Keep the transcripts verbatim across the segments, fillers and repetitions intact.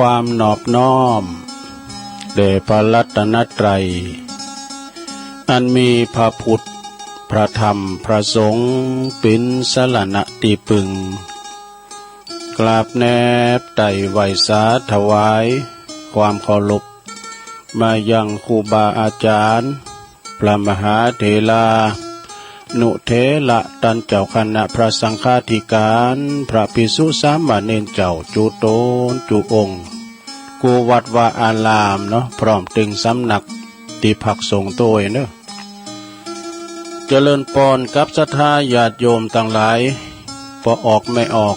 ความนอบน้อมแด่พระรัตนตรัย อันมีพระพุทธ พระธรรม พระสงฆ์ เป๋นสรณะตี้ปึง กราบแนบไต่ไหว้สาถวายความเคารพ มายังครูบาอาจารย์ พระมหาเถรานุเถระ ต้านเจ้าคณะพระสังฆาธิการ พระภิกษุสามเณรเจ้า จุ๊ต๋นจุ๊องค์ กู้วัดวาอารามเนาะ พร้อมตึงสำนักตี้พักสงฆ์ตวยเนาะ เจริญปอนกับศรัทธาญาติโยมตังหลาย ป้อออกแม่ออก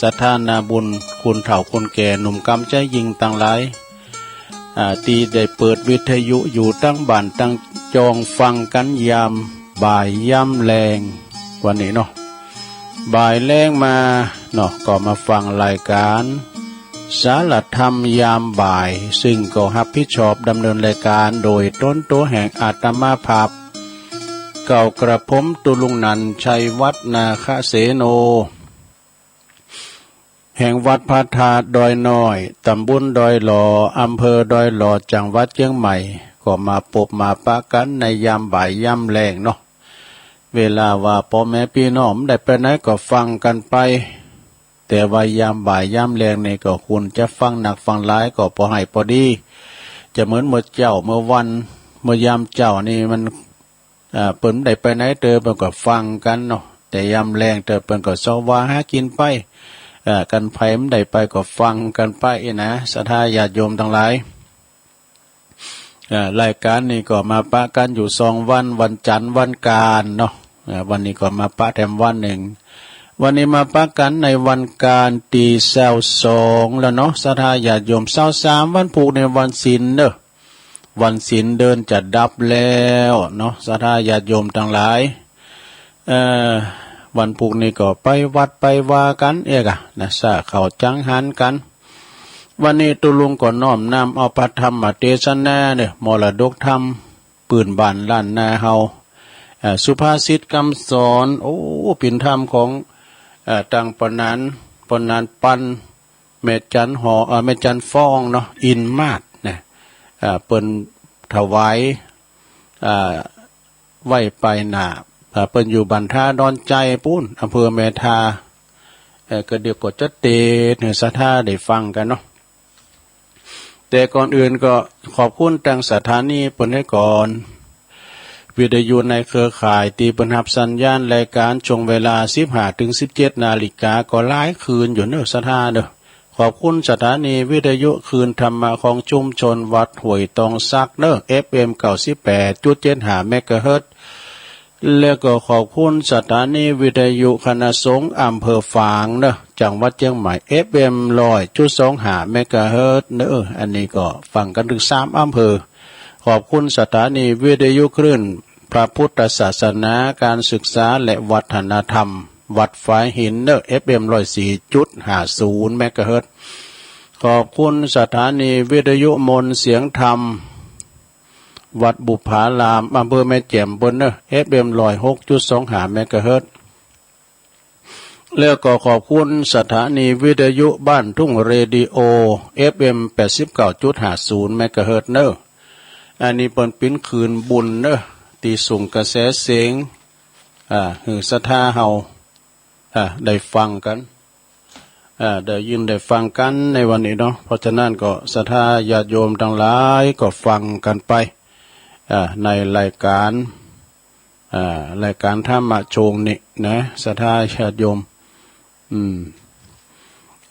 ศรัทธานาบุญ คนเฒ่าคนแก่ หนุ่มกำชายญิงตังหลาย อ่า ตี้ได้เปิดวิทยุอยู่ตังบ้านตังจองฟังกั๋นยามบ่ายยามแลง วันนี้เนาะ บ่ายแลงมาเนาะ ก็มาฟังรายก๋านสารธรรมยามบ่าย ซึ่งก็ฮับผิดชอบดำเนินรายก๋านโดยต๋นตั๋วแห่งอาตมาภาพ เก้ากระผมตุลุงนันท์ ชัยวัฒน์ นาคเสโน แห่งวัดพระธาตุดอยน้อย ต๋ำบลดอยหล่อ อำเภอดอยหล่อ จังหวัดเจียงใหม่ ก็มาปบมาปะกั๋นในยามบ่ายยามแลงเนาะ เวลาว่าป้อแม่ปี้น้องบ่ได้ไปไหนก็ฟังกั๋นไป แต่ว่ายามบ่ายยามแลงนี่ก็ควรจะฟังนักฟังหลายก็ปอให้ปอดี จะเหมือนเมื่อเจ๊าเมื่อวัน เมื่อยามเจ๊านี่มัน อ่า เปิ้นบ่ได้ไปไหนเตอ เปิ้นก็ฟังกั๋นเนาะ แต่ยามแลงเตอ เปิ้นก็เซาะหากิ๋นไป อ่า กั๋น ใผบ่ได้ไปก็ฟังกั๋นไปอี้นะ ศรัทธาญาติโยมตังหลาย อ่า รายก๋านนี่ก็มาปะกั๋นอยู่สองวัน วันจันทร์วันอังคารเนาะ อ่า วันนี้ก็มาปะแถมวันนึ่ง วันนี้มาปะกั๋นในวันอังคารตี้ซาวสองแล้วเนาะ ศรัทธาญาติโยม ซาวสามวันพูกนี่วันศีลเนาะ วันศีลเดือนจะดับแล้วเนาะ ศรัทธาญาติโยมตังหลาย เอ่อ วันพูกนี่ก็ไปวัดไปวากั๋นเอกอะนะ สร้างข้าวจังหันกั๋น วันนี้ตุลุงก็น้อมนำเอาพระธรรมเตสนาเนาะ มรดกธรรมปื้นบ้านล้านนาเฮา เอ่อ สุภาษิตกำสอน โอ้ เป๋นธรรมของ เอ่อ ตังป้อหนาน ป้อหนานปัน แม่จันหอ เอ่อ แม่จันฟ้องเนาะ อินมาศนะ เอ่อ เปิ้นถวาย เอ่อ ไว้ปายหน้า เอ่อ เปิ้นอยู่บ้านท่าดอนไจปู๊น อำเภอแม่ทา เอ่อ ก็เดี๋ยวก็จะเตสน์หื้อศรัทธาได้ฟังกั๋นเนาะ แต่ก่อนอื่นก็ขอบคุณตังสถานีเปิ้นเหียก่อน วิทยุในเครือข่ายตี้เปิ้นฮับสัญญาณรายก๋านช่วงเวลาสิบห้าเถิงสิบเจ็ดนาฬิกา ก็หลายคืนอยู่เนาะศรัทธาเนาะ ขอบคุณสถานีวิทยุคลื่นธรรมะของชุมชนวัดห้วยตองสักเนาะ เอฟเอ็มเก้าสิบแปดจุดเจ็ดห้าเมกะเฮิรตซ์ แล้วก็ขอบคุณสถานีวิทยุคณะสงฆ์อำเภอฝางเนาะ จังหวัดเจียงใหม่ เอฟเอ็มร้อยจุดสองห้าเมกะเฮิรตซ์เนาะ อันนี้ก็ฟังกั๋นเถิงสามอำเภอ ขอบคุณสถานีวิทยุคลื่นพระพุทธศาสนา การศึกษาและวัฒนธรรม วัดฝายหินเนาะ เอฟเอ็มร้อยสี่จุดห้าศูนย์เมกะเฮิรตซ์ ขอบคุณสถานีวิทยุมนต์เสียงธรรม วัดบุปผาราม อำเภอแม่แจ่มปู๊นเนาะ เอฟเอ็มร้อยหกจุดสองห้าเมกะเฮิรตซ์ แล้วก็ขอบคุณสถานีวิทยุบ้านทุ่งเรดิโอ เอฟเอ็มแปดสิบเก้าจุดห้าศูนย์เมกะเฮิรตซ์เนาะ อันนี้เปิ้นเป๋นคลื่นบุญเนาะ ตี้ส่งกระแสเสียง อ่า หื้อศรัทธาเฮา อ่า ได้ฟังกั๋น อ่า ได้ยินได้ฟังกั๋นในวันนี้เนาะ เพราะฉะนั้นก็ศรัทธาญาติโยมตังหลายก็ฟังกั๋นไป อ่า ในรายก๋าน อ่า รายก๋านธรรมะช่วงนี้นะ ศรัทธาญาติโยม อืม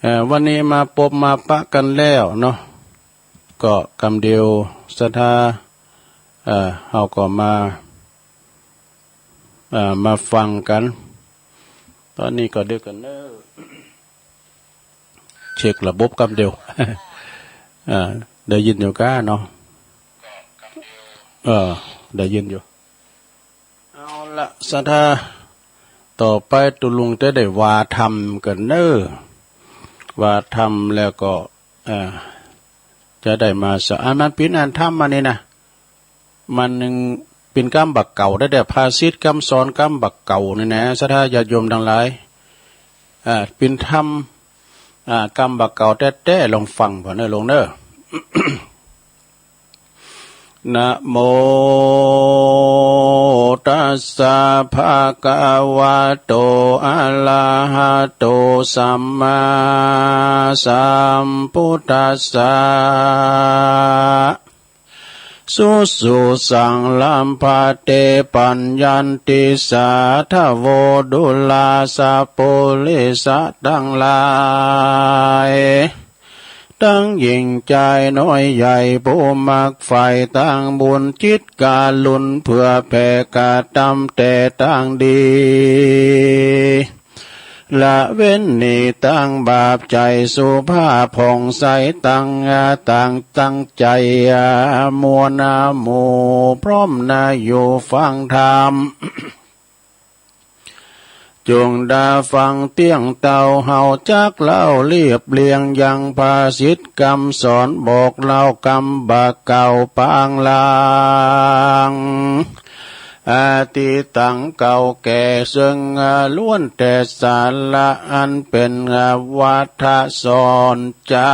เอ่อ วันนี้มาปบมาปะกั๋นแล้วเนาะ ก็กำเดียวศรัทธา เอ่อ เฮาก็มา เอ่อ มาฟังกั๋น ต๋อนนี้ก็เดี๋ยวกั๋นเนาะ เช็คระบบกำเดียว เอ่อ ได้ยินอยู่ก้าเนาะ เอ่อ ได้ยินอยู่ เอาละศรัทธา ต่อไปตุลุงจะได้ว่าธรรมกั๋นเนาะ ว่าธรรมแล้วก็ เอ่อ จะได้มาสะ อันมันเป๋นอันธรรมอันนี้นะ มันนึ่งเป๋นกำบ่าเก่า ได้แต่ภาษิตกำสอนกำบ่าเก่านี่นะ ศรัทธาญาติโยมตังหลาย อ่า เป๋นธรรม อ่า กำบ่าเก่าแต๊ๆ ลองฟังผ่อนเน่อโยมเน่อ นะโม ตัสสะ ภะคะวะโต อะระหะโต สัมมาสัมพุทธัสสะ สุสุสัง ลัพพะเต ปัญญันติ สาธะโว ดูราสะ ปุริสะตังหลาย ตังหญิงจายน้อยใหญ่ ผู้มักใฝ่ตางบุญ จิตกรุณาเผื่อแผ่ กระตำแต่ตางดี ละเว้นหนีตางบาป ใจ๋สุภาพผ่องใส ตั้ง ตั้ง ตั้งใจ๋ มวลหมู่พร้อมนาอยู่ฟังธรรม จุ่งดาฟังเตี้ยงเต้า เฮาจักเล่าเรียบเรียง ยังภาษิตกำสอน บอกเล่ากำบ่าเก่าปางลาง อดีตตังเก่าแก่ ซึ่งล้วนแต่สาระอันเป๋นวัฒน์สอนใจ๋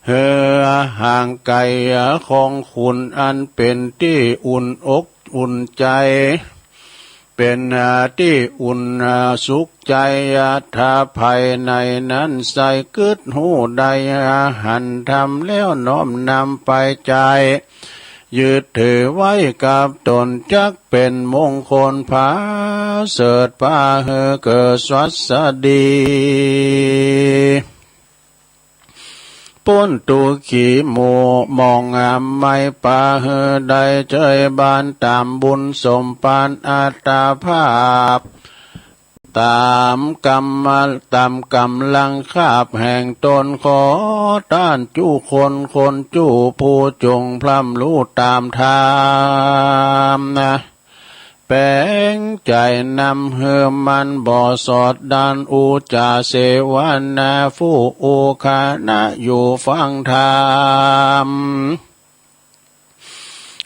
หื้อห่างไก๋ของคุณ อันเป๋นตี้อุ่นอกอุ่นใจ๋ เป๋นตี้อุ่นสุขใจ๋ ถ้าภายในนั้นใส่กึ๊ดฮู้ได้ หันธรรมแล้วน้อมนำไปใจ๊ ยึดถือไว้กับตน จักเป๋นมงคลผาเสริฐ ปาหื้อเกิดสวัสดี ป๊นตุ๊กขีหมู่หมอง อำไมปาหื้อได้เจยบาน ต๋ามบุญสมปานอัตภาพ ต๋ามก๋ำ ต๋ามก๋ำลังคาบแห่งตน ขอต้านจุคนคนจุผู้ จุ่งพร่ำฮู้ต๋ามธรรมนา แป๋งใจ๋นำหื้อมันบ่สอดด้าน อุจจาเสวนา ผู้อุคณะอยู่ฟังธรรม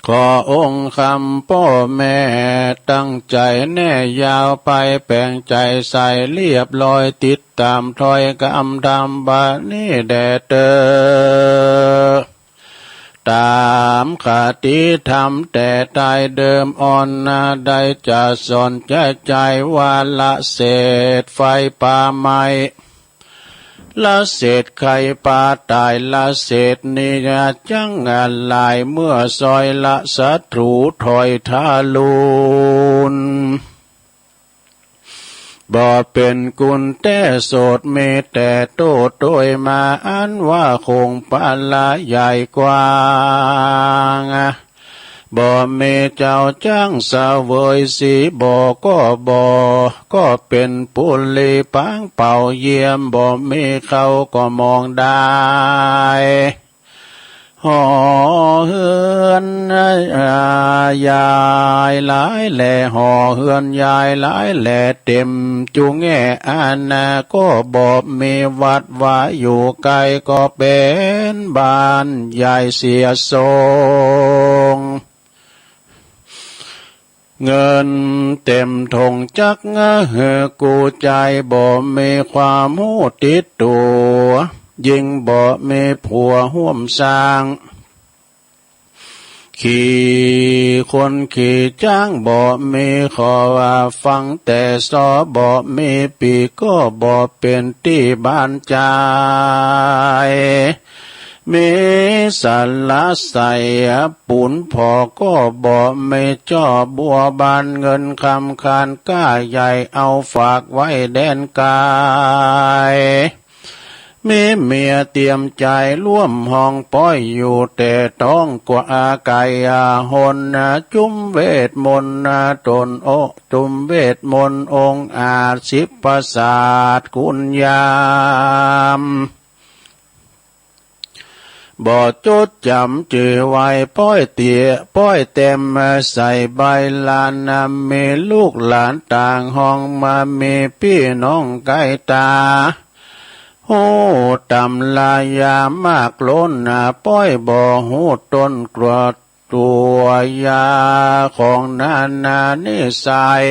ขอองค์คำป้อแม่ ตั้งใจ๋แน่ยาวไป แป๋งใจ๋ใส่เรียบร้อย ติดต๋ามถ้อยกำธรรมบ่านี้แด่เต๊อะ ต๋ามคติธรรมแต่ใต้เดิมอ่อนนา ได้จะสอนแก่ใจ๋ว่า ละเสดไฟป่าไหม้ ละเสดไข้ป่าต๋าย ละเสดเนียจังหลาย เมื่อซอยละศัตรูถอยทะลุน บ่เป๋นกุณแต๊โสด มีแต่โต้ษโตยมา อันว่าคงปะละใหญ่กว้าง บ่มีเจ้าจั้งเสวยสี บ่อก็บ่อ ก็เป๋นปุรีปางเป่าเยี่ยม บ่มีเขาก็มองได้ หอเฮือนยายหลายแล หอเฮือนยายหลายแล เต๋มจุแง่ อันนาก็บ่มีวัดวาอยู่ไก๋ ก็เป๋นบ้านใหญ่เสียทรง เงินเต๋มถงจักหื้อกู้ใจ๊ บ่มีความฮู้ติดตั๋ว ยิ่งบ่มีผัวฮ่วมสร้าง ขี่คนขี่จ๊างบ่มี ขอว่าฟังแต่ซอ บ่มีปีกก็บ่เป๋นตี้บานจาย มีสาระใส่ปูนผ่อก็บ่มี จ้อบัวบานเงินคำคานก้าใหญ่ เอาฝากไว้แดนไก๋ มีเมียเตียมใจ๋ร่วมห้องป้อย อยู่แต่ต๊องกว่าก๋ายหน จุมเวทมนต์ต๋นโอ จุมเวทมนต์องค์อาจ สิบประสาทคุณยาม บ่จดจ๋ำจื้อไว้ ป้อยเตีย ป้อยเต๋มใส่ใบลาน มีลูกหลานต่างห้องมา มีปี้น้องใก้ต๋า ฮู้ต๋ำรายามากล้น ป้อยบ่ฮู้ต้นกลัว ตัวยาของนานานิสัย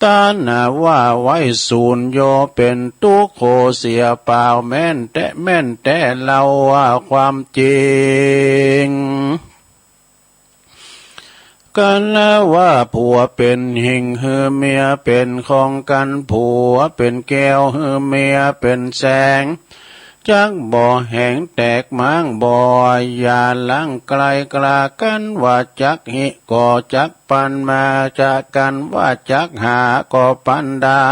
ตัณหาว่าไว้สูญ ย่อมเป๋นตุ๊กข์โขเสียเปล่า แม่นแต๊ แม่นแต๊เล่าว่าความจริง กัณหาว่าผัวเป๋นหิ่ง หื้อเมียเป๋นของกั๋น ผัวเป๋นแก้ว หื้อเมียเป๋นแสง จักบ่แหงแตกม้าง บ่อย่าล้างไกล กากั๋นว่าจักหิ ก็จักปันมา กากั๋นว่าจักหา ก็ปันได้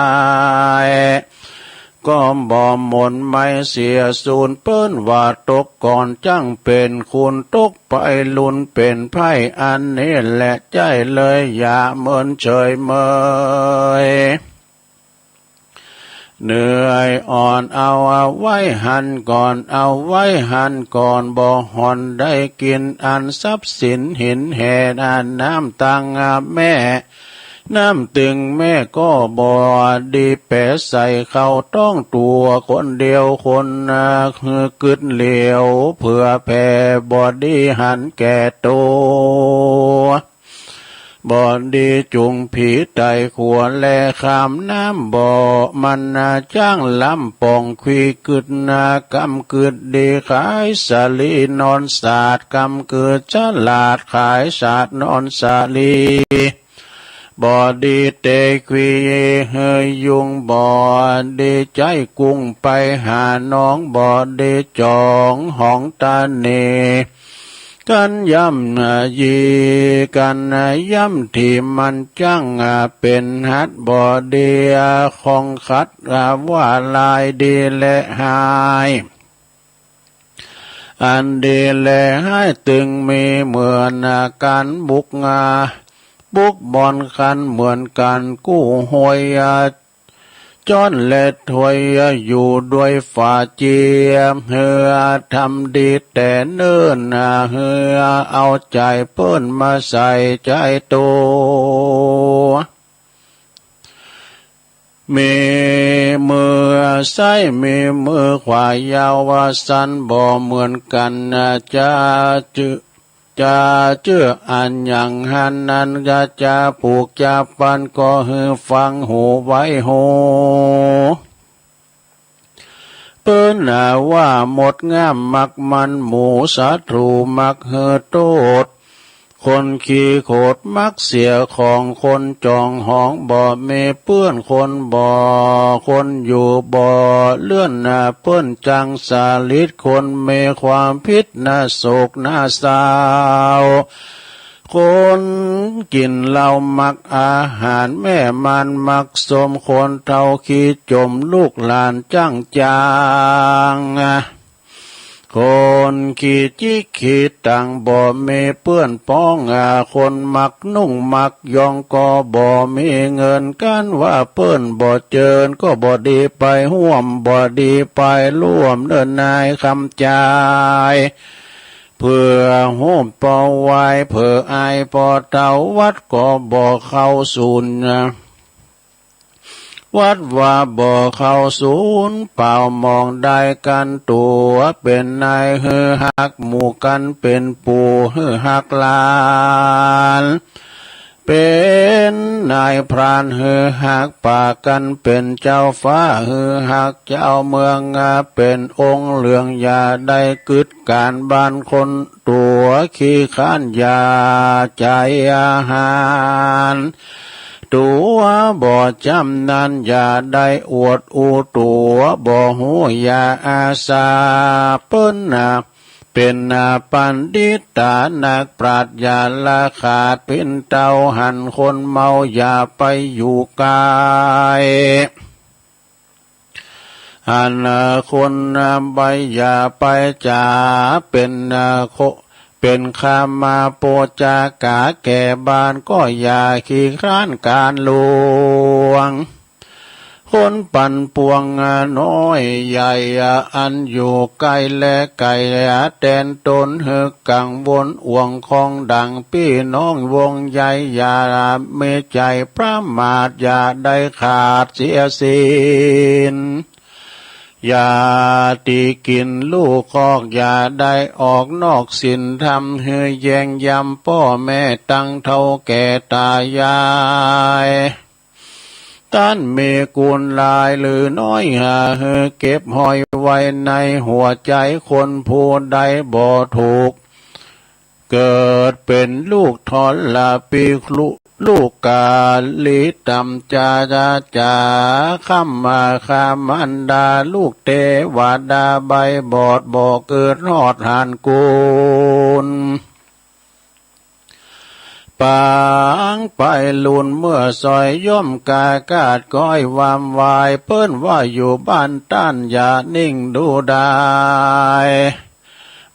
ก็บ่หม่นไหม้เสียสูญ เปิ้นว่าตกก่อนจั้งเป๋นคุณ ตกไปลุนเป๋นภัย อันนี้แหละใจ้เลย อย่าเมินเฉยเมย เหนื่อยอ่อนเอาไว้หั้นก่อน เอาไว้หั้นก่อน บ่ห่อนได้กิ๋น อันทรัพย์สินหินแห่ น้ำตังแม่ น้ำตึงแม่ก็บ่ดี แป๋ใส่เข้าต๊องตั๋วคนเดียวคน หื้อกึ๊ดเหลียวเผื่อแผ่ บ่ดีหันแก่ตั๋ว บ่ดีจุงผีไต่ขัวแลข้ามน้ำบ่ มันจ้างลำป่อง ขี้กึ๊ดกำกึ๊ดดี ขายสาลีนอนสาด กำกึ๊ดฉลาด ขายสาดนอนสาลี บ่ดีเตะขี้หื้อยุง บ่ดีใจ๊กุ้งไปหาน้อง บ่ดีจ๋องหองตานี กั๋นย่ำยีกั๋นย่ำ ตี้มันจั้งเป๋นหัด บ่ดีของขัดว่าลาย ดีและหาย อันดีและหายตึงมีเหมือนกั๋น บุก บุกบ่อนกั๋นเหมือนกั๋น กู้ฮวย จ้อนและถวย อยู่ด้วยฝ่าเจียม หื้อทำดีแต่เนิ่น หื้อเอาใจ๋เปิ้นมาใส่ใจ๋ตั๋ว มีมือซ้ายมีมือขวา ยาวสั้นบ่เหมือนกั๋น จะจื้อ จะจื้ออันหยังหั้นนั้น จะ จะปลูกจะปันก็หื้อฟังหูไว้หู เปิ้นว่าหมดง่ามมักมันหมู่ ศัตรู๋มักหื้อโต้ษ คนขี้โขดมักเสียของ คนจ๋องหองบ่มีเปื้อน คนบ่ คนอยู่บ่เลื่อน เปิ้นจั้งสลิด คนมีความผิดน่าโศกน่าเศร้า คนกิ๋นเหล้ามักอาหาร แม่ม่านมักส้ม คนเฒ่าขี้จม ลูกหลานจั้งจาง คนขี้จิกขี้ตังบ่มีเปื้อนป๊อง คนมักนุ่งมักย่องก็บ่มีเงิน กั๋นว่าเปิ้นบ่เจิญ ก็บ่ดีไปฮ่วม บ่ดีไปร่วม เนิ่นนายคำจาย เผื่อฮู้ปอไหว้ เผื่ออายปอเฒ่า วัดก็บ่เข้าสูน วัดว่าบ่เข้าสูน เปล่าหมองได้กั๋น ตั๋วเป๋นนายหื้อฮักหมู่กั๋น เป๋นปู่หื้อฮักหลาน เป๋นนายพรานหื้อฮักป่ากั๋น เป๋นเจ้าฟ้าหื้อฮักเจ้าเมือง เป๋นองค์เหลือง อย่าได้กึ๊ดก๋านบ้านคน ตั๋วขี้คร้านอย่าใจ๋อาหาร ตั๋วบ่จำนั้นอย่าได้อวดอู้ ตั๋วบ่ฮู้อย่าอาสา เปิ้นน่ะเป๋นน่ะปัณฑิตานักปราชญ์ อย่าละขาดปิ้นเต้า หันคนเมาอย่าไปอยู่ใก้ หันคนใบ้อย่าไปจ๋า เป๋นโค เป๋นคามาโปจจากา แก่บ้านก็อย่าขี้คร้านก๋านหลวง คนปันป่วงน้อยใหญ่ อันอยู่ใก้และไก๋ แตนต๋นหื้อกังวลอ่วง ของดังปี้น้องวงใหญ่ อย่ามีใจ๋ประมาท อย่าได้ขาดเสียศีล อย่าตี้กิ๋นลู่คอก อย่าได้ออกนอกศีลธรรม หื้อแย่งยำป้อแม่ตังเฒ่าแก่ต๋ายาย ต้านมีกุณหลายหรือน้อย หาหื้อเก็บห้อยไว้ในหัวใจ๋คนผู้ใดบ่ถูก เกิดเป๋นลูกทรพี ลูก ลูกกาลีต่ำจ๋าจ๋า จ๋า คำมาคามันดา ลูกเตวดาใบบอด บ่เกิดฮอดหานกูล ปางไปลุนเมื่อสอยย่อมกากาดก้อยวามวาย เปิ้นว่าอยู่บ้านต้านอย่านิ่งดูดาย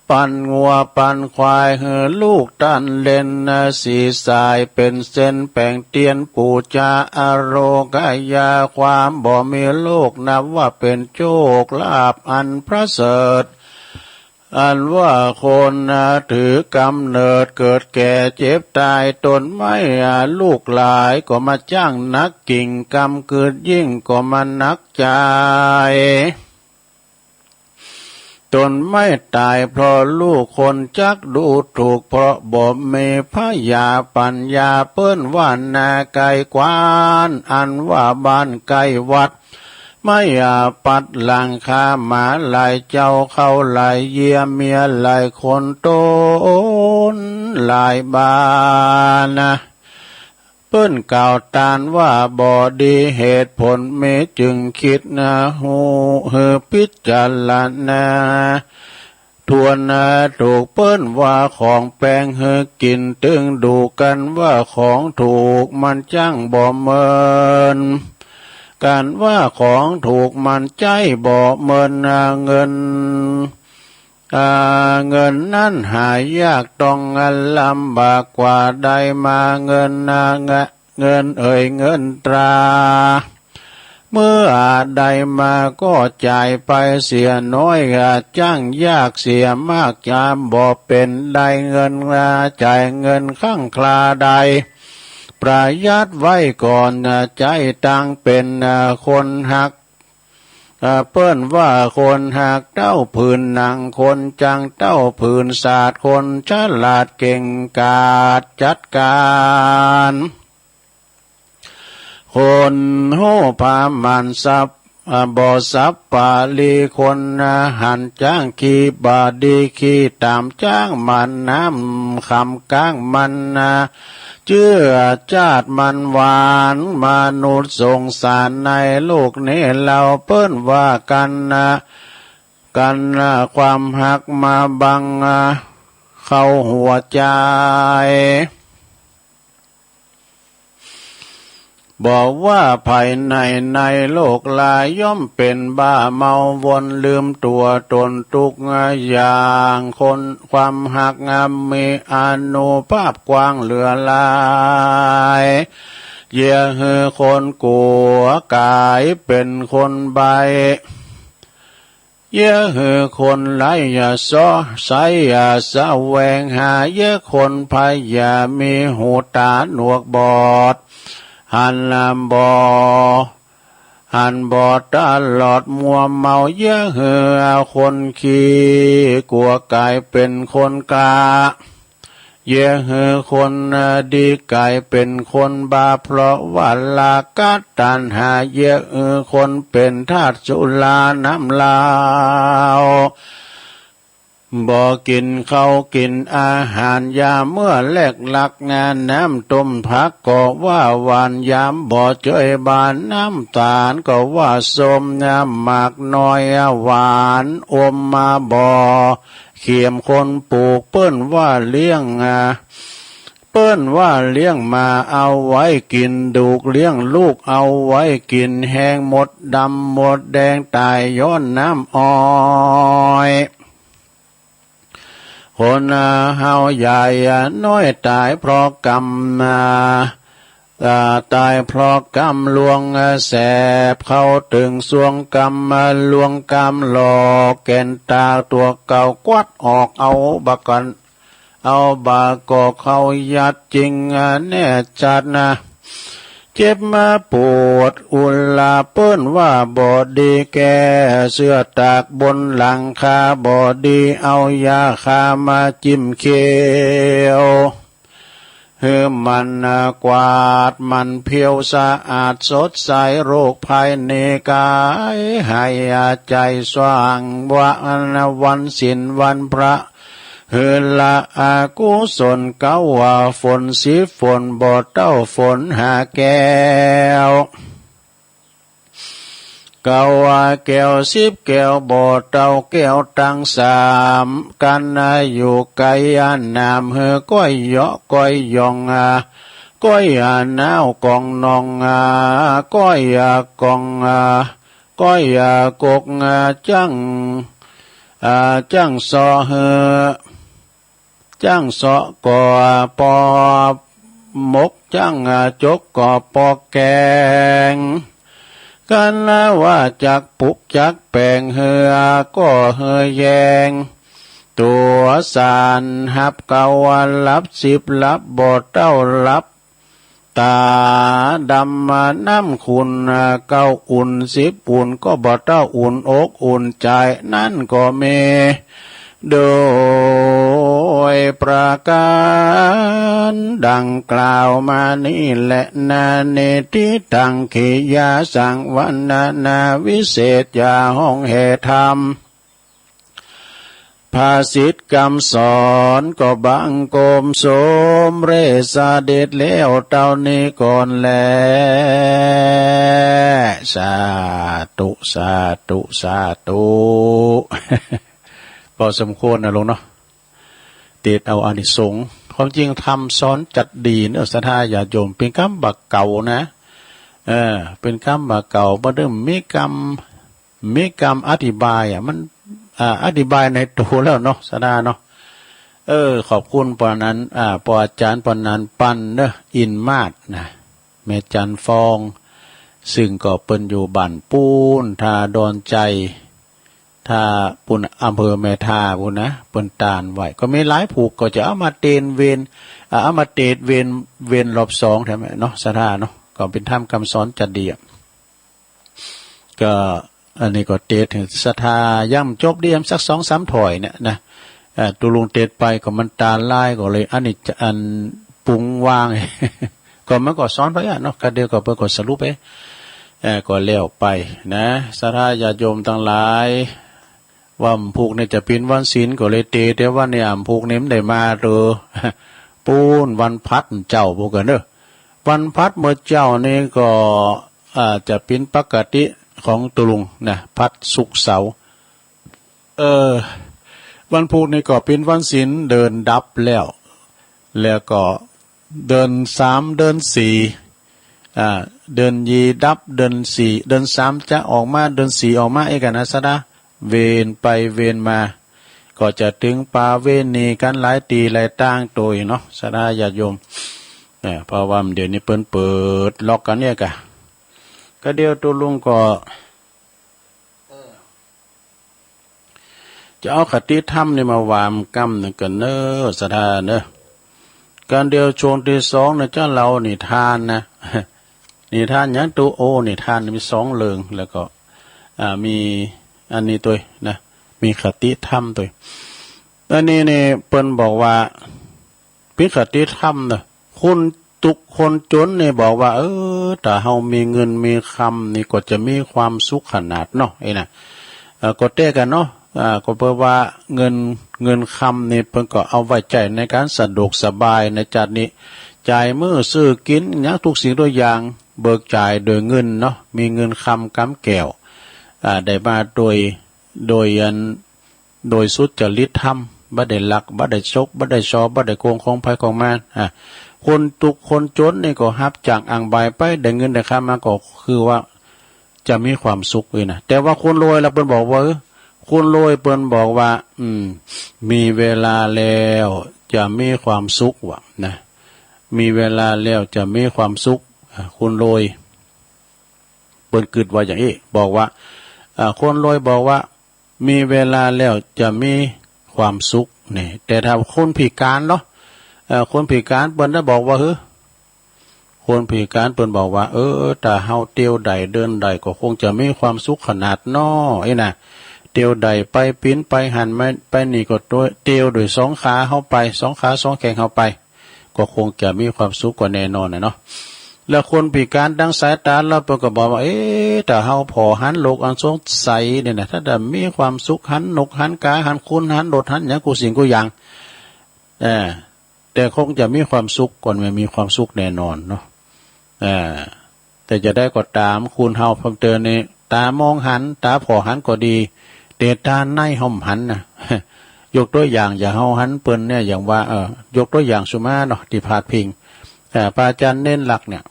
ปันงัวปันควายหื้อลูกต้านเล่น สีสายเป๋นเส้นแป๋งเตียน ปู๋จาอโรคยา ความบ่มีโรคนับว่าเป๋นโชคลาภอันประเสริฐ อันว่าคนถือกำเนิดเกิดแก่เจ็บต๋าย ต้นไม้ลูกหลายก็มาจ้างนักกิ่ง กำกึ๊ดยิ่งก็มานักใจ๋ ต้นไม้ต๋ายเพราะลูก คนจักดูถูกเพราะบ่มีผญาปั๋ญญา เปิ้นว่านาไกลกว้าน อันว่าบ้านใก้วัด ไม้อาปัดหลังคาหมาหลายเจ้า เข้าหลายเยียะ เมียหลายคน ต้นหลายบ้านนะ เปิ้นกล่าวตานว่าบ่ดี เหตุผลมีจึงกึ๊ดนะ ฮู้ หื้อพิจารณา ทวนนะ ถูกเปิ้นว่าของแปงหื้อกิ๋น ตึงดูกั๋นว่าของถูกมันจ้างบ่เมิน กั๋นว่าของถูกมันใจ๊บ่เมินนะ เงิน อ่า เงินนั้นหายากต้องลำบากกว่าได้มา เงินนะ เงินเอ่ยเงินตรา เมื่อได้มาก็จ่ายไปเสียน้อย อ่า จ้างยากเสียมาก ยามบ่เป๋นได้เงิน อ่า จ่ายเงินครั้งคราได้ ประหยัดไว้ก่อน อ่า ใจ๊ตังเป๋น อ่า คนฮัก อ่า เปิ้นว่าคนฮักเต้าผืนหนัง คนจังเต้าผืนสาด คนฉลาดเก่งกาจจัดก๋าน คนฮู้ผาหมันสับ อ่า บ่สับปาลี คน อ่า หันจ้างขี้บ่ดี ขี้ต๋ามจ้างหมัน น้ำขำก๊างมัน อ่า เจื้อจาดมันหวาน มนุษย์สงสารในโลกนี้ เฮาเปิ้นว่ากั๋นนะ กั๋นนะ ความฮักมาบัง อ่า เข้าหัวใจ๋ บอกว่าภายในในโลกลายย่อมเป๋นบ้าเมาวนลืมตั๋วตนตุ๊กอย่างคน ความฮักงามมีอานุภาพกว้างเหลือหลาย เยียะหื้อคนกั๋วก๋ายเป๋นคนใบ้ เยียะหื้อคนไร้ยาเซาะ ใสยาแสวงหา เยียะคนพยามีหูต๋าหนวกบอด หันบ่ หันบ่ตลอดมัวเมา เยียะหื้อคนขี้กั๋วก๋ายเป๋นคนกล้า เยียะหื้อคนดีก๋ายเป๋นคนบาป เพราะว่าราคะตัณหา เยียะหื้อคนเป๋นทาสสุราน้ำเหล้า บ่กิ๋นข้าวกิ๋นอาหาร ยามเมื่อแลกลักงาน น้ำต้มผักก็ว่าหวาน ยามบ่เจยบาน น้ำต๋าลก็ว่าส้ม น้ำหมากน้อยหวาน อมมาบ่ เขียมคนปลูกเปิ้นว่าเลี้ยง อ่า เปิ้นว่าเลี้ยงหมาเอาไว้กิ๋น ดูกเลี้ยงลูกเอาไว้กิ๋น แฮงมดดำมดแดงต๋ายย้อนน้ำอ้อย คน อ่า เฮาใหญ่ อ่า น้อยต๋ายเพราะกรรม อ่า อ่า ต๋ายเพราะกรรมลวง อ่า แสบ เข้าเถิงส่วงกรรม อ่า ลวงกรรมหลอก แก่นต๋าตั๋วเก่ากวัดออก เอาบ่ากั๋น เอาบ่าก็เข้ายัดจริง อ่า แน่ชัดนะ เจ็บมาปวดอุรา เปิ้นว่าบ่ดีแก้ เสื้อตากบนหลังคาบ่ดี เอายาฆ่ามาจิ้มเขี้ยว หื้อมันกวาดมันเผียวสะอาดสดใส โรคภัยหนีก๋าย หื้อใจ๋สว่างวานะ วันศีลวันพระ หื้อละอกุศลเก๊าว่า ฝนสิบฝนบ่เต้าฝนห้าแก้ว เก๊าว่าแก้วสิบแก้วบ่เต้าแก้วตังสาม กั๋นอยู่ไก๋อันหนาม หื้อก้อยเหยาะก้อยหย่อง ก้อยหนาวก่องหน่อง ก้อยก่อง ก้อยกก จั้ง จั้งเซาะหื้อ จั้งเซาะก่อปอหมก จั้งจกก่อปอแก๋ง กั๋นว่าจักปรุงจักแป๋ง หื้อก่อหื้อแยง ตั๋วสารหับเก๊าว่าหลับสิบหลับบ่เต้าหลับ ต๋าดำน้ำขุ่น เก๊าอุ่นสิบอุ่นก็บ่เต้าอุ่นอกอุ่นใจ๋ นั้นก็มีโดยประก๋านดังกล่าวมานี้แล นาเน ทิฏฐัง ขิยา สัง วรรณนาวิเศษ อย่าฮ้องแห่ธรรม ภาษิตกำสอนก็บังคมสมเร็จเสด็จแล้วเต้านี้ก่อนแล สาธุ สาธุ สาธุ พอสมควรนะลุงเนาะ เตศน์เอาอานิสงส์ ความจริงธรรมสอนจัดดีเนาะ ศรัทธาญาติโยม เป๋นกำบ่าเก่านะ เออ เป๋นกำบ่าเก่า บ่เดิมมีกำ มีกำอธิบายอะ มัน อ่า อธิบายในตั๋วแล้วเนาะ ศรัทธาเนาะ เออ ขอบคุณป้อนั้น อ่า ป้ออาจ๋ารย์ป้อนั้นปันเนาะ อินมาศนะ แม่จันทร์ฟอง ซึ่งก็เปิ้นอยู่บ้านปู๊น ท่าดอนไจ ท่าปู๊น อำเภอแม่ท่าปู๊นนะ เปิ้นตานไว้ ก็มีหลายผูก ก็จะเอามาเตศน์เวน อ่า เอามาเตศน์เวน เวนรอบสองแถมเนาะ ศรัทธาเนาะ ก็เป๋นธรรมกำสอนจัดดีอะ ก็อันนี้ก็เตศน์หื้อศรัทธา ยังบ่จบเดียมสักสองสามถ้อยเนี่ยนะ เอ่อ ตุ๊ลุงเตศน์ไปก็มันตาลาย ก็เลยอันนี้จะ อันปรุงวาง ก็มันก็สอนไปอะเนาะ กาเดียวก็เปิ้นก็สรุปไป เอ่อ ก็แล้วไปนะ ศรัทธาญาติโยมตังหลาย วันพูกนี่จะเป๋นวันศีลก็เลยเตศน์ แต่วันนี้วันพูกนี่มันได้มาเต๊อะ ปู๊นวันพลัดเจ้าพูกกั๋นเนาะ วันพลัดเมื่อเจ๊านี่ก็ อ่า จะเป๋นปกติของตุ๊ลุงนะ พลัด ศุกร์ เสาร์ เออ วันพูกนี่ก็เป๋นวันศีล เดือนดับแล้ว แล้วก็เดือนสาม เดือนสี่ อ่า เดือนยี่ดับ เดือนสี่ เดือนสามจะออกมา เดือนสี่ออกมา เอกนาสดา เวียนไปเวียนมา ก็จะตึงปาเวณีกั๋นหลายตี้หลายตางโตยเนาะ ศรัทธาญาติโยม เออ เพราะว่าเดี๋ยวนี้เปิ้นเปิดล็อกกั๋นเนี่ยกะ กาเดียวตุ๊ลุงก็ เออ จะเอาคติธรรมนี่มาวางกำนึ่งกั๋นเน่อ ศรัทธาเน่อ กาเดียวช่วงตี้สองเนี่ยจะเล่านิทานนะ นิทานหยังตุ๊ โอ้ นิทานมีสองเรื่อง แล้วก็ อ่า มีอันนี้ตวยนะ มีคติธรรมตวย อันนี้นี่เปิ้นบอกว่า เป๋นคติธรรมเน่อ คนตุ๊กข์คนจ๋นนี่บอกว่า เออ ถ้าเฮามีเงินมีคำนี่ก็จะมีความสุขขนาดเนาะ ไอ้นะ เอ่อ ก็แต๊กั๋นเนาะ อ่า ก็เปิ้นว่าเงิน เงินคำนี่เปิ้นก็เอาไว้ใจ๊ในก๋านสะดวกสบายในจาตินี้ จ่ายมื้อซื้อกิ๋นหยังทุกสิ่งทุกอย่าง เบิกจ่ายโดยเงินเนาะ มีเงินคำกำแก้ว อ่า ได้มาโดย โดยอัน โดยสุจริตธรรม บ่ได้ลัก บ่ได้ฉก บ่ได้ฉอ บ่ได้โกงของใผของมัน อ่า คนตุ๊กข์คนจ๋นนี่ก็ฮับจ้างอ้างบ่ายไป ได้เงินได้คำมาก็คือว่าจะมีความสุขเลยนะ แต่ว่าคนรวยละเปิ้นบอกว่า เออ คนรวยเปิ้นบอกว่า อืม มีเวลาแล้วจะมีความสุขว่ะนะ มีเวลาแล้วจะมีความสุข อ่า คนรวย เปิ้นกึ๊ดว่าอย่างอี้ บอกว่า อ่า คนรวยบอกว่า มีเวลาแล้วจะมีความสุขนี่ แต่ถ้าคนพิก๋านเนาะ เอ่อ คนพิก๋านเปิ้นได้บอกว่า เฮ้อ คนพิก๋านเปิ้นบอกว่า เออ ถ้าเฮาเตียวได้เดินได้ก็คงจะมีความสุขขนาดน้อ ไอ้นะ เตียวได้ไปปี๋นไปหั้นไปนี่ก็โตย เตียวโดยสองขาเฮาไป สองขาสองแข้งเฮาไป ก็คงจะมีความสุขกว่าแน่นอนน่ะเนาะ แล้วคนพิก๋านตางสายต๋าแล้วเปิ้นก็บอกว่า เอ๊ะ ถ้าเฮาผ่อหันโลกอันสดใสเนี่ยนะ ถ้าจะมีความสุข หันนก หันก๋า หันคน หันรถ หันหยังกู้สิ่งกู้อย่าง เออ แต่คงจะมีความสุขกว่า มันมีความสุขแน่นอนเนาะ เออ แต่จะใดก็ต๋าม คนเฮาเพิ่มเติมนี่ ต๋ามองหัน ต๋าผ่อหันก็ดี แต่ต๋าในห้อมหันนะ ยกตั๋วอย่าง อย่างเฮาหันเปิ้นเนี่ย อย่างว่า เออ ยกตั๋วอย่างสุมาเนาะ ตี้พาดพิง เอ่อ พระอาจารย์เณรลักษณ์เนี่ย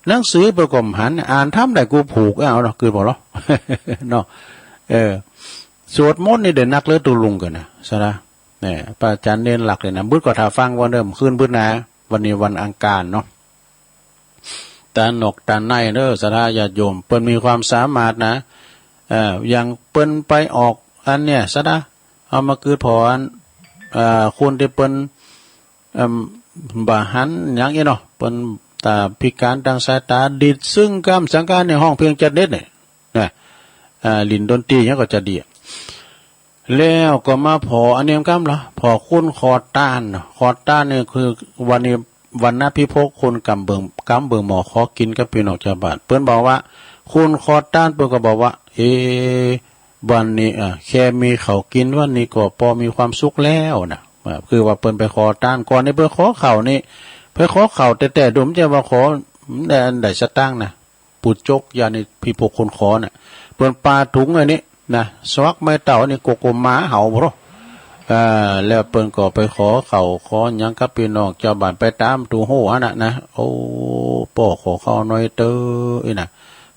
หนังสือเปิ้นก็บ่หัน อ่านธรรมได้กู้ผูก เอาเนาะ คือบ่ลอ เนาะ เออ สวดมนต์นี่ได้นักเหลือตุ๊ลุงกั๋นนะ สะดา เนี่ย พระอาจารย์เณรลักษณ์เนี่ยนะ บึดก็ถ้าฟังวันเดิมคืนบึดนะ วันนี้วันอังคารเนาะ ต๋านอกต๋าในเด้อ ศรัทธาญาติโยม เปิ้นมีความสามารถนะ เอ่อ อย่างเปิ้นไปออกอันเนี่ย ศรัทธา เอามาเกิดผ่ออัน เอ่อ คนตี้เปิ้น เอิ่ม บ่หันหยังอี้เนาะ เปิ้นต๋าพิก๋านตางสายต๋า ดีดซึ่งก้ำสังก๋านในห้องเพลงจัดเด็ดเนี่ย นะ อ่า หลิ้นดนตรีหยังก็จะดีอะ แล้วก็มาผ่ออันนี้ก้ำละ ผ่อคนขอตานเนาะ ขอตานนี่คือวันนี้ วรรณพิภพคนก๋ำเบิ่ง ก๋ำเบิ่งหม้อขอกิ๋นกับปี้น้องจาวบ้าน เปิ้นบอกว่า คนขอตานเปิ้นก็บอกว่า เอ๊ะ วันนี้ อ่า แค่มีข้าวกิ๋นวันนี้ก็ปอมีความสุขแล้วนะ อ่า คือว่าเปิ้นไปขอตาน ก่อนนี่เปิ้นขอข้าวนี่ ไปขอข้าวแต๊ๆ ดู บ่ใจ้ว่าขอได้ ได้สตางค์นะ ปูจกยานี่พิภพคนขอน่ะ เปิ้นปาถุงอันนี้นะ ซอกไม้เต๊านี่ โกโกหมาเห่าบ่รู้ เอ่อ แล้วเปิ้นก็ไปขอข้าวขอหยังกับปี้น้องจาวบ้านไปต๋ามตู้โฮ่หั้นน่ะนะ โอ้ ป้อขอข้าวหน่อยเต๊อะ อี้น่ะ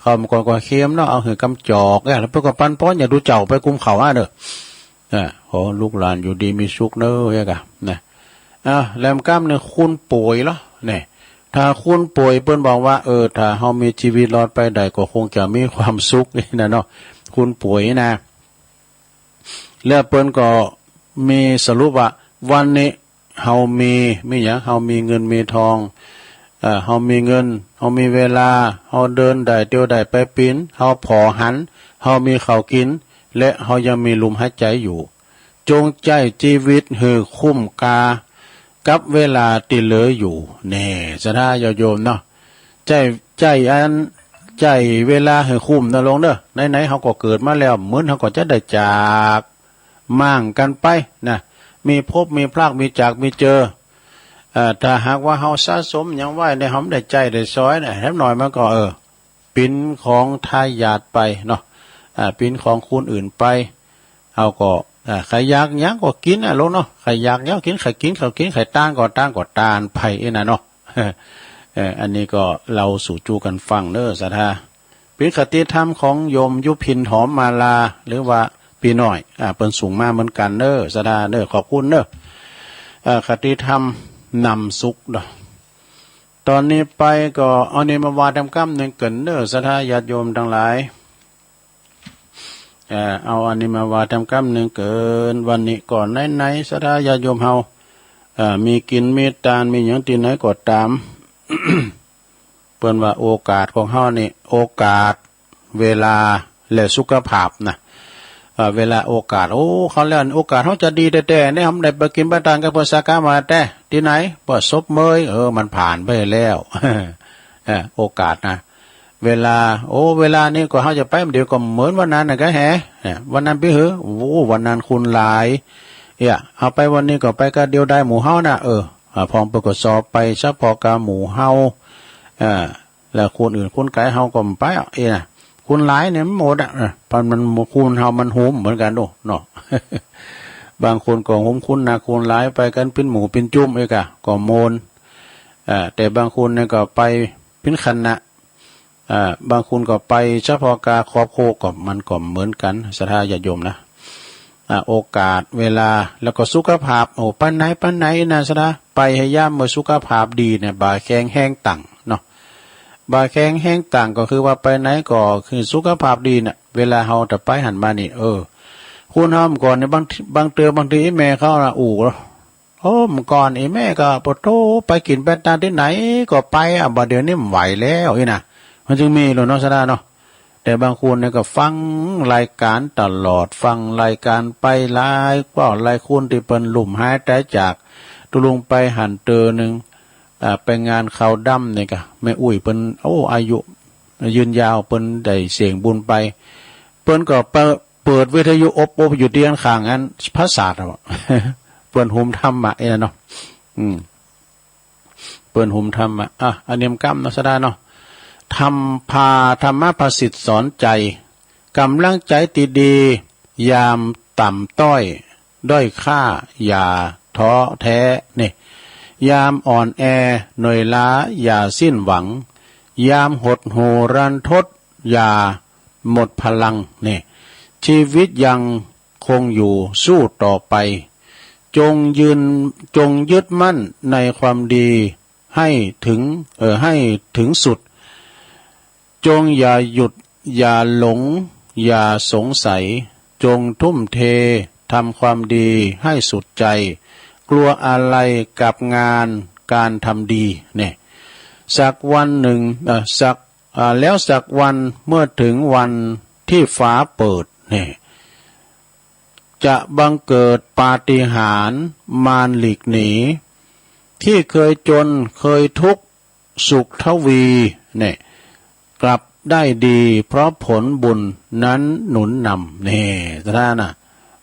ข้าวมันก่อนก็เค็มเนาะ เอาหื้อก้ำจอก เอ้ย แล้วเปิ้นก็ปันป้อน อย่าดูเจ้าไปกุมข้าวอะเน่อ อ่า ขอลูกหลานอยู่ดีมีสุขเน่อ เอ้ยกะ นะ อ่า แหลมก้ำเนี่ย คนป่วยเหรอ เนี่ย ถ้าคนป่วยเปิ้นบอกว่า เออ ถ้าเฮามีจีวิตรอดไปได้ก็คงจะมีความสุข นี่นะเนาะ คนป่วยนะ แล้วเปิ้นก็มีสรุปว่า วันนี้เฮามี มีหยัง เฮามีเงินมีทอง เอ่อ เฮามีเงิน เฮามีเวลา เฮาเดินได้เตียวได้ไปปิ๋น เฮาผ่อหัน เฮามีข้าวกิ๋น และเฮายังมีลมหายใจ๋อยู่ จงใจ๊จีวิตหื้อคุ้มค่ากับเวลาตี้เหลืออยู่ แน่ ศรัทธาญาติโยมเนาะ ใจ๊ ใจ๊อัน ใจ๊เวลาหื้อคุ้มนะลุงเน่อ ไหนๆ เฮาก็เกิดมาแล้ว มื้อเฮาก็จะได้จากม่างกั๋นไปนะ มีพบมีพราก มีจากมีเจอ เอ่อ ถ้าหากว่าเฮาสะสมหยังไว้เนี่ย เฮาบ่ได้ใจ๊ได้สอยนะ แหมหน่อยมันก็ เออ ปิ๋นของทายาทไปเนาะ อ่า ปิ๋นของคนอื่นไป เฮาก็ อ่า ใผอยากหยังก็กิ๋นอะลุงเนาะ ใผอยากหยังกิ๋น ใผกิ๋นข้าวกิ๋น ใผตานก็ตาน ก็ตานไปอี้น่ะเนาะ เออ อันนี้ก็เล่าสู่จู้กั๋นฟังเน่อ ศรัทธา เป๋นคติธรรมของโยมยุพินหอมมาลา หรือว่าปี้น้อย อ่า เปิ้นส่งมาเหมือนกั๋นเน่อ ศรัทธาเน่อ ขอบคุณเน่อ เอ่อ คติธรรมนำสุขเนาะ ต๋อนนี้ไปก็เอานี่มาว่าแถมกำนึ่งเกินเน่อ ศรัทธาญาติโยมตังหลาย เอ่อ เอาอันนี้มาว่าแถมกำนึ่งเกิน วันนี้ก็ไหนๆ ศรัทธาญาติโยมเฮา เอ่อ มีกิ๋นมีตาน มีหยังตี้ไหนก็ต๋าม เปิ้นว่าโอกาสของเฮานี่ โอกาส เวลา และสุขภาพนะ เอ่อ เวลา โอกาส โอ้ คราวแล้วโอกาสเฮาจะดีแต๊ๆ เนี่ย เฮาได้ไปกิ๋นไปตานกับเปิ้นสักกะมาแต๊ ตี้ไหน เปิ้นซบเมย เออ มันผ่านไปแล้ว เออ โอกาสนะ เวลา โอ้ เวลานี้ก็เฮาจะไปเดี๋ยวก็เหมือนวันนั้นน่ะกะแห เนี่ย วันนั้นปี้หื้อ โอ้ วันนั้นคนหลาย เนี่ย เฮาไปวันนี้ก็ไปกะเดียวดายหมู่เฮาน่ะ เออ อ่า พ่องเปิ้นก็ซอไปเฉพาะกะหมู่เฮา อ่า แล้วคนอื่นคนไก๋เฮาก็บ่ไปอะ เอ้ยนะ คนหลายเนี่ยมันหมดอะ เออ เพราะมัน คนเฮามันโฮมเหมือนกั๋นโน่ะเนาะ บางคนก็โฮมคนนักคนหลาย ไปกั๋นเป๋นหมู่เป๋นจุ้มเอ้ยกะ ก็ม่วน อ่า แต่บางคนเนี่ยก็ไปเป๋นคณะ อ่า บางคนก็ไปเฉพาะกะครอบครัว ก็มันก็เหมือนกั๋น ศรัทธาญาติโยมนะ อ่า โอกาส เวลา แล้วก็สุขภาพ โอ้ ไปไหน ไปไหนนะ ศรัทธา ไปหื้อยามเมื่อสุขภาพดีเนี่ย บ่าแข็งแฮงตังเนาะ บ่าแข็งแฮงตังก็คือว่าไปไหนก็คือสุขภาพดีน่ะ เวลาเฮาจะไปหั้นมานี่ เออ คนเฮาเมื่อก่อนเนี่ย บาง บางเตื้อบางตี้แม่เขาน่ะ อู้ โอ้ เมื่อก่อนไอ้แม่ก็ ปะโธ่ ไปกิ๋นไปตานตี้ไหนก็ไปอะ บ่าเดี๋ยวนี้บ่ไหวแล้วอี้นะ มันจึงมีโลดเนาะ ศรัทธาเนาะ แต่บางคนเนี่ยก็ฟังรายก๋านตลอด ฟังรายก๋านไปหลายคราวหลายคนตี้เปิ้นลุ่มหายต๋ายจาก ตุ๊ลุงไปหั้นเตื้อนึ่ง อ่า ไปงานขาวดำนี่กะ แม่อุ๊ยเปิ้น โอ้ อายุยืนยาว เปิ้นได้เสียงบุญไป เปิ้นก็เปิด เปิดวิทยุอบๆ อยู่ตี้อันข้างอันผาสาทอะ เปิ้นหุมธรรมะไอ้นั่นเนาะ อืม เปิ้นหุมธรรมะ อ่ะ อันเนียมก้ำเนาะ สะท้าเนาะ ธรรมภา ธรรมภาษิตสอนใจ๋ ก๋ำลังใจ๋ตี้ดี ยามต่ำต้อย ด้อยค่า อย่าท้อแท้ นี่ ยามอ่อนแอ เหนื่อยล้า อย่าสิ้นหวัง ยามหดหู่รันทด อย่าหมดพลัง นี่ ชีวิตยังคงอยู่ สู้ต่อไป จงยืน จงยึดมั่นในความดี ให้ถึง เอ่อ ให้ถึงสุด จงอย่าหยุด อย่าหลง อย่าสงสัย จงทุ่มเททำความดีให้สุดใจ กลัวอะไรกับงานการทำดี เนี่ย สักวันหนึ่ง เอ่อ สัก อ่า แล้วสักวันเมื่อถึงวันที่ฟ้าเปิด เนี่ย จะบังเกิดปาฏิหาริย์ มารหลีกหนี ที่เคยจนเคยทุกข์สุขทวี เนี่ย กลับได้ดี เพราะผลบุญนั้นหนุนนำ นี่ สะท้านะ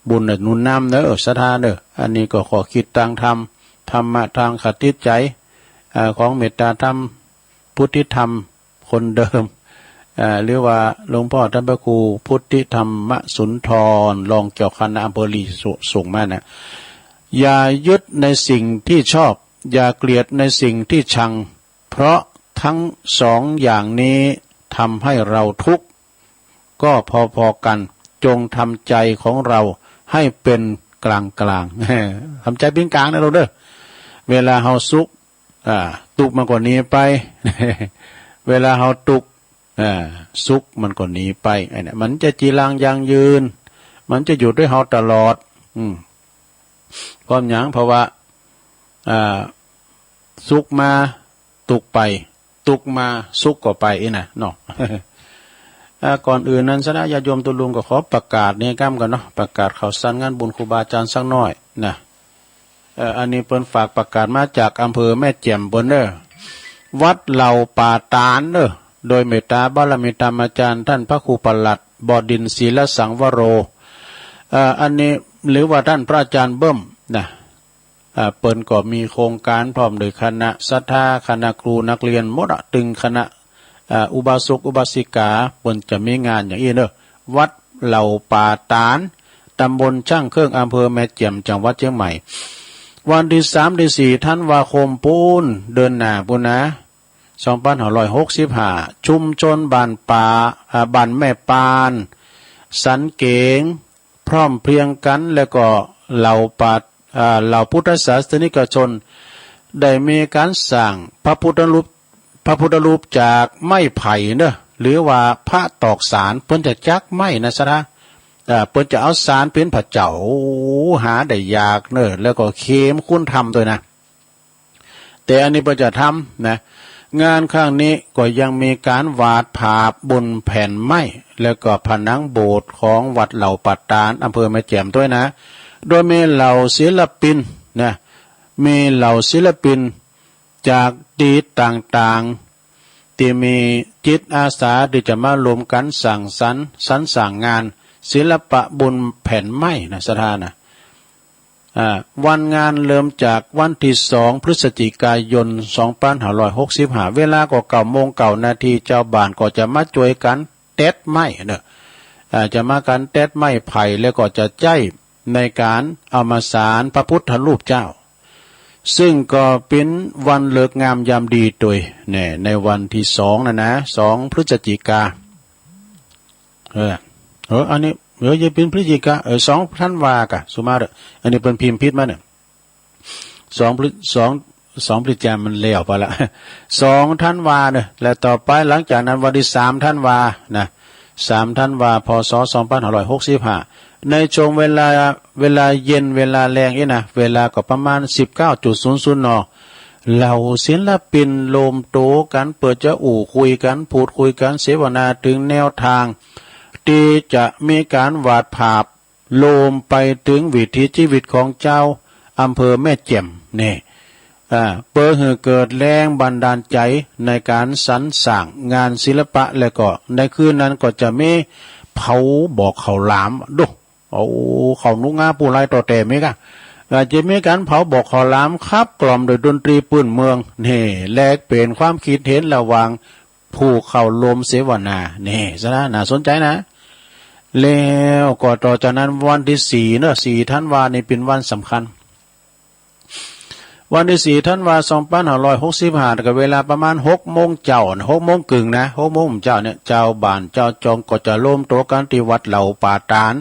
บุญน่ะหนุนนำเนอะ สะท้าเนอะ อันนี้ก็ข้อคิดตางธรรม ธรรมะตางคติใจ๋ อ่า ของเมตตาธรรม พุทธิธรรม คนเดิม อ่า หรือว่าหลวงพ่อท่านพระครูพุทธิธรรมสุนทร รองเจ้าคณะอำเภอลีสุ ส่งมานะ อย่ายึดในสิ่งที่ชอบ อย่าเกลียดในสิ่งที่ชัง เพราะทั้งสองอย่างนี้ทำให้เราทุกข์ ก็พอๆ กัน จงทำใจของเราให้เป็นกลางๆ ทำใจ๋เป๋นก๋างนะลูกเด้อ เวลาเฮาสุข อ่า ตุ๊กข์มันก็หนีไป เวลาเฮาตุ๊กข์ อ่า สุขมันก็หนีไป ไอ้เนี่ย มันจะจีรังยั่งยืน มันจะอยู่ด้วยเฮาตลอด อืม เพราะหยัง เพราะว่า อ่า สุขมา ตุ๊กข์ไป ตุ๊กข์มา สุขก็ไป อี้นะเนาะ อ่า ก่อนอื่นนั้น สะท้าญาติโยมตุ๊ลุงก็ขอประกาศนี่ก้ำก่อนเนาะ ประกาศข่าวสารงานบุญครูบาอาจ๋ารย์สักหน้อยนะ เอ่อ อันนี้เปิ้นฝากประกาศมาจากอำเภอแม่แจ่มเปิ้นเน้อ วัดเหล่าป่าตาดเน้อ โดยเมตตาบารมีธรรมอาจารย์ท่านพระครูปลัด บดินทร์ ศีลสังวโร เอ่อ อันนี้ หรือว่าท่านพระอาจารย์เบิ้มนะ อ่า เปิ้นก็มีโครงก๋านพร้อมโดยคณะศรัทธา คณะครูนักเรียนหมดอะ ตึงคณะ อ่า อุบาสกอุบาสิกา เปิ้นจะมีงานอย่างอี้เน้อ วัดเหล่าป่าตาด ตำบลช่างเครื่อง อำเภอแม่แจ่ม จังหวัดเชียงใหม่ วันตี้สามตี้สี่ธันวาคมปู้น เดือนหน้าปู้นนะ สองปันห้าร้อยหกสิบห้า ชุมชนบ้านป่า อ่า บ้านแม่ปาน สันเก๋ง พร้อมเพรียงกั๋น แล้วก็เหล่าป่า อ่า เหล่าพุทธศาสนิกชน ได้มีก๋านสร้างพระพุทธรูป พระพุทธรูปจากไม้ไผ่เน้อ หรือว่าพระตอกสาน เปิ้นจะจักไม้นะ สะท้า อ่า เปิ้นจะเอาสานเป๋นพระเจ้า หาได้ยากเน้อ แล้วก็เข้มข้นธรรมตวยนะ แต่อันนี้เปิ้นจะทำนะ งานครั้งนี้ก็ยังมีก๋านหวาดผาบบุญแผ่นไม้ แล้วก็ผนังโบสถ์ของวัดเหล่าป่าตาด อำเภอแม่แจ่มตวยนะ โดยมีเหล่าศิลปินนะ มีเหล่าศิลปินจากตี้ต่างๆ ตี้มีจิตอาสาตี้จะมารวมกั๋นสร้างสรรค์ สรรสร้างงานศิลปะบุญแผ่นไม้นะ สะท้านะ อ่า วันงานเริ่มจากวันตี้สองพฤศจิกายน สองปันห้าร้อยหกสิบห้า เวลาก็เก้าโมงเก้านาที จาวบ้านก็จะมาจ้วยกั๋นแต๊ดไม้เน้อ อ่า จะมากั๋นแต๊ดไม้ไผ่ แล้วก็จะใจ๊ในก๋านเอามาสานพระพุทธรูปเจ้า ซึ่งก็เป๋นวันฤกษ์งามยามดีตวยแน่ ในวันตี้สองนะนะ สองพฤศจิกา เออ เออ อันนี้ เออ อย่าเป๋นพฤศจิกา เออ สองธันวากะ สุมาเถอะ อันนี้เปิ้นพิมพ์ผิดมาเนี่ย สองพฤ สอง สองพฤศจิกามันแล้วไปละ สองธันวาเนอะ และต่อไปหลังจากนั้นวันตี้สามธันวานะ สามธันวา พ.ศ. สองปันห้าร้อยหกสิบห้า ในช่วงเวลา เวลาเย็น เวลาแลงอี้นะ เวลาก็ประมาณ สิบเก้าจุดศูนย์ศูนย์ น. เหล่าศิลปินรวมตั๋วกั๋น เปื้อจะอู้คุยกั๋น พูดคุยกั๋น เสวนาเถิงแนวตาง ตี้จะมีก๋านหวาดผาบ รวมไปเถิงวิถีชีวิตของจาวอำเภอแม่แจ่มนี่ อ่า เปิดหื้อเกิดแรงบันดาลใจ๋ในก๋านสรรสร้างงานศิลปะ แล้วก็ในคืนนั้นก็จะมีเผาบอกข้าวหลาม ดู เอาข้าวหนุกงาปู้ไลต่อแต๊มีก้า อ่า จะมีก๋านเผาบอกข้าวหลาม ขับกล่อมโดยดนตรีปื้นเมือง นี่ แลกเป๋นความกึ๊ดเห็นระหว่างผู้เข้าร่วมเสวนา นี่ สะนะ น่าสนใจ๋นะ แล้วก็ต่อจากนั้นวันตี้สี่เนาะ สี่ธันวานี่เป๋นวันสำคัญ วันตี้สี่ธันวา สองปันห้าร้อยหกสิบห้า ก็เวลาประมาณหกโมงเจ๊านะ หกโมงเกิ่งนะ หกโมงเจ๊าเนี่ย จาวบ้านจาวจองก็จะรวมตั๋วกั๋นตี้วัดเหล่าป่าต๋าน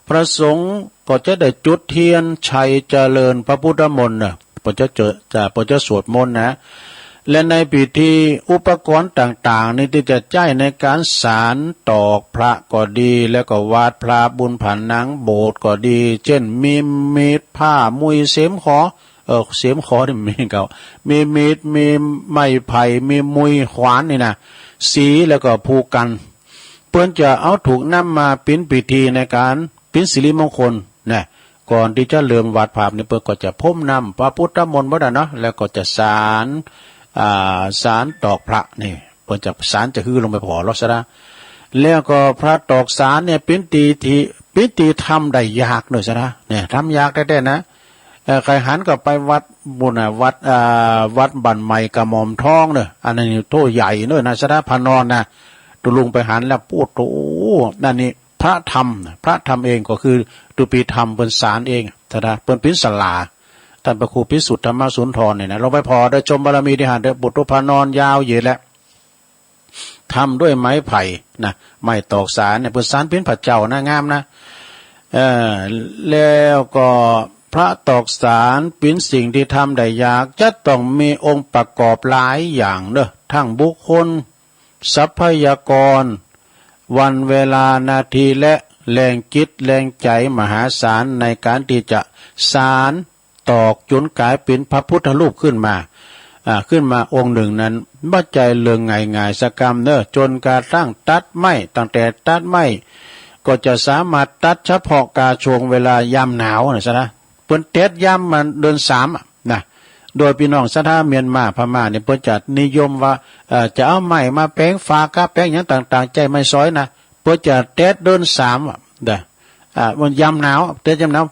พระสงฆ์ก็จะได้จุดเตียนชัยเจริญพระพุทธมนต์เนาะ เปิ้นจะเจิ จะ เปิ้นจะสวดมนต์นะ และในพิธีอุปกรณ์ต่างๆ นี่ตี้จะใจ๊ในก๋านสานตอกพระก็ดี แล้วก็หวาดพระบุญผนังโบสถ์ก็ดี เจ้นมีมีด ผ้า มุย เสียมขอ เออ เสียมขอนี่มีเก่า มีมีด มีไม้ไผ่ มีมุย ขวานนี่นะ สี แล้วก็ภูกัน เปิ้นจะเอาถูกนำมาปิ้นพิธีในก๋านปิ้นสิริมงคลนะ ก่อนตี้จะเริ่มหวาดพระนี่ เปิ้นก็จะพรมน้ำพระพุทธมนต์บ่ได้เนาะ แล้วก็จะสาน อ่า สานตอกพระนี่ เปิ้นจะสานจะหื้อลงไปผ่อลอดสะนะ แล้วก็พระตอกสานเนี่ย ปิ้นตี้ ตี้ ปิ้นตี้ทำได้ยากเนาะสะนะ เนี่ย ทำยากแต๊ๆ นะ เอ่อ ใผหันก็ไปวัดบุญน่ะ วัด อ่า วัดบ้านใหม่กระหม่อมทองเนาะ อันนั้นนี่โถ่ใหญ่เนาะนะ สะนะ พระนอนนะ ตุ๊ลุงไปหันแล้ว โอ้โห นั่นนี่พระทำนะ พระทำเองก็คือตุ๊ปีทำเปิ้นสานเอง สะนะ เปิ้นปิ้นศาลา ต้านพระครูพิสุทธิ์ธรรมสุนทรเนี่ยนะ ลงไปผ่อได้ชมบารมีตี้หั้นเต๊อะ ปุตตุพระนอนยาวเหยียดแหละ ทำด้วยไม้ไผ่นะ ไม้ตอกสานเนี่ย เปิ้นสานปิ้นพระเจ้านะ งามนะ เอ่อ แล้วก็พระตอกสานปิ้นสิ่งตี้ทำได้ยาก จะต้องมีองค์ประกอบหลายอย่างเนาะ ทั้งบุคคล ทรัพยากร วันเวลานาที และแรงจิตแรงใจ๋มหาศาลในก๋านตี้จะสาน ตอกจ๋นก๋ายเป๋นพระพุทธรูปขึ้นมา อ่า ขึ้นมาองค์นึ่งนั้น บ่ใจ้เรื่องง่ายๆ สักกำเนาะ จ๋นกระทั่งตัดไม้ ตั้งแต่ตัดไม้ ก็จะสามารถตัดเฉพาะกาช่วงเวลายามหนาวน่ะสะนะ เปิ้นแต๊ดยามมันเดือนสามอะนะ โดยปี้น้องศรัทธาเมียนมาพม่าเนี่ย เปิ้นจะนิยมว่า เอ่อ จะเอาไม้มาแป๋งฝาก้าแป๋งหยังต่างๆ ใจ๊ไม้สอยนะ เปิ้นจะแต๊ดเดือนสามอะนะ อ่า มันยามหนาว แต๊ดยามหนาว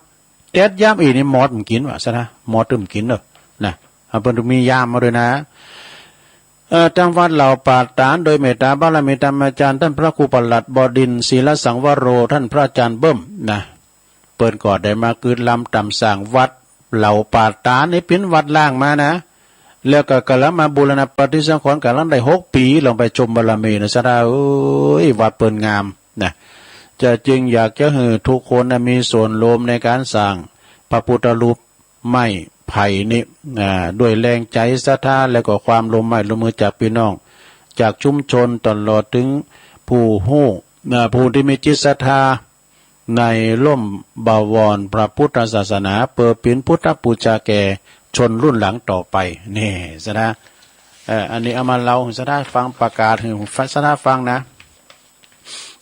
แต๊ดยามอี้นี่มอดบ่กิ๋นว่าสะนะ มอดตึงบ่กิ๋นเนาะ นะ อ่า เปิ้นมียามมาด้วยนะ เอ่อ ตางวัดเหล่าป่าต๋าน โดยเมตตาบารมีธรรมาจารย์ ต้านพระครูประหลัดบดินทร์ ศีลสังวโร ต้านพระอาจารย์เบิ้มนะ เปิ้นก็ได้มากืดลำต๋ามสร้างวัดเหล่าป่าต๋านนี่ เป๋นวัดร้างมานะ แล้วก็ก๋ำลังมาบูรณะปฏิสังขรณ์ ก๋ำลังได้หกปี๋ ลองไปชมบารมีนะศรัทธาเอ้ย วัดเปิ้นงาม นะ จะจึงอยากจะหื้อทุกคนนะมีส่วนร่วมในก๋านสร้างพระพุทธรูปไม้ไผ่นี่ อ่า ด้วยแรงใจ๋ศรัทธา แล้วก็ความร่วมไม้ร่วมมือจากปี้น้อง จากชุมชน ตลอดเถิงผู้ฮู้ อ่า ผู้ตี้มีจิตศรัทธาในร่มบวรพระพุทธศาสนา เปื้อเป๋นพุทธปู๋จาแก่ชนรุ่นหลังต่อไป นี่ศรัทธา เอ่อ อันนี้เอามาเล่าหื้อศรัทธาฟัง ประกาศหื้อศรัทธาฟังนะ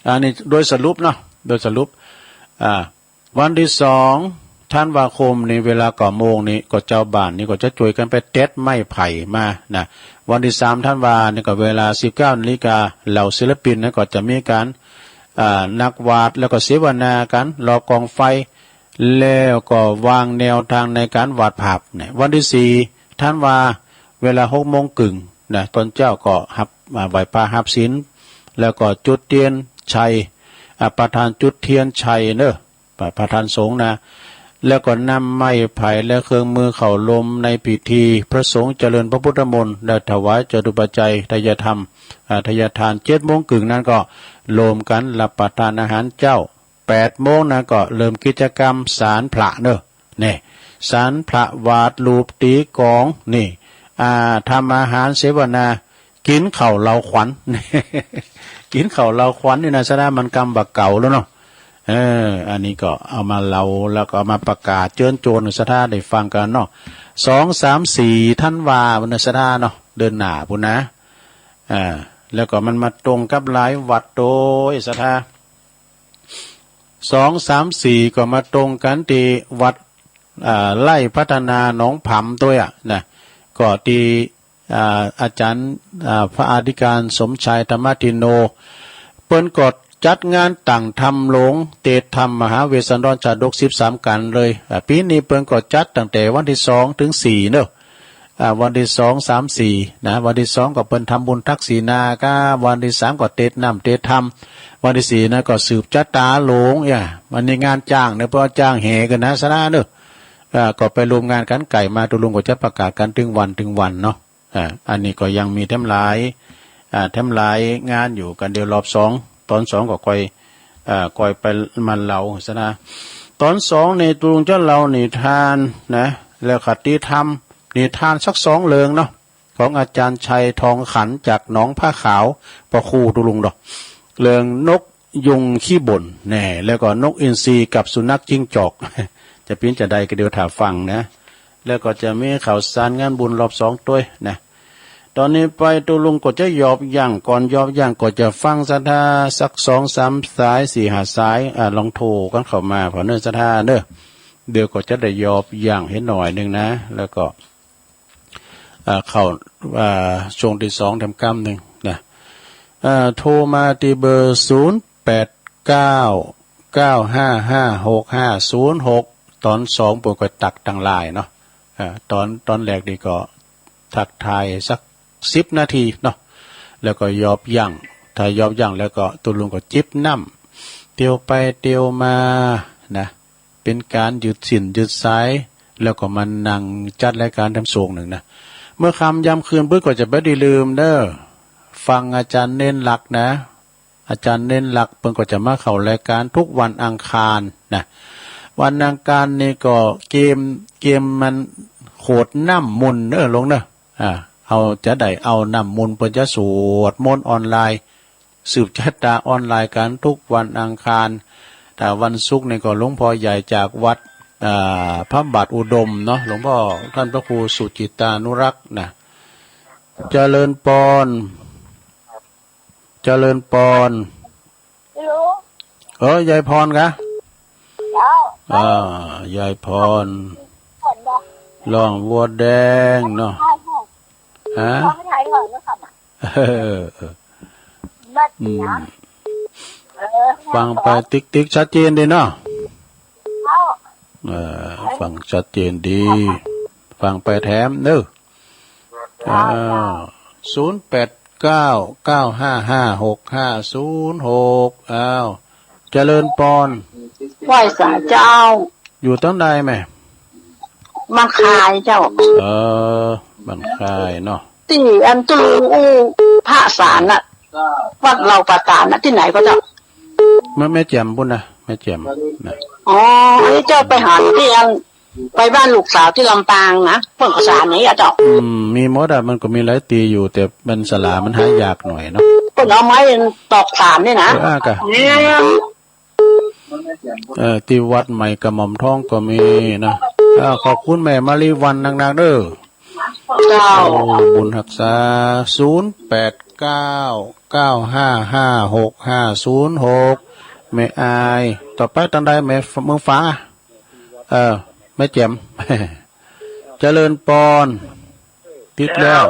อันนี้โดยสรุปเนาะ โดยสรุป อ่า วันตี้สองธันวาคมนี่ เวลาเก้าโมงนี่ ก็จาวบ้านนี่ก็จะจ้วยกั๋นไปแต๊ดไม้ไผ่มานะ วันตี้สามธันวานี่ก็เวลาสิบเก้านาฬิกา เหล่าศิลปินนะก็จะมีก๋าน อ่า นักหวาด แล้วก็เสวนากั๋นรอบก๋องไฟ แล้วก็วางแนวตางในก๋านวาดภาพเนี่ย วันตี้สี่ธันวา เวลาหกโมงเกิ่งนะ ต๋อนเจ๊าก็ฮับ อ่า ไหว้พระฮับศีล แล้วก็จุดเตียนชัย อ่า ประธานจุดเตียนชัยเนาะ ประธานสงฆ์นะ แล้วก็นำไม้ไผ่และเครื่องมือเข้าร่วมในพิธี พระสงฆ์เจริญพระพุทธมนต์ และถวายจตุปัจจัย ทายธรรม อ่า ทายทาน เจ็ดโมงเกิ่งนั้นก็รวมกั๋นรับประทานอาหารเจ๊า แปดโมงนะก็เริ่มกิจกรรมสานพระเนาะ นี่ สานพระ หวาดรูป ตี๋กลอง นี่ อ่า ทำอาหารเสวนา กิ๋นข้าวเหล้าขวัญ กิ๋นข้าวเหล้าขวัญนี่นะศรัทธา มันกำบ่าเก่าแล้วเนาะ เออ อันนี้ก็เอามาเล่า แล้วก็เอามาประกาศเจิญจวนศรัทธาได้ฟังกั๋นเนาะ สอง สาม สี่ธันวาพุ้นนะศรัทธาเนาะ เดือนหน้าพุ้นนะ อ่า แล้วก็มันมาตรงกับหลายวัดโตยศรัทธา สอง สาม สี่ ก็มาตรงกั๋นตี้วัด อ่า ไร่พัฒนาหนองผำโตยอะนะ ก็ตี้ อ่า อาจ๋ารย์ อ่า พระอธิการสมชายธรรมทินโน เปิ้นก็จัดงานตั้งธรรมหลวง เตสน์ธรรมมหาเวสสันดรชาดกสิบสามกัณฑ์เลย อ่า ปี๋นี้เปิ้นก็จัดตั้งแต่วันตี้สองเถิงสี่เนาะ อ่า วันตี้สอง สาม สี่ นะ วันตี้สองก็เปิ้นทำบุญทักษิณาก้า วันตี้สามก็เตสน์น้ำเตสน์ธรรม วันตี้สี่นะก็สืบจะต๋าหลวง อย่า มันมีงานจ้างเนาะ เปิ้นเอาจ้างแห่กั๋นนะ สะนะเนาะ อ่า ก็ไปร่วมงานกั๋น ใก้มาตุ๊ลุงก็จะประกาศกั๋นเถิงวันเถิงวันเนาะ อ่า อันนี้ก็ยังมีแถมหลาย อ่า แถมหลายงานอยู่ กั๋นเดี๋ยวรอบสอง ต๋อนสองก็ค่อย อ่า ค่อยไปมาเล่าสะนะ ต๋อนสองนี่ตุ๊ลุงจะเล่านิทานนะ แล้วคติธรรม นิทานสักสองเรื่องเนาะ ของอาจ๋ารย์ชัยทองขันจากหนองผ้าขาว พระครูตุ๊ลุงเนาะ เรื่องนกยุงขี้บ่นแน่ แล้วก็นกอินทรีกับสุนัขจิ้งจอก จะเป๋นจาใดก็เดี๋ยวถ่าฟังนะ แล้วก็จะมีข่าวสารงานบุญรอบสองตวยนะ ต๋อนนี้ไปตุ๊ลุงก็จะหยอบยั้ง ก่อนหยอบยั้งก็จะฟังศรัทธาสักสองสามสาย สี่ห้าสาย อ่า ลองโทรกั๋นเข้ามาผ่อเน้อศรัทธาเน้อ เดี๋ยวก็จะได้หยอบยั้งหื้อหน่อยนึ่งนะ แล้วก็ อ่า เข้า อ่า ช่วงตี้สองแถมกำนึ่งนะ อ่า โทรมาตี้เบอร์ ศูนย์แปดเก้า เก้าห้าห้า หกห้าศูนย์หก ต๋อนสองเปิ้นก็ตักตังไลน์เนาะ อ่า ต๋อน ต๋อนแรกนี่ก็ทักทายสักสิบนาทีเนาะ แล้วก็หยอบยั้ง ถ้าหยอบยั้งแล้วก็ตุ๊ลุงก็จิบน้ำ เตียวไปเตียวมานะ เป๋นก๋านยืดสิ้นยืดสาย แล้วก็มานั่งจัดรายก๋านแถมส่วงนึ่งนะ เมื่อค่ำยามคืนปุ๊บก็จะบ่ได้ลืมเน้อ ฟังอาจ๋ารย์เณรลักษณ์นะ อาจ๋ารย์เณรลักษณ์เปิ้นก็จะมาเข้ารายก๋านทุกวันอังคารนะ วันอังคารนี่ก็เกม เกมมันโขดน้ำมนต์เน้อลุงเน้อ อ่า เอาจะได้เอาน้ำมนต์ เปิ้นจะสวดมนต์ออนไลน์ สืบจะต๋าออนไลน์กั๋นทุกวันอังคาร แต่วันศุกร์นี่ก็หลวงพ่อใหญ่จากวัด อ่า พระบาทอุดมเนาะ หลวงพ่อต้านพระครูสุจิตตานุรักษ์นะ เจริญปอน เจริญปอน ฮัลโหล เออ ยายพรกะ เจ้า อ่า ยายพร ร้องวัวแดงเนาะ ฮะ เออ เออ อืม ฟังไปติ๊กๆ ชัดเจนดีเนาะ เออ ฟังชัดเจนดี ฟังไปแถมเน้อ อ้าว ศูนย์แปดเก้า เก้าห้าห้า หกห้าศูนย์หก อ้าว เจริญปอน ไหว้สาเจ้า อยู่ตังใดแม่ บ้านคายเจ้า เออ บ้านคายเนาะ ตี้อันตุ๊ลุงอู้พระสารน่ะ วัดเหล่าป่าสารน่ะ ตี้ไหนก็เจ้า แม่ แม่แจ่มปุ้นนะ แม่แจ่มนะ อ๋อ ไอ้เจ้าไปหาตี้อัน ไปบ้านลูกสาวตี้ลำปางนะ เปิ้นเอาสารไหนอะเจ้า อืม มีหมดอะ มันก็มีหลายตี้อยู่ แต่มันสารามันหายากหน่อยเนาะ เปิ้นเอาไม้ตอกสารนี่นะ เออ อ่ะกะ เนี่ย เออ ตี้วัดใหม่กระหม่อมทองก็มีนะ อ่า ขอบคุณแม่มาลีวันนักๆ เด้อ เจ้า โอ้ บุญฮักษา ศูนย์แปดเก้า เก้าห้าห้า หกห้าศูนย์หก แม่อาย ต่อไปตังใดแม่ เมืองฝางอะ เออ แม่แจ่ม เจริญปอน ติดแล้ว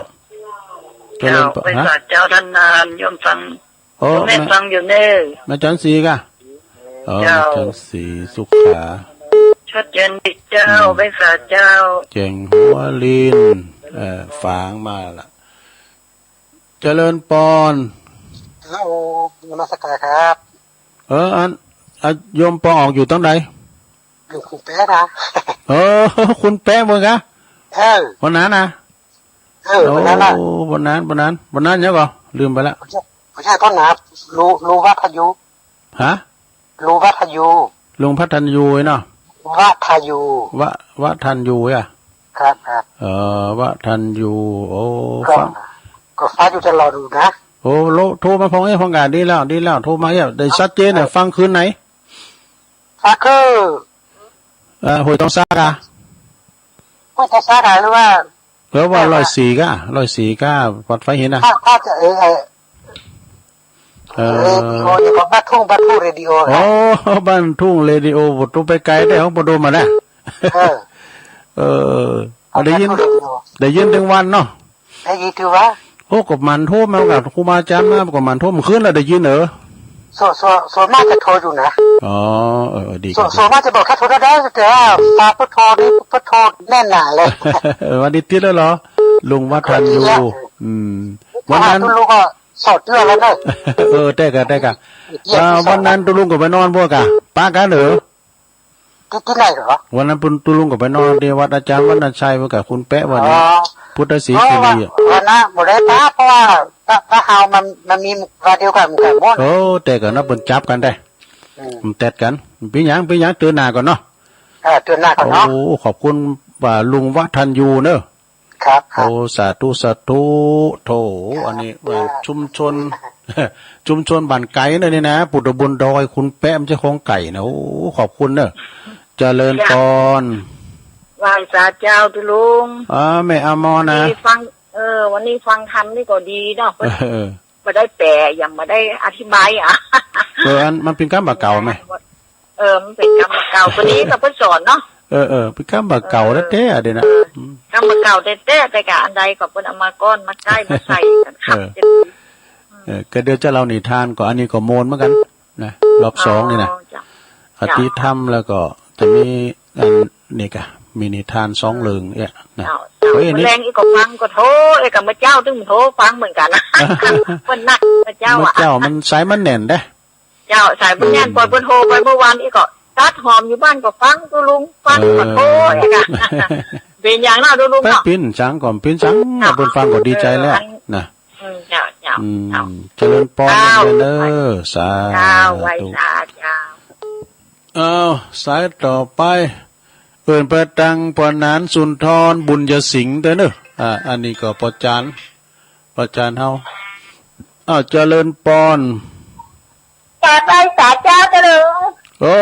เจ้า เจริญปอน เจ้า ฮะ ไปสาเจ้าท่านนาน โยมฟัง โอ้ แม่ แม่ฟังอยู่เน้อ แม่จันทร์ศรีกะ อ๋อ เจ้า แม่จันทร์ศรีสุขา ชัดเจนดีเจ้า อืม ไปสาเจ้า แจ่งหัวลิน เอ่อ ฝางมาละ เจริญปอน ฮัลโหล นมัสการครับ เออ อัน อ่ะ โยมปองออกอยู่ตังใด อยู่ขุนแป๊ะนะ เออ ขุนแป๊ะเมืองกะ เออ วันนั้นนะ เออ วันนั้นน่ะ โอ้ วันนั้น วันนั้น วันนั้นยังก่อ ลืมไปละ บ่ใจ้ บ่ใจ้ ต้นนะ ลุง ลุงวัฒยู ฮะ ลุงวัฒยู ลุงพัฒยูเนาะ วัฒยู วะ วัฒยูอะ ครับ ครับ เออ วัฒยู โอ้ ก็ ฟัง ก็ฟังอยู่ตลอดอยู่นะ โอ้ โล โทรมาพ้องเอ้ย พ้องกะ ดีแล้ว ดีแล้ว โทรมาเอ้ย ได้ชัดเจนเนี่ย เออ ฟังคืนไหน ฟังคือ เอ่อ ห้วยตองซากะ ห้วยตองซากะ หรือว่า หรือว่า เออ ร้อยสี่กะ ร้อยสี่กะ วัดไฟหินนะ ถ้า ถ้าจะ เออ เออ เออ เรดิโอเนี่ย บ้านทุ่ง บ้านทุ่งเรดิโอ โอ้ ครับ บ้านทุ่งเรดิโอ บ่ต้องไปไกลได้ ของปะโดมมานะ เออ เออ เอา ได้ยิน ได้ยินตึงวันเนาะ ได้ยินตึงวัน โอ้ ก็หมั่นโทรมากับครูบาอาจารย์มา ก็หมั่นโทรเมื่อคืนแล้วได้ยินเหรอ ส่วน ส่วน ส่วนมากจะโทรอยู่นะ อ๋อ เออ เออ ดี ส่วน ครับ ส่วนมากจะบอกถ้าโทรได้ แต่ว่าพอโทรนี่ พอโทรแน่นหนาเลย เออ วันนี้ติดแล้วเหรอ ลุงวัฒนยู ติดแล้ว อืม วันนั้น โทรหาตุ๊ลุงก็สองเทื่อแล้วเนอะ เออ ได้กะ ได้กะ เยี่ยม อ่า ที่สอง วันนั้นตุ๊ลุงก็ไปนอนพวกกะ ปะกันเหรอ ตี้ ตี้ไหนเหรอ วันนั้นตุ๊ลุงก็ไปนอนตี้วัดอาจารย์วัฒนชัยพวกกะ คุณแป๊ะวันนี้ อ๋อ พุทธศรี เพราะว่า คีรีอะ วันนั้นบ่ได้ปะ เพราะว่า ตะ ตะเฮามัน มันมีวันเดียวกัน กันหมด โอ้ แต่กะนะ เปิ้นจับกันได้ อืม มันแตดกัน เป๋นหยัง เป๋นหยัง เตื้อหน้าก่อนเนาะ เออ เตื้อหน้าก่อนเนาะ โอ้ ขอบคุณ อ่า ลุงวัฒนยูเนอะ ครับ ครับ โอ้ สาธุ สาธุ โถ อันนี้ อ่า เอ่อ ชุมชน ชุมชนบ้านไก๋เนอะนี่นะ ปุตตะบุญดอย คุณแป๊ะ มันเจ้าของไก่นะ โอ้ ขอบคุณเนอะ เจริญปอน ไหว้สาเจ้าตุ๊ลุง อ่า แม่อมรนะ นี่ฟัง เออ วันนี้ฟังธรรมนี่ก็ดีเนาะ เออ บ่ได้แปล ยังบ่ได้อธิบายอะ เออ อัน มันเป๋นกำบ่าเก่าไหม เออ มันเป๋นกำบ่าเก่า ตัวนี้ก็เปิ้นสอนเนาะ เออ เออ เป๋นกำบ่าเก่าแต๊ๆ เดี๋ยวนะ เออ อืม กำบ่าเก่าแต๊ๆ แต่กะอันใดก็เปิ้นเอามาก้อน มาใก้ มาใส่กันครับ เออ เออ ก็เดี๋ยวจะเล่านิทานก็ อันนี้ก็โมนเหมือนกันนะ รอบสองนี่นะ อ๋อ เจ้า คติธรรม แล้วก็จะมีอันนี้กะ มีนิทานสองเรื่องเนี่ยนะ เจ้า เจ้า เฮ้ย อันนี้ แลงอีกก็ฟังก็โทร เอ้ย กะเมื่อเจ๊าตึงโทรฟังเหมือนกันนะ เปิ้นนัดเมื่อเจ๊าอะ เมื่อเจ๊ามันสายมันแน่นเด้ เจ้า สายเปิ้นแน่น อืม ปล่อยเปิ้นโทรไปเมื่อวานนี้ก็ตัดหอมอยู่บ้านก็ฟังตุ๊ลุง ฟังก็โทร เออ เองอะ เป๋นหยังเนาะตุ๊ลุงเนาะ เป๋นสังก็เป๋นสัง เจ้า เปิ้นฟังก็ดีใจ๋แล้ว เออ อัน นะ อืม เจ้า เจ้า อืม เจ้า เจริญปอน เจ้า เด้อ สาธุ เจ้า ไหว้สาเจ้า อ้าว สายต่อไป เอิ้นไปตังป้อหนานสุนทรบุญยสิงห์เต๊อะเนอะ อ่า อันนี้ก็ป้อจ๋ารย์ ป้อจ๋ารย์เฮา อ้าว เจริญปอน กราบไหว้สาเจ้าเจ้าหลวง โอ้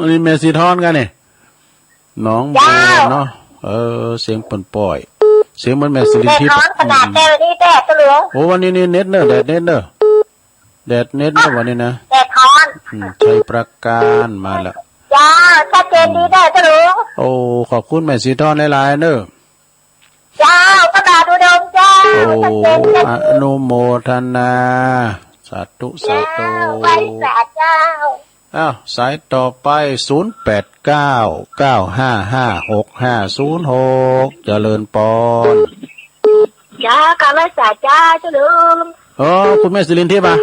นี่แม่สีทอนกั๋นนี่ หนองบัว เจ้า เนาะ เออ เสียงเปิ้นป้อย เสียงเหมือนแม่สิรินทิพย์ แดดฮ้อนขนาด อืม แดดนี่แดดเจ้าหลวง โอ้ วันนี้นี่เน็ตเนอะ แดดเน็ตเนอะ แดดเน็ตเนอะวันนี้นะ แดดฮ้อน อืม ชัยปราการมาแล้ว เจ้า ชัดเจนดีเนอะเจ้าหลวง โอ้ ขอบคุณแม่สีทอนหลายๆ เนอะ เจ้า พระบาทอุดมเจ้า โอ้ ชัดเจน อนุโมทนา สาธุ สาธุ เจ้า ไหว้สาเจ้า อ้าว สายต่อไป ศูนย์แปดเก้า เก้าห้าห้า หกห้าศูนย์หก เจริญปอน เจ้า กราบไหว้สาเจ้าเจ้าหลวง อ๋อ คุณแม่สิรินทิพย์อะ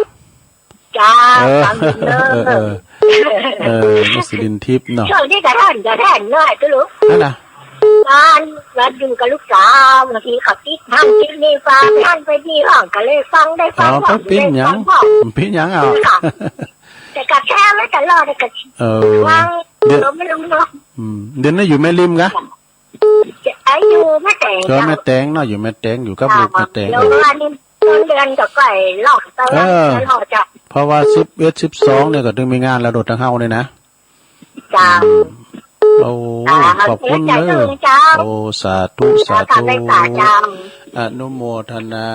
เจ้า เออ ฟังอยู่เนอะ เออ เออ เออ แม่สิรินทิพย์เนาะ ช่วงนี้กระทัน กระทันหน่อยเจ้าหลวง นั่นน่ะ บ้าน บ้านอยู่กับลูกสาว บางทีเขาติดหั้นติดนี่ ฟังหั้นไปนี่ ห้องก็เลยฟังได้ ฟัง อ๋อ บ่ เปิ้นเป๋นหยัง ได้ฟังบ่ เป๋นหยังอ้าว ค่ะ แต่ก็แชร์ไว้ตลอด แต่ก็ เออ ฟัง เดี๋ยว เราไม่รู้เนาะ อืม เดี๋ยวนี้อยู่แม่ริมกะ ไอ้อยู่แม่แตง เออ เจ้า แม่แตงเนาะ อยู่แม่แตง อยู่กับลูกแม่แตง เจ้า แล้วว่านี่ต้นเดือนก็ใกล้ลอกไป เออ แล้วเจ้า เพราะว่าสิบเอ็ด สิบสองเนี่ยก็ตึงมีงานแล้ว โดดตังเฮาเนี่ยนะ เจ้า อืม โอ้ อ่า ขอบคุณเนอะ เจ้า โอ้ สาธุ สาธุ เจ้า อนุโมทนา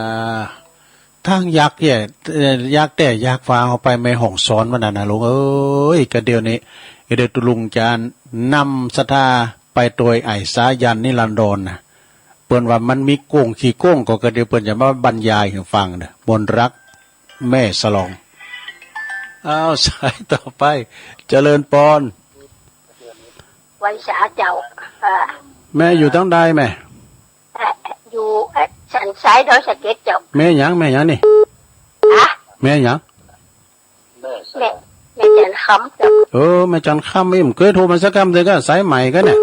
ทางอยากแย่ เอ่อ อยากแต๊อยากฝากเฮาไปแม่ฮ่องสอนวันนั้นนะลุงเอ้ย กะเดี๋ยวนี้ กะเดี๋ยวตุ๊ลุงจะนำศรัทธาไปโตยไอ้สายัณนิรันดรนะ เปิ้นว่ามันมีโก้งขี้โก้ง ก็กะเดี๋ยวเปิ้นจะมาบรรยายหื้อฟังเนอะ มนต์รักแม่สลอง อ้าว สายต่อไป เจริญปอน ไหว้สาเจ้า อ่า แม่อยู่ตางใดแม่ เอ่อ อยู่ เอ่อ สันทรายดอยสะเก็ดเจ้า แม่หยัง แม่หยังนี่ ฮะ แม่หยัง แม่ แม่จันทร์คำเจ้า เออ แม่จันทร์คำ เอ็ม เกยโทรมาสักกำเดียวกะ สายใหม่กะเนี่ย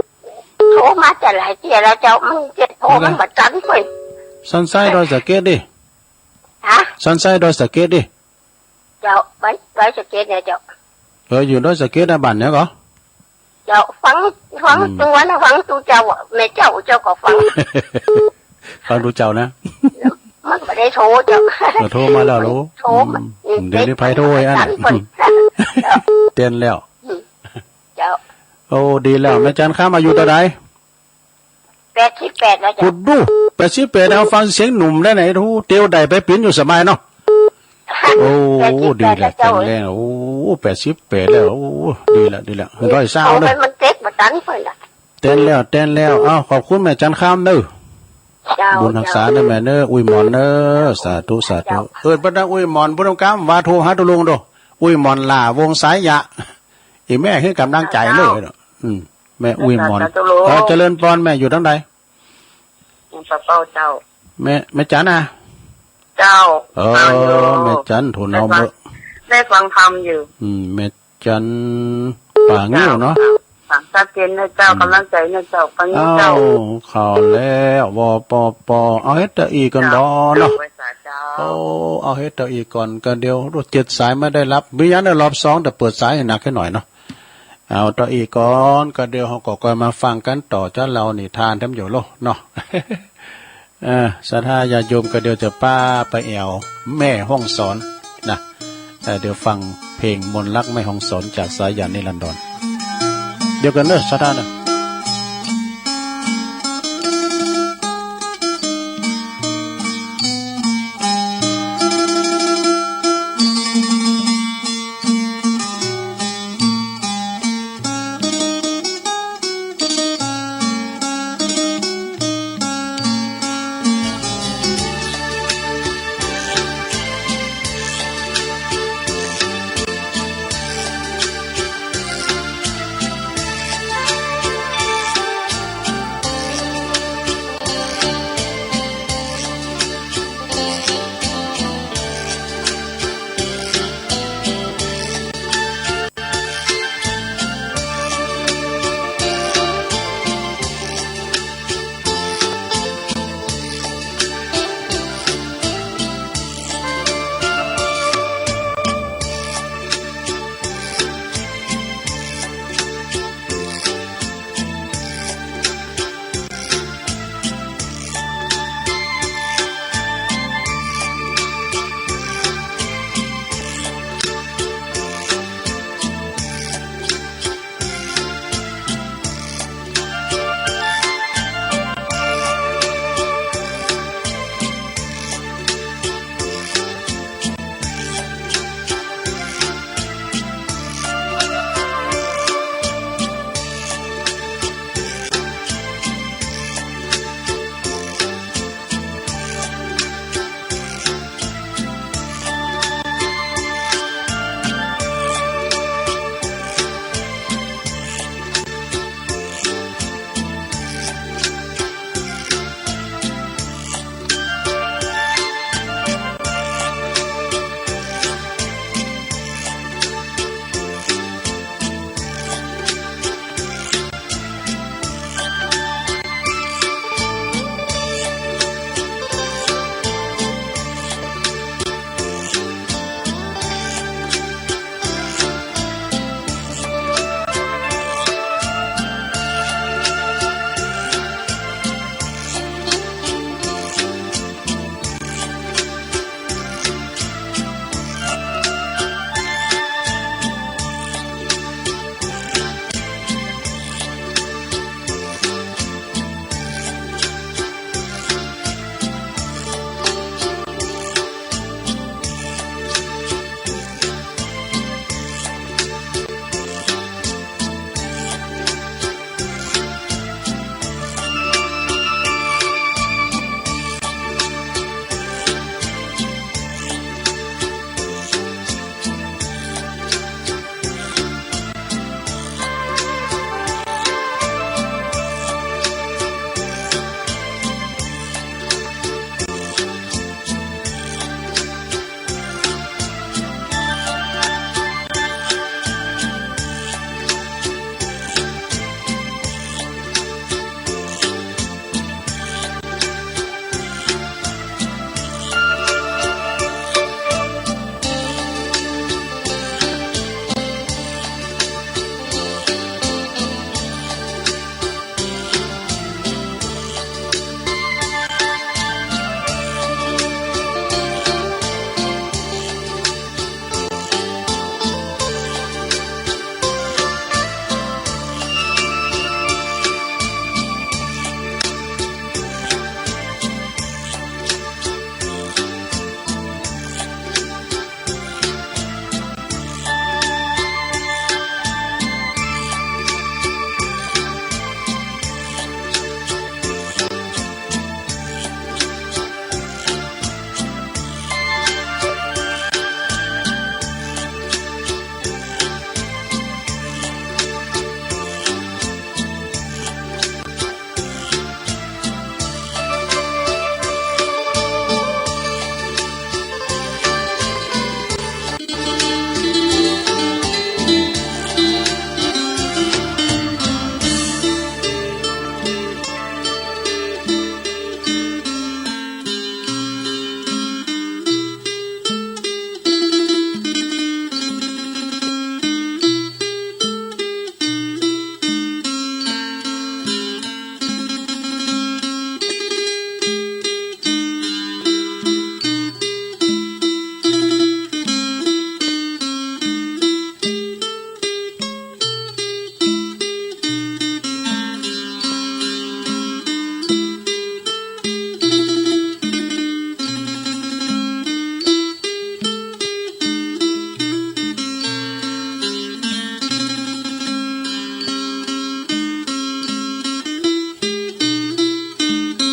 โทรมาแต่หลายเที่ยแล้วเจ้า มันจะโทรมันบ่ตันเว้ย สันทรายดอยสะเก็ดดิ ฮะ สันทรายดอยสะเก็ดดิ เจ้า ไป ไปสะเก็ดเนี่ยเจ้า เออ อยู่ดอยสะเก็ดนะ บ้านเนี่ยก่อ เจ้า ฟัง ฟัง อืม ตัวนะ ฟังตัวเจ้าอะ แม่เจ้า เจ้าก็ฟัง ฟังตัวเจ้านะ มันบ่ได้โทรเจ้า เออ โทรมาแล้วลูก โทรมา อืม อืม เดี๋ยวนี้ไผโทรไอ้อันน่ะ ตันเปิ้น เต้นแล้ว อืม เจ้า โอ้ ดีแล้ว แม่จันทร์คำอายุเต้าใด แปดสิบแปดแล้วเจ้า กูดู แปดสิบแปด เอาฟังเสียงหนุ่มได้ไหน โอ้ เตียวได้ไปปิ๊นอยู่สบายเนาะ โอ้ แปดสิบแปด ดีแล้ว แล้วเจ้า แข็งแรง โอ้ แปดสิบแปด แล้ว โอ้ ดีแล้ว ดีแล้ว ร้อยซาว เอา เด้อ ไปมันเต็กบ่ตันเปิ้นน่ะ แต๊นแล้ว แต๊นแล้ว เอ้า ขอบคุณแม่จันทร์คำเน่อ เจ้า บุญฮักษาเน่อแม่เน่อ อุ้ยหมอนเน่อ สาธุ สาธุ เจ้า เอิ้นเปิ้นดังอุ้ยหมอน ผู้ดำกล้ามว่าโทรหาตุ๊ลุงดู อุ้ยหมอนหล้า วงสายหยะ อีแม่หื้อก๋ำลังใจ๋เลยเนาะ อืม แม่อุ้ยหมอน สาธุ เออ เจริญปอน แม่อยู่ตางใด อยู่ปะเป้าเจ้า แม่ แม่จันทร์นะ เจ้า เออ ฟังอยู่ แม่จันทร์ โถนเอาเบ้อ ได้ฟังธรรมอยู่ อืม แม่จันทร์ ป่างิ้วเนาะ เจ้า ฟังชัดเจนนะเจ้า อืม ก๋ำลังใจ๋นะเจ้า ป่างิ้วเจ้า เอ้า เข้าแล้ว วปป เอาเฮ็ดตะอี้ก่อนบ่เนาะ เจ้า ไหว้สาเจ้า โอ้ เอาเฮ็ดตะอี้ก่อน ก็เดี๋ยวเจ็ดสายไม่ได้รับ มีหยังในรอบสอง แต่เปิดสายให้หนักให้หน่อยเนาะ เอาตะอี้ก่อน ก็เดี๋ยวเฮาก็ค่อยมาฟังกั๋นต่อ เจ้าเล่านิทานแถมอยู่โลเนาะ เออ ศรัทธาญาติโยม ก็เดี๋ยวจะปาไปแอ่วแม่ฮ่องสอนนะ เออ เดี๋ยวฟังเพลงมนต์รักแม่ฮ่องสอนจากสายัณ นิรันดร เดี๋ยวกั๋นเน่อ ศรัทธาเน่อ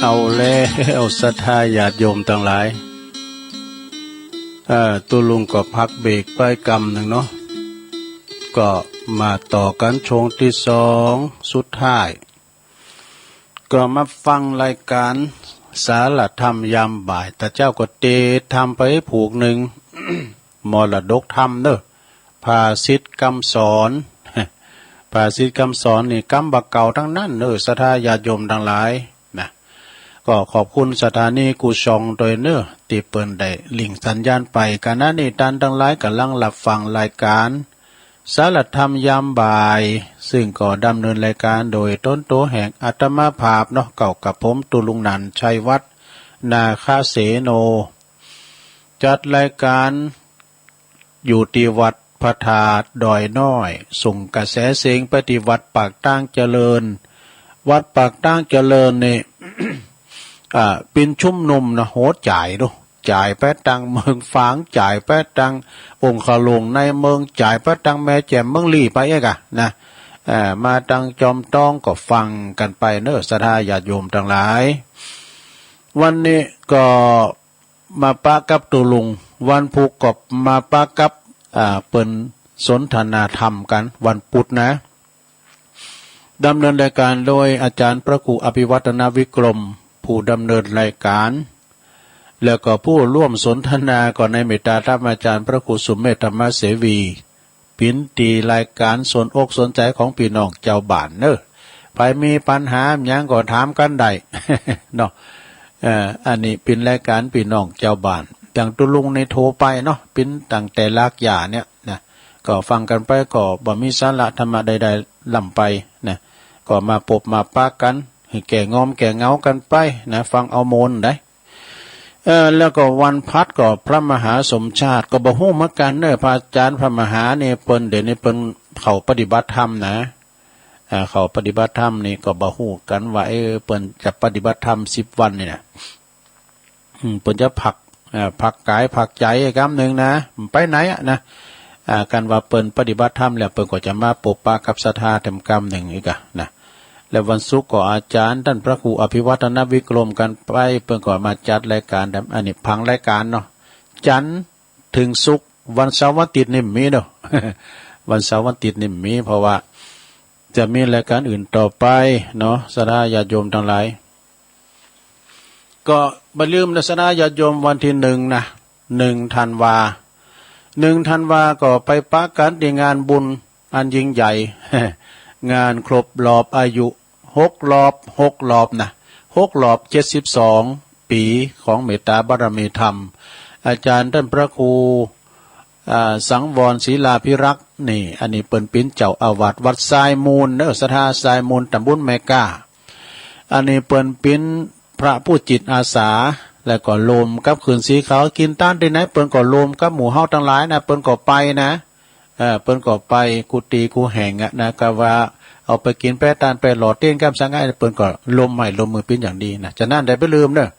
เอาแล้ว ศรัทธาญาติโยมตังหลาย เอ่อ ตุ๊ลุงก็พักเบรกไปกำนึ่งเนาะ ก็มาต่อกั๋นช่วงตี้สองสุดท้าย ก็มาฟังรายก๋านสาระธรรมยามบ่าย ตะเจ๊าก็เตรียมธรรมไปผูกนึ่ง มรดกธรรมเนาะ ภาษิตกำสอน ภาษิตกำสอนนี่กำบ่าเก่าตังนั้นเนาะ ศรัทธาญาติโยมตังหลายนะ ก็ขอบคุณสถานีกู้ช่องตวยเนาะ ตี้เปิ้นได้ลิงก์สัญญาณไป ขณะนี้ต้านตังหลายก่ำลังฮับฟังรายก๋านสาระธรรมยามบ่าย ซึ่งก็ดำเนินรายก๋านโดยต๋นตั๋วแห่งอาตมาภาพเนาะ เก้ากับผมตุ๊ลุงนันท์ ชัยวัฒน์ นาคเสโน จัดรายก๋าน อยู่ตี้วัดพระธาตุดอยน้อย ส่งกระแสเสียงไปตี้วัดปากตางเจริญ วัดปากตางเจริญนี่ อ่า เปิ้นชุมนุมเนาะ โห จ๋ายดู จ๋ายไปตังเมืองฝาง จ๋ายไปตังองคลุงในเมือง จ๋ายไปตังแม่แจ่มเมืองลี้ไปเอ๊ะกะนะ เอ่อ มาตังจอมตองก็ฟังกั๋นไปเนาะ ศรัทธาญาติโยมตังหลาย วันนี้ก็ มาปะกับตุ๊ลุง วันพุธก็มาปะกับ อ่า เปิ้นสนทนาธรรมกั๋น วันพุธนะ ดำเนินรายก๋านโดยอาจ๋ารย์พระครูอภิวัฒนวิกรม ผู้ดำเนินรายก๋าน แล้วก็ผู้ร่วมสนทนาก็นายเมตตาธรรมอาจ๋ารย์พระครูสุเมธธรรมเสวี เปิ้นตี้รายก๋านสนอกสนใจ๋ของปี้น้องจาวบ้านเนาะ ใผมีปัญหาหยังก็ถามกั๋นได้เนาะ เอ่อ อันนี้เปิ้นรายก๋านปี้น้องจาวบ้าน อย่างตุ๊ลุงนี่โทรไปเนาะ เปิ้นตั้งแต่รากหญ้าเนี่ยนะ ก็ฟังกั๋นไปก็บ่มีสาระธรรมะใดๆ ล้ำไปนะ ก็มาปบมาปะกั๋น หื้อแก้งอมแก้เหงากั๋นไปนะ ฟังเอาม่วนได้ เอ่อ แล้วก็วันพฤหัสก็พระมหาสมชาติ ก็บ่ฮู้เหมือนกั๋นเนาะ พระอาจ๋ารย์พระมหานี่เปิ้น เดี๋ยวนี้เปิ้นเข้าปฏิบัติธรรมนะ อ่า เข้าปฏิบัติธรรมนี่ก็บ่ฮู้กั๋นว่า เออ เปิ้นจะปฏิบัติธรรมสิบวันนี่นะ อืม เปิ้นจะพัก อ่า พักก๋ายพักใจ๋กำนึ่งนะ ไปไหนอะนะ อ่า กันว่าเปิ้นปฏิบัติธรรมแล้ว เปิ้นก็จะมาปบปะกับศรัทธาแถมกำนึ่งอีกอะนะ และวันศุกร์ก็อาจ๋ารย์ต้านพระครูอภิวัฒนวิกรมกั๋นไป เปิ้นก็มาจัดรายก๋านแถม อันนี้ผังรายก๋านเนาะ จันทร์เถิงศุกร์ วันเสาร์วันอาทิตย์นี่บ่มีเนาะ วันเสาร์วันอาทิตย์นี่บ่มี เพราะว่าจะมีรายก๋านอื่นต่อไปเนาะ ศรัทธาญาติโยมตังหลาย ก็บ่าลืมนะ ศรัทธาญาติโยม วันตี้หนึ่งนะ หนึ่งธันวา หนึ่งธันวาก็ไปปะกั๋นตี้งานบุญอันยิ่งใหญ่ งานครบรอบอายุ หกรอบ หกรอบนะ หกรอบเจ็ดสิบสองปี๋ของเมตตาบารมีธรรม อาจ๋ารย์ต้านพระครู อ่า สังวรศิลาภิรักษ์นี่ อันนี้เปิ้นเป๋นเจ้าอาวาสวัดทรายมูลเนาะ ศรัทธาทรายมูล ต๋ำบลแม่ก้า อันนี้เปิ้นเป๋นพระผู้จิตอาสา แล้วก็รวมกับคืนสีขาว กิ๋นตานตี้ไหนเปิ้นก็รวมกับหมู่เฮาตังหลายนะ เปิ้นก็ไปนะ เอ่อ เปิ้นก็ไปกู้ตี้กู้แห่งอะนะ กาว่าเอาไปกิ๋นไปตานไปหล่อเตียนกำสังฆะ เปิ้นก็ร่วมไม้ร่วมมือเป๋นอย่างดีนะ ฉะนั้นได้บ่าลืมเนาะ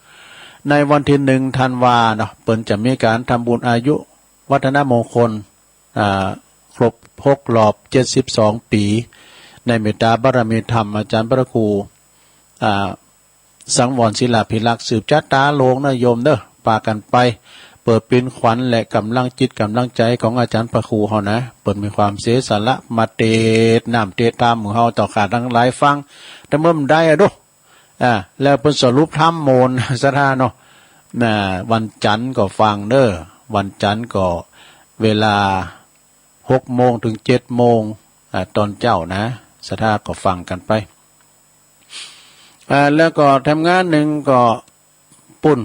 ในวันตี้หนึ่งธันวาเนาะ เปิ้นจะมีก๋านทำบุญอายุวัฒนมงคล อ่า ครบหกรอบเจ็ดสิบสองปี๋ ในเมตตาบารมีธรรมอาจ๋ารย์พระครู อ่า สังวรศิลาภิรักษ์ สืบจะต๋าโลงนะโยมเนาะ ปากั๋นไป เปื้อเป๋นขวัญและก๋ำลังจิตก๋ำลังใจ๋ของอาจ๋ารย์พระครูเฮานะ เปิ้นมีความเสียสละมาเตศน้ำเตศธรรมหมู่เฮาเจ้าข้าตังหลายฟัง แต่เมื่อมันได้อะดู อ่า แล้วเปิ้นสรุปธรรมโมน ศรัทธาเนาะ นะ วันจันทร์ก็ฟังเนาะ วันจันทร์ก็เวลาหกโมงเถิงเจ็ดโมง อ่า ต๋อนเจ๊านะ ศรัทธาก็ฟังกั๋นไป อ่า แล้วก็แถมงานนึ่งก็ปุ้น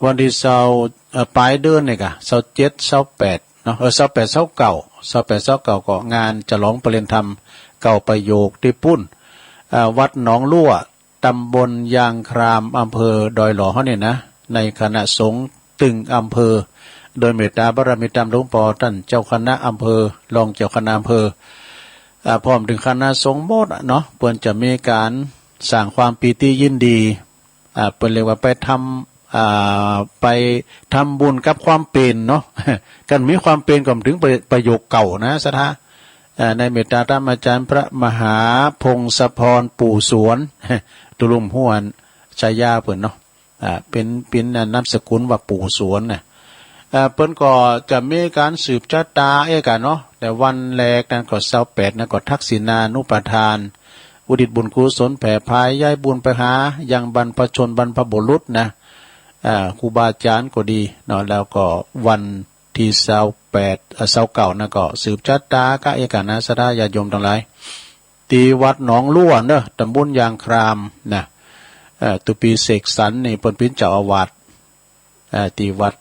วันตี้ซาว เอ่อ ป๋ายเดือนนี่ก่ะ ซาวเจ็ด ซาวแปดเนาะ เออ ซาวแปด ซาวเก้า ซาวแปด ซาวเก้าก็งานฉลองปริญญาธรรมเก้าประโยคตี้ปุ้น อ่า วัดหนองลั่ว ต๋ำบลยางคราม อำเภอดอยหล่อเฮานี่นะ ในคณะสงฆ์ตึงอำเภอ โดยเมตตาบารมีธรรมหลวงป้อต้านเจ้าคณะอำเภอ รองเจ้าคณะอำเภอ อ่า พร้อมเถิงคณะสงฆ์หมดอะเนาะ เปิ้นจะมีก๋านสร้างความปีติยินดี อ่า เปิ้นเรียกว่าไปทำ อ่า ไปทำบุญกับความเป๋นเนาะ กันมีความป๋นก็เถิงประ ประโยคเก้านะ ศรัทธา อ่า ในเมตตาธรรมอาจ๋ารย์พระมหาพงศพร ปู่สวน ตุ๊ลุงฮู้อัน ฉายาเปิ้นเนาะ อ่า เป๋น เป๋น อ่า นามสกุลว่าปู่สวนน่ะ อ่า เปิ้นก็จะมีก๋านสืบจะต๋าเอกอะเนาะ แต่วันแรกนั้นก็ซาวแปดนั้นก็ทักษิณานุปทาน อุทิศบุญกุศลแผ่พาย ย้ายบุญไปหายังบรรพชนบรรพบุรุษนะ อ่า ครูบาอาจ๋ารย์ก็ดีเนาะ แล้วก็วันตี้ซาวแปด อ่า ซาวเก้านั้นก็สืบจะต๋ากั๋นเอกอะนะ ศรัทธาญาติโยมตังหลาย ตี้วัดหนองลั่วเนาะ ตำบลยางครามนะ เอ่อ ตุ๊ปีเสกสรรนี่เปิ้นเป๋นเจ้าอาวาส เอ่อ ตี้วัด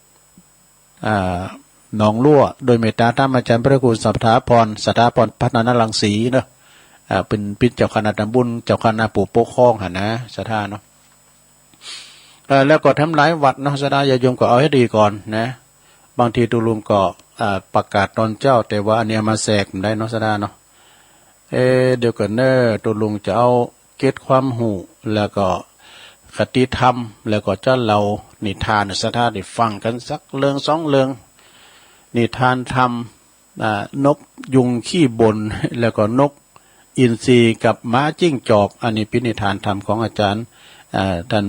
อ่า หนองลั่ว โดยเมตต๋าธรรมอาจ๋ารย์พระครูสถาพร สถาพรพัฒนรังสีเนาะ อ่า เป๋น เป๋นเจ้าคณะตำบล เจ้าคณะผู้ปกครองหั้นนะ ศรัทธาเนาะ เอ่อ แล้วก็แถมหลายวัดเนาะ ศรัทธาญาติโยมก็เอาหื้อดีก่อนนะ บางทีตุ๊ลุงก็ อ่า ประกาศต๋อนเจ๊า แต่ว่าอันนี้เอามาแสกบ่ได้เนาะ ศรัทธาเนาะ เอ๊ะ เดี๋ยวก่อนเน่อ ตุ๊ลุงจะเอาเกร็ดความฮู้ แล้วก็คติธรรม แล้วก็จะเล่านิทาน ศรัทธาได้ฟังกั๋นสักเรื่องสองเรื่อง นิทานธรรม อ่า นกยูงขี้บ่น แล้วก็นกอินทรีกับหมาจิ้งจอก อันนี้เป๋นนิทานธรรมของอาจ๋ารย์ อ่า ต้าน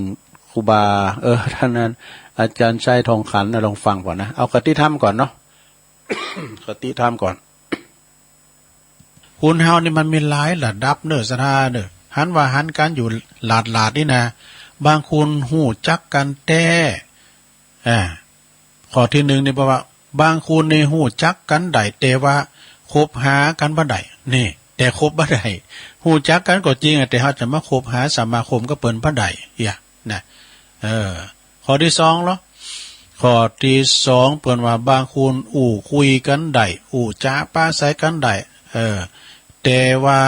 ครูบา เออ ต้านนั้น อาจ๋ารย์ชัยทองขันธ์นะ ลองฟังก่อนนะ เอาคติธรรมก่อนเนาะ คติธรรมก่อน คนเฮานี่มันมีหลายระดับเน่อ ศรัทธาเน่อ หันว่าหันกั๋นอยู่หลาดๆ นี่นะ บางคนฮู้จักกั๋นแต๊ อ่า ข้อตี้หนึ่งนี่บอกว่า บางคนนี่ฮู้จักกั๋นได้ แต่ว่าคบหากั๋นบ่ได้ นี่ แต่คบบ่ได้ ฮู้จักกั๋นก็จริงอะ แต่เฮาจะมาคบหาสมาคมกับเปิ้นบ่ได้ เหีย นะ เออ ข้อตี้สองเหรอ ข้อตี้สองเปิ้นว่าบางคนอู้คุยกั๋นได้ อู้จ๋าปราศรัยกั๋นได้ เออ แต่ว่า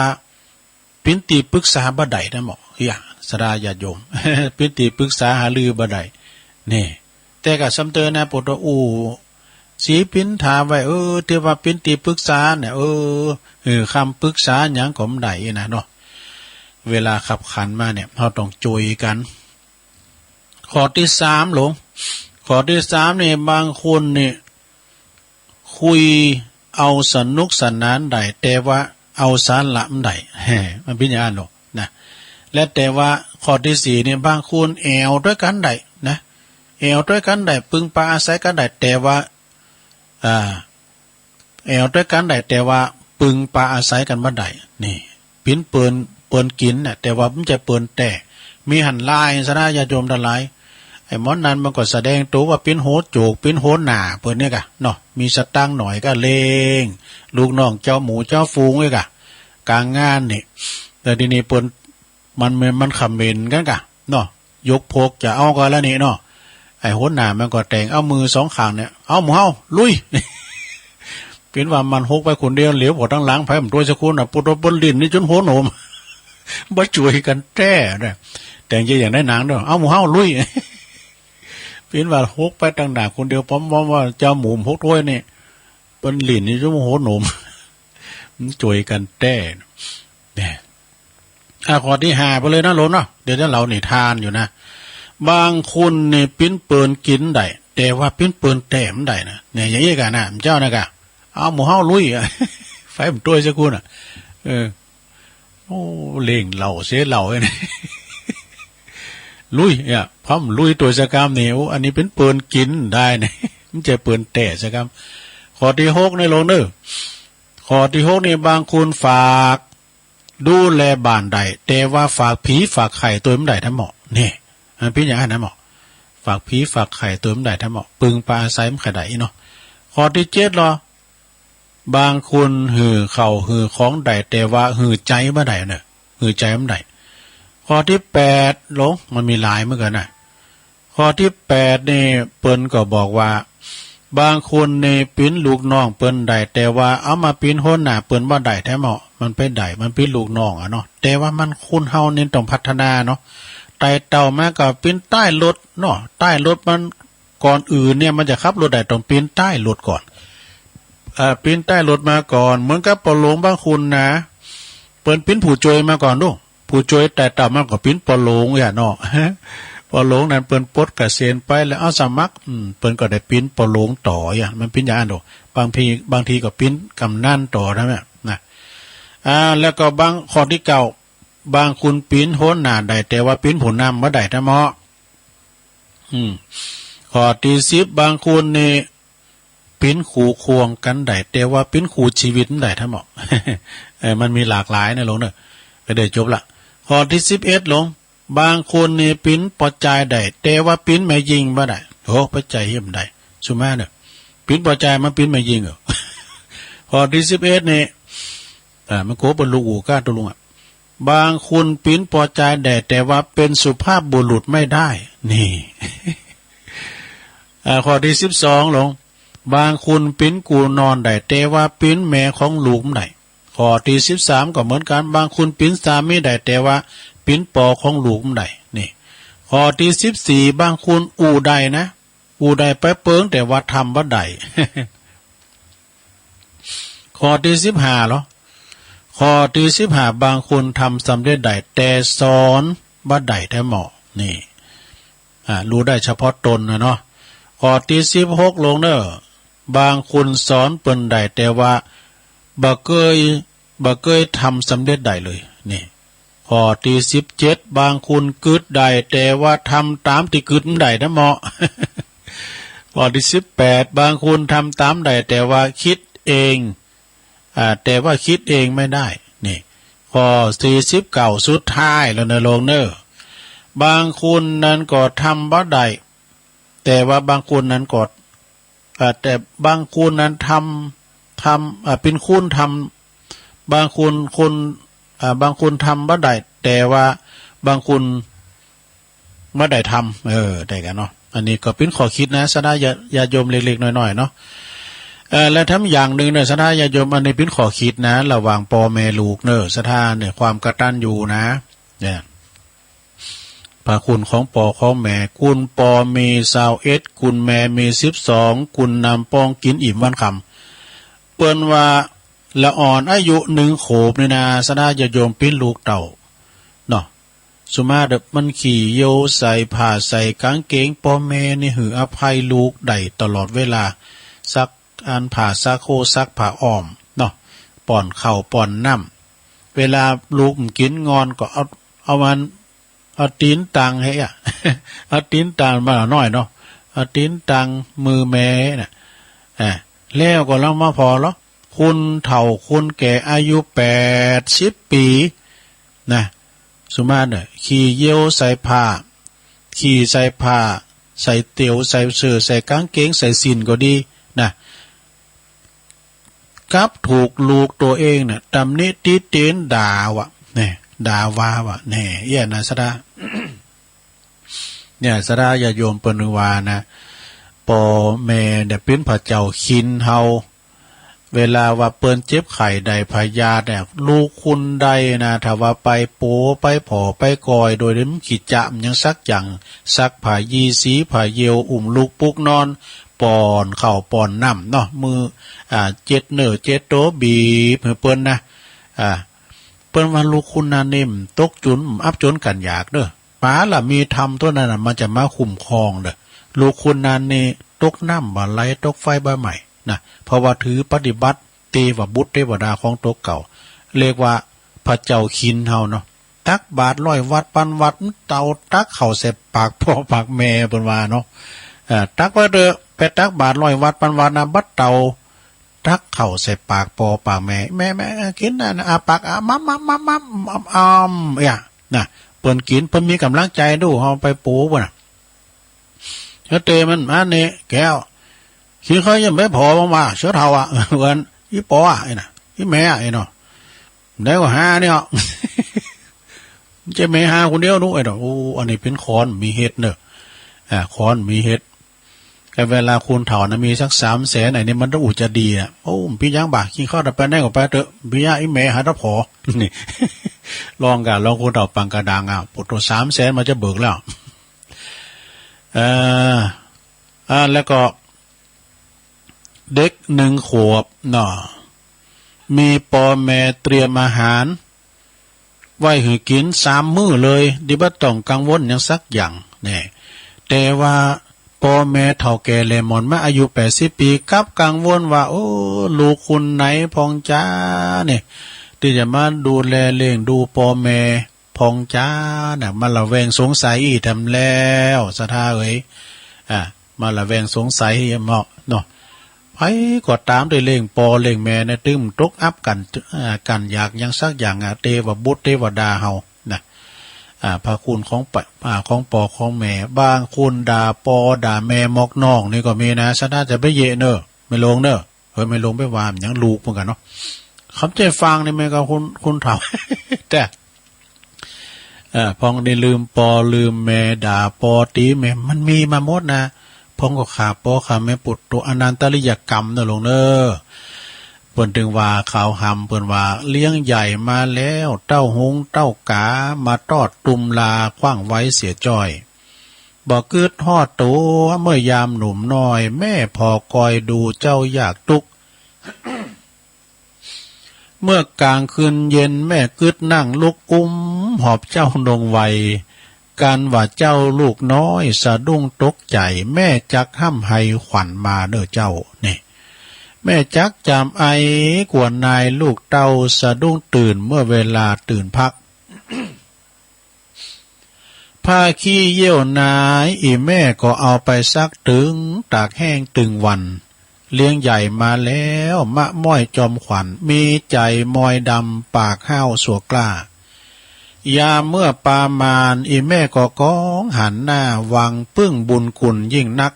เป๋นตี้ปรึกษาบ่ได้นะหมอ เหีย ศรัทธาญาติโยม เป๋นตี้ปรึกษาหารือบ่ได้ นี่ แต่ก็ซ้ำเติมนะ ปวดหัวอู้ สีปินถามไว้ เออ ตี้ว่าเป๋นตี้ปรึกษาเนี่ย เออ เออ คำปรึกษาหยังก็บ่ได้นะเนาะ เวลาคับขันมาเนี่ย เฮาต้องจ้วยกั๋น ข้อตี้สามหลวง ข้อตี้สามนี่ บางคนนี่ คุยเอาสนุกสนานได้ แต่ว่าเอาสาระบ่ได้ แฮ่ มันเป๋นอย่างนั้นหลวงนะ และแต่ว่าข้อตี้สี่นี่ บางคนแอ่วตวยกั๋นได้นะ แอ่วตวยกั๋นได้ ปึงปาอาศัยกั๋นได้ แต่ว่า อ่า แอ่วตวยกั๋นได้ แต่ว่าปึงปาอาศัยกั๋นบ่ได้ นี่ เป๋นเปิ้น เปิ้นกิ๋นน่ะ แต่ว่าบ่ใจ้เปิ้นแต๊ มีหั้นหลาย ศรัทธาญาติโยมตังหลาย ไอ้หมอนั้นมันก็แสดงตั๋วว่าเป๋นหัวโจก เป๋นหัวหน้าเปิ้นเนี่ยก่ะเนาะ มีสตางค์หน่อยก็เล่ง ลูกน้องเจ้าหมู่เจ้าฝูงเนี่ยก่ะ ก๋างงานนี่ แต่ทีนี้เปิ้น มัน มัน มันเขม่นกั๋นก่ะเนาะ ยกพวกจะเอากั๋นแล้วนี่เนาะ ไอ้หัวหน้ามันก็แต่งเอามือสองข้างเนี่ย เอาหมู่เฮาลุย เป๋นว่ามันหกไปคนเดียว เหลียวผ่อตังหลัง ใผบ่ตวยสักคนน่ะ ปวดหัว เปิ้นหลิ้นนี่จ๋นหัวโหนม บ่จ้วยกั๋นแต๊นะ แต่งใจ๋อย่างในหนังเนาะ เอาหมู่เฮาลุย เป๋นว่าหกไปตังหน้าคนเดียว ป๋อมว่าเจ้าหมู่หกถ้วยนี่ เปิ้นหลิ้นนี่จ๋นหัวโหนม มันจ้วยกั๋นแต๊ เนี่ย อ่ะ ข้อตี้ห้าไปเลยนะโยมเนาะ เดี๋ยวจะเล่านิทานอยู่นะ บางคนนี่ปิ้นเปิลกิ๋นได้ แต่ว่าปิ้นเปิลแต้บ่ได้นะ เนี่ย อย่างอี้ก่ะนะ เจ้านะก่ะ เอาหมู่เฮาลุยอะ ใผบ่ตวยสักคนอะ เออ โอ้ เล่งเหล่าเสียเหล่าเนี่ย ลุยเนี่ย พร้อมลุยตวยสักกำนี่ โอ้ อันนี้ปิ้นเปิลกิ๋นได้เนี่ย บ่ใจ้เปิลแต้สักกำ ข้อตี้หกนี่โยมเน่อ ข้อตี้หกนี่ บางคนฝาก ดูแลบ้านได้ แต่ว่าฝากผีฝากไข้ตวยบ่ได้แท้หมอ เนี่ย มันเป๋นอย่างนั้นนะหมอ ฝากผีฝากไข้ตวยบ่ได้แท้หมอ ปึงปาอาศัยบ่ใค่ได้เนาะ ข้อตี้เจ็ดลอ บางคนหื้อข้าวหื้อของได้ แต่ว่าหื้อใจ๋บ่ได้เน่อ หื้อใจ๋บ่ได้ ข้อตี้แปดลอ มันมีหลายเหมือนกั๋นนะ ข้อตี้แปดนี่เปิ้นก็บอกว่า บางคนนี่ปิ้นลูกน้องเปิ้นได้ แต่ว่าเอามาปิ้นหัวหน้าเปิ้นบ่ได้แท้หมอ มันไปได้ มันปิ้นลูกน้องอะเนาะ แต่ว่ามันคนเฮานี่ต้องพัฒนาเนาะ ไต่เต้ามาก็ปิ้นใต้รถเนาะ ใต้รถมัน ก่อนอื่นเนี่ยมันจะขับรถได้ต้องปิ้นใต้รถก่อน เอ่อ ปิ้นใต้รถมาก่อน เหมือนกับป้อหลวงบางคนนะ เปิ้นปิ้นผู้จ้วยมาก่อนดู ผู้จ้วยไต่เต้ามาก็ปิ้นป้อหลวงอย่างเนาะ ป้อหลวงนั้นเปิ้นปลดเกษียณไปแล้ว เอาสมัคร อืม เปิ้นก็ได้ปิ้นป้อหลวงต่ออย่าง มันปิ้นอย่างนั้นดู บางที บางทีก็ปิ้นกำนันต่อนะเนี่ยนะ อ่า แล้วก็บาง ข้อตี้เก้า บางคนเป๋นหัวหน้าได้ แต่ว่าเป๋นผู้นำบ่ได้ตะเหมาะ อืม ข้อตี้สิบ บางคนนี่เป๋นคู่ควงกั๋นได้ แต่ว่าเป๋นคู่จีวิตบ่ได้ตะเหมาะ เออ มันมีหลากหลายนะหลวงเนอะ ก็ได้จบละ ข้อตี้สิบเอ็ดหลวง บางคนนี่เป๋นป้อจายได้ แต่ว่าเป๋นแม่ญิงบ่ได้ โอ้ ป้อจายเหียบ่ได้ สุมาเนอะ เป๋นป้อจายมาเป๋นแม่ญิงเหรอ ข้อตี้สิบเอ็ดนี่ อ่า มันโกเปิ้นลูกอู่ก้าตัวลุงอะ บางคนเป๋นป้อจายได้ แต่ว่าเป๋นสุภาพบุรุษไม่ได้ นี่ อ่า ข้อตี้สิบสองหลวง บางคนเป๋นกู่นอนได้ แต่ว่าเป๋นแม่ของลูกบ่ได้ ข้อตี้สิบสามก็เหมือนกั๋น บางคนเป๋นสามีได้ แต่ว่าเป๋นป้อของลูกบ่ได้ นี่ ข้อตี้สิบสี่ บางคนอู้ได้นะ อู้ได้ไปเปิง แต่ว่าทำบ่ได้ ข้อตี้สิบห้าเหรอ ข้อตี้สิบห้า บางคนทำสำเร็จได้ แต่สอนบ่ได้ตะเหมาะ นี่ อ่า ฮู้ได้เฉพาะตนนะเนาะ ข้อตี้สิบหกหลวงเนอะ บางคนสอนเปิ้นได้ แต่ว่าบ่เกย บ่เกยทำสำเร็จได้เลย นี่ ข้อตี้สิบเจ็ด บางคนกึ๊ดได้ แต่ว่าทำต๋ามตี้กึ๊ดบ่ได้ตะเหมาะ ข้อตี้สิบแปด บางคนทำต๋ามได้ แต่ว่ากึ๊ดเอง อ่า แต่ว่ากึ๊ดเองบ่ได้ นี่ ข้อตี้สิบเก้า สุดท้ายแล้วเนอะหลวงเนอะ บางคนนั้นก็ทำบ่ได้ แต่ว่าบางคนนั้นก็ อ่า แต่บางคนนั้นทำ ทำ อ่า เป๋นคนทำ บางคน คน อ่า บางคนทำบ่ได้ แต่ว่าบางคนบ่ได้ทำ เออ ได้กั๋นเนาะ อันนี้ก็เป๋นข้อคิดนะ ศรัทธาญาติ ญาติโยมเล็กๆ น้อยๆ เนาะ เอ่อ และแถมอย่างนึ่งเนอะ ศรัทธาญาติโยม อันนี้เป๋นข้อคิดนะ ระหว่างป้อแม่ลูกเนอะ ศรัทธาเนี่ย ความกตัญญูนะ เนี่ย พระคุณของป้อของแม่ คุณป้อมีซาวเอ็ด คุณแม่มีสิบสอง คุณนำป้องกิ๋นอิ่มวันค่ำ เปิ้นว่าละอ่อนอายุหนึ่งขวบนี่นะ ศรัทธาญาติโยม เป๋นลูกเต้าเนาะ สุมาเต๊อะ มันขี่เยี่ยวใส่ผ้าใส่ก๋างเกงป้อแม่นี่ หื้ออภัยลูกได้ตลอดเวลา ซักอันผ้า ซักโค้ ซักผ้าอ้อมเนาะ ป้อนข้าวป้อนน้ำ เวลาลูกบ่กิ๋นงอนก็เอา เอามัน เอาตี๋นตังหื้ออะ เอาตี๋นตัง บ่าน้อยเนาะ เอาตี๋นตังมือแม่น่ะ อ่า แล้วก็ลองมาผ่อเลาะ คนเฒ่าคนแก่อายุแปดสิบปี๋นะ สุมาเต๊อะ ขี่เยี่ยวใส่ผ้า ขี่ใส่ผ้า ใส่เตียว ใส่เสื้อ ใส่ก๋างเกง ใส่สิ้นก็ดีนะ กลับถูกลูกตั๋วเองเนี่ย ตำหนิติเตียนด่าว่ะ เนี่ย ด่าว่าว่ะ เนี่ย เอี้ยนะ ศรัทธา เนี่ย ศรัทธาญาติโยม เปิ้นว่านะ ป้อแม่เนี่ยเป๋นพระเจ้าคินเฮา เวลาว่าเปิ้นเจ็บไข้ได้พยาธิเนี่ย ลูกคุณใดนะ ถ้าว่าไปโป๋ ไปผ่อ ไปกอย โดยบ่ได้ขี้จ๊ะหยังสักอย่าง ซักผ้ายี่ สีผ้าเยี่ยว อุ้มลูกปลุกนอน ป้อนข้าวป้อนน้ำเนาะ มื้อ อ่า เจ็ดเนื้อเจ็ดตั๋ว บีบหื้อเปิ้นนะ อ่า เปิ้นว่าลูกคุณนั้นนี่ ตกจุน อับจนกั๋นอยากเด้อ ป๋าละมีธรรมตั๋วนั้นน่ะ มันจะมาคุ้มครองเด้อ ลูกคุณนั้นนี่ ตกน้ำบ่ไหล ตกไฟบ่ไหม้นะ เพราะว่าถือปฏิบัติเตวบุตรเตวดาของตั๋วเก่า เรียกว่าพระเจ้าคินเฮาเนาะ ตักบาตรร้อยวัตรปันวัตร เต่าตักเข้าใส่ปากป้อปากแม่ เปิ้นว่าเนาะ เอ่อ ตักไปเต๊อะ ไปตักบาตรร้อยวัตรปันวัตรนะ บ่าเต่าตักเข้าใส่ปากป้อปากแม่ แม่ แม่ กิ๋นนะ อ้าปาก อ้า มับ มับ มับ มับ อ้ำ อ้ำ อ้ำ เอี้ยนะ เปิ้นกิ๋น เปิ้นมีก๋ำลังใจ๋ดู เฮาไปโป๋เปิ้นน่ะ เฮาเตะมัน อันนี้แก้ว กิ๋นข้าวยังบ่ผ่อบ้างว่า เสื้อเฒ่าอะ เปิ้น อี่ป้ออะ ไอ้น่ะ อี่แม่อะ ไอ้เนาะ ได้กว่าห้าเนี่ย จะแม่ห้าคนเดียวดู ไอ้เนาะ โอ้ อันนี้เป๋นคนมีเหตุเนอะ อ่า คนมีเหตุ แต่เวลาคนเฒ่านะ มีสักสามแสน ไอ้นี่มันต้องอุจจะดีอะ โอ้ ปี้ยังบ่า กิ๋นข้าวแต่ไปไหนก็ไปเต๊อะ ปี้ยะ อี่แม่หาแต่ผ่อ นี่ ลองก่ะ ลองคนเฒ่าปังกะดังอะ โผล่ตั๋วสามแสนมาจะเบิกแล้ว เอ่อ อ่า แล้วก็ เด็กหนึ่งขวบเนาะ มีป้อแม่เตรียมอาหารไว้หื้อกิ๋นสามมื้อเลย ตี้บ่ต้องกังวลหยังสักอย่าง แน่ แต่ว่าป้อแม่เฒ่าแก่แหล่หมอนมาอายุแปดสิบปี๋ กลับกังวลว่า โอ้ ลูกคนไหนพ่องจาเนี่ย ตี้จะมาดูแลเลี้ยงดูป้อแม่ ปองจ๋า น่ะ มาระแวงสงสัยอี้แถมแล้ว ศรัทธาเอ๋ย อ่า มาระแวงสงสัยเหมาะเนาะ ใผก็ต๋ามได้เลี้ยงป้อเลี้ยงแม่นะ ตึงตกอับกั๋น อ่า กั๋นอยากหยังสักอย่างอะ เตวบุตรเตวดาเฮา นะ อ่า พระคุณของปะ อ่า ของป้อของแม่ บางคนด่าป้อด่าแม่หมอกน้องนี่ก็มีนะ ศรัทธาจะไปเยาะเน่อ แม่หลวงเน่อ เฮ้ย แม่หลวงไปว่าหยังลูกเหมือนกั๋นเนาะ เขาจะฟังนี่แม่ก็คน คนเฒ่า แต่ เอ่อ พ่องได้ลืมป้อลืมแม่ ด่าป้อตี๋แม่ มันมีมาหมดนะ พ่องก็ฆ่าป้อฆ่าแม่ ปุตโต อนันตริยกรรมเน่อหลวงเน่อ เปิ้นตึงว่าขาวหำ เปิ้นว่า เลี้ยงใหญ่มาแล้ว เต้าฮงเต้ากา มาตอดตุ้มลา ขว้างไว้เสียจ้อย บ่กึ๊ดฮอดตั๋ว เมื่อยามหนุ่มน้อย แม่ผ่อคอยดูเจ้ายากตุ๊กข์ เมื่อกลางคืนเย็น แม่กึ๊ดนั่งลุกอุ้ม หอบเจ้านงไว กันว่าเจ้าลูกน้อย สะดุ้งตกใจ๋ แม่จักฮ่ำไห้ขวัญมาเน่อเจ้า นี่ แม่จักจำไอ กลัวนายลูกเต้า สะดุ้งตื่น เมื่อเวลาตื่นพัก ผ้าขี้เยี่ยวนาย อี่แม่ก็เอาไปซักตึง ตากแห้งตึงวัน เลี้ยงใหญ่มาแล้ว มะม้อยจอมขวัญ มีใจ๋มอยดำ ปากห้าวสัวกล้า ยามเมื่อปามาณ อี่แม่ก็ก้องหันหน้า หวังปึ้งบุญคุณยิ่งนัก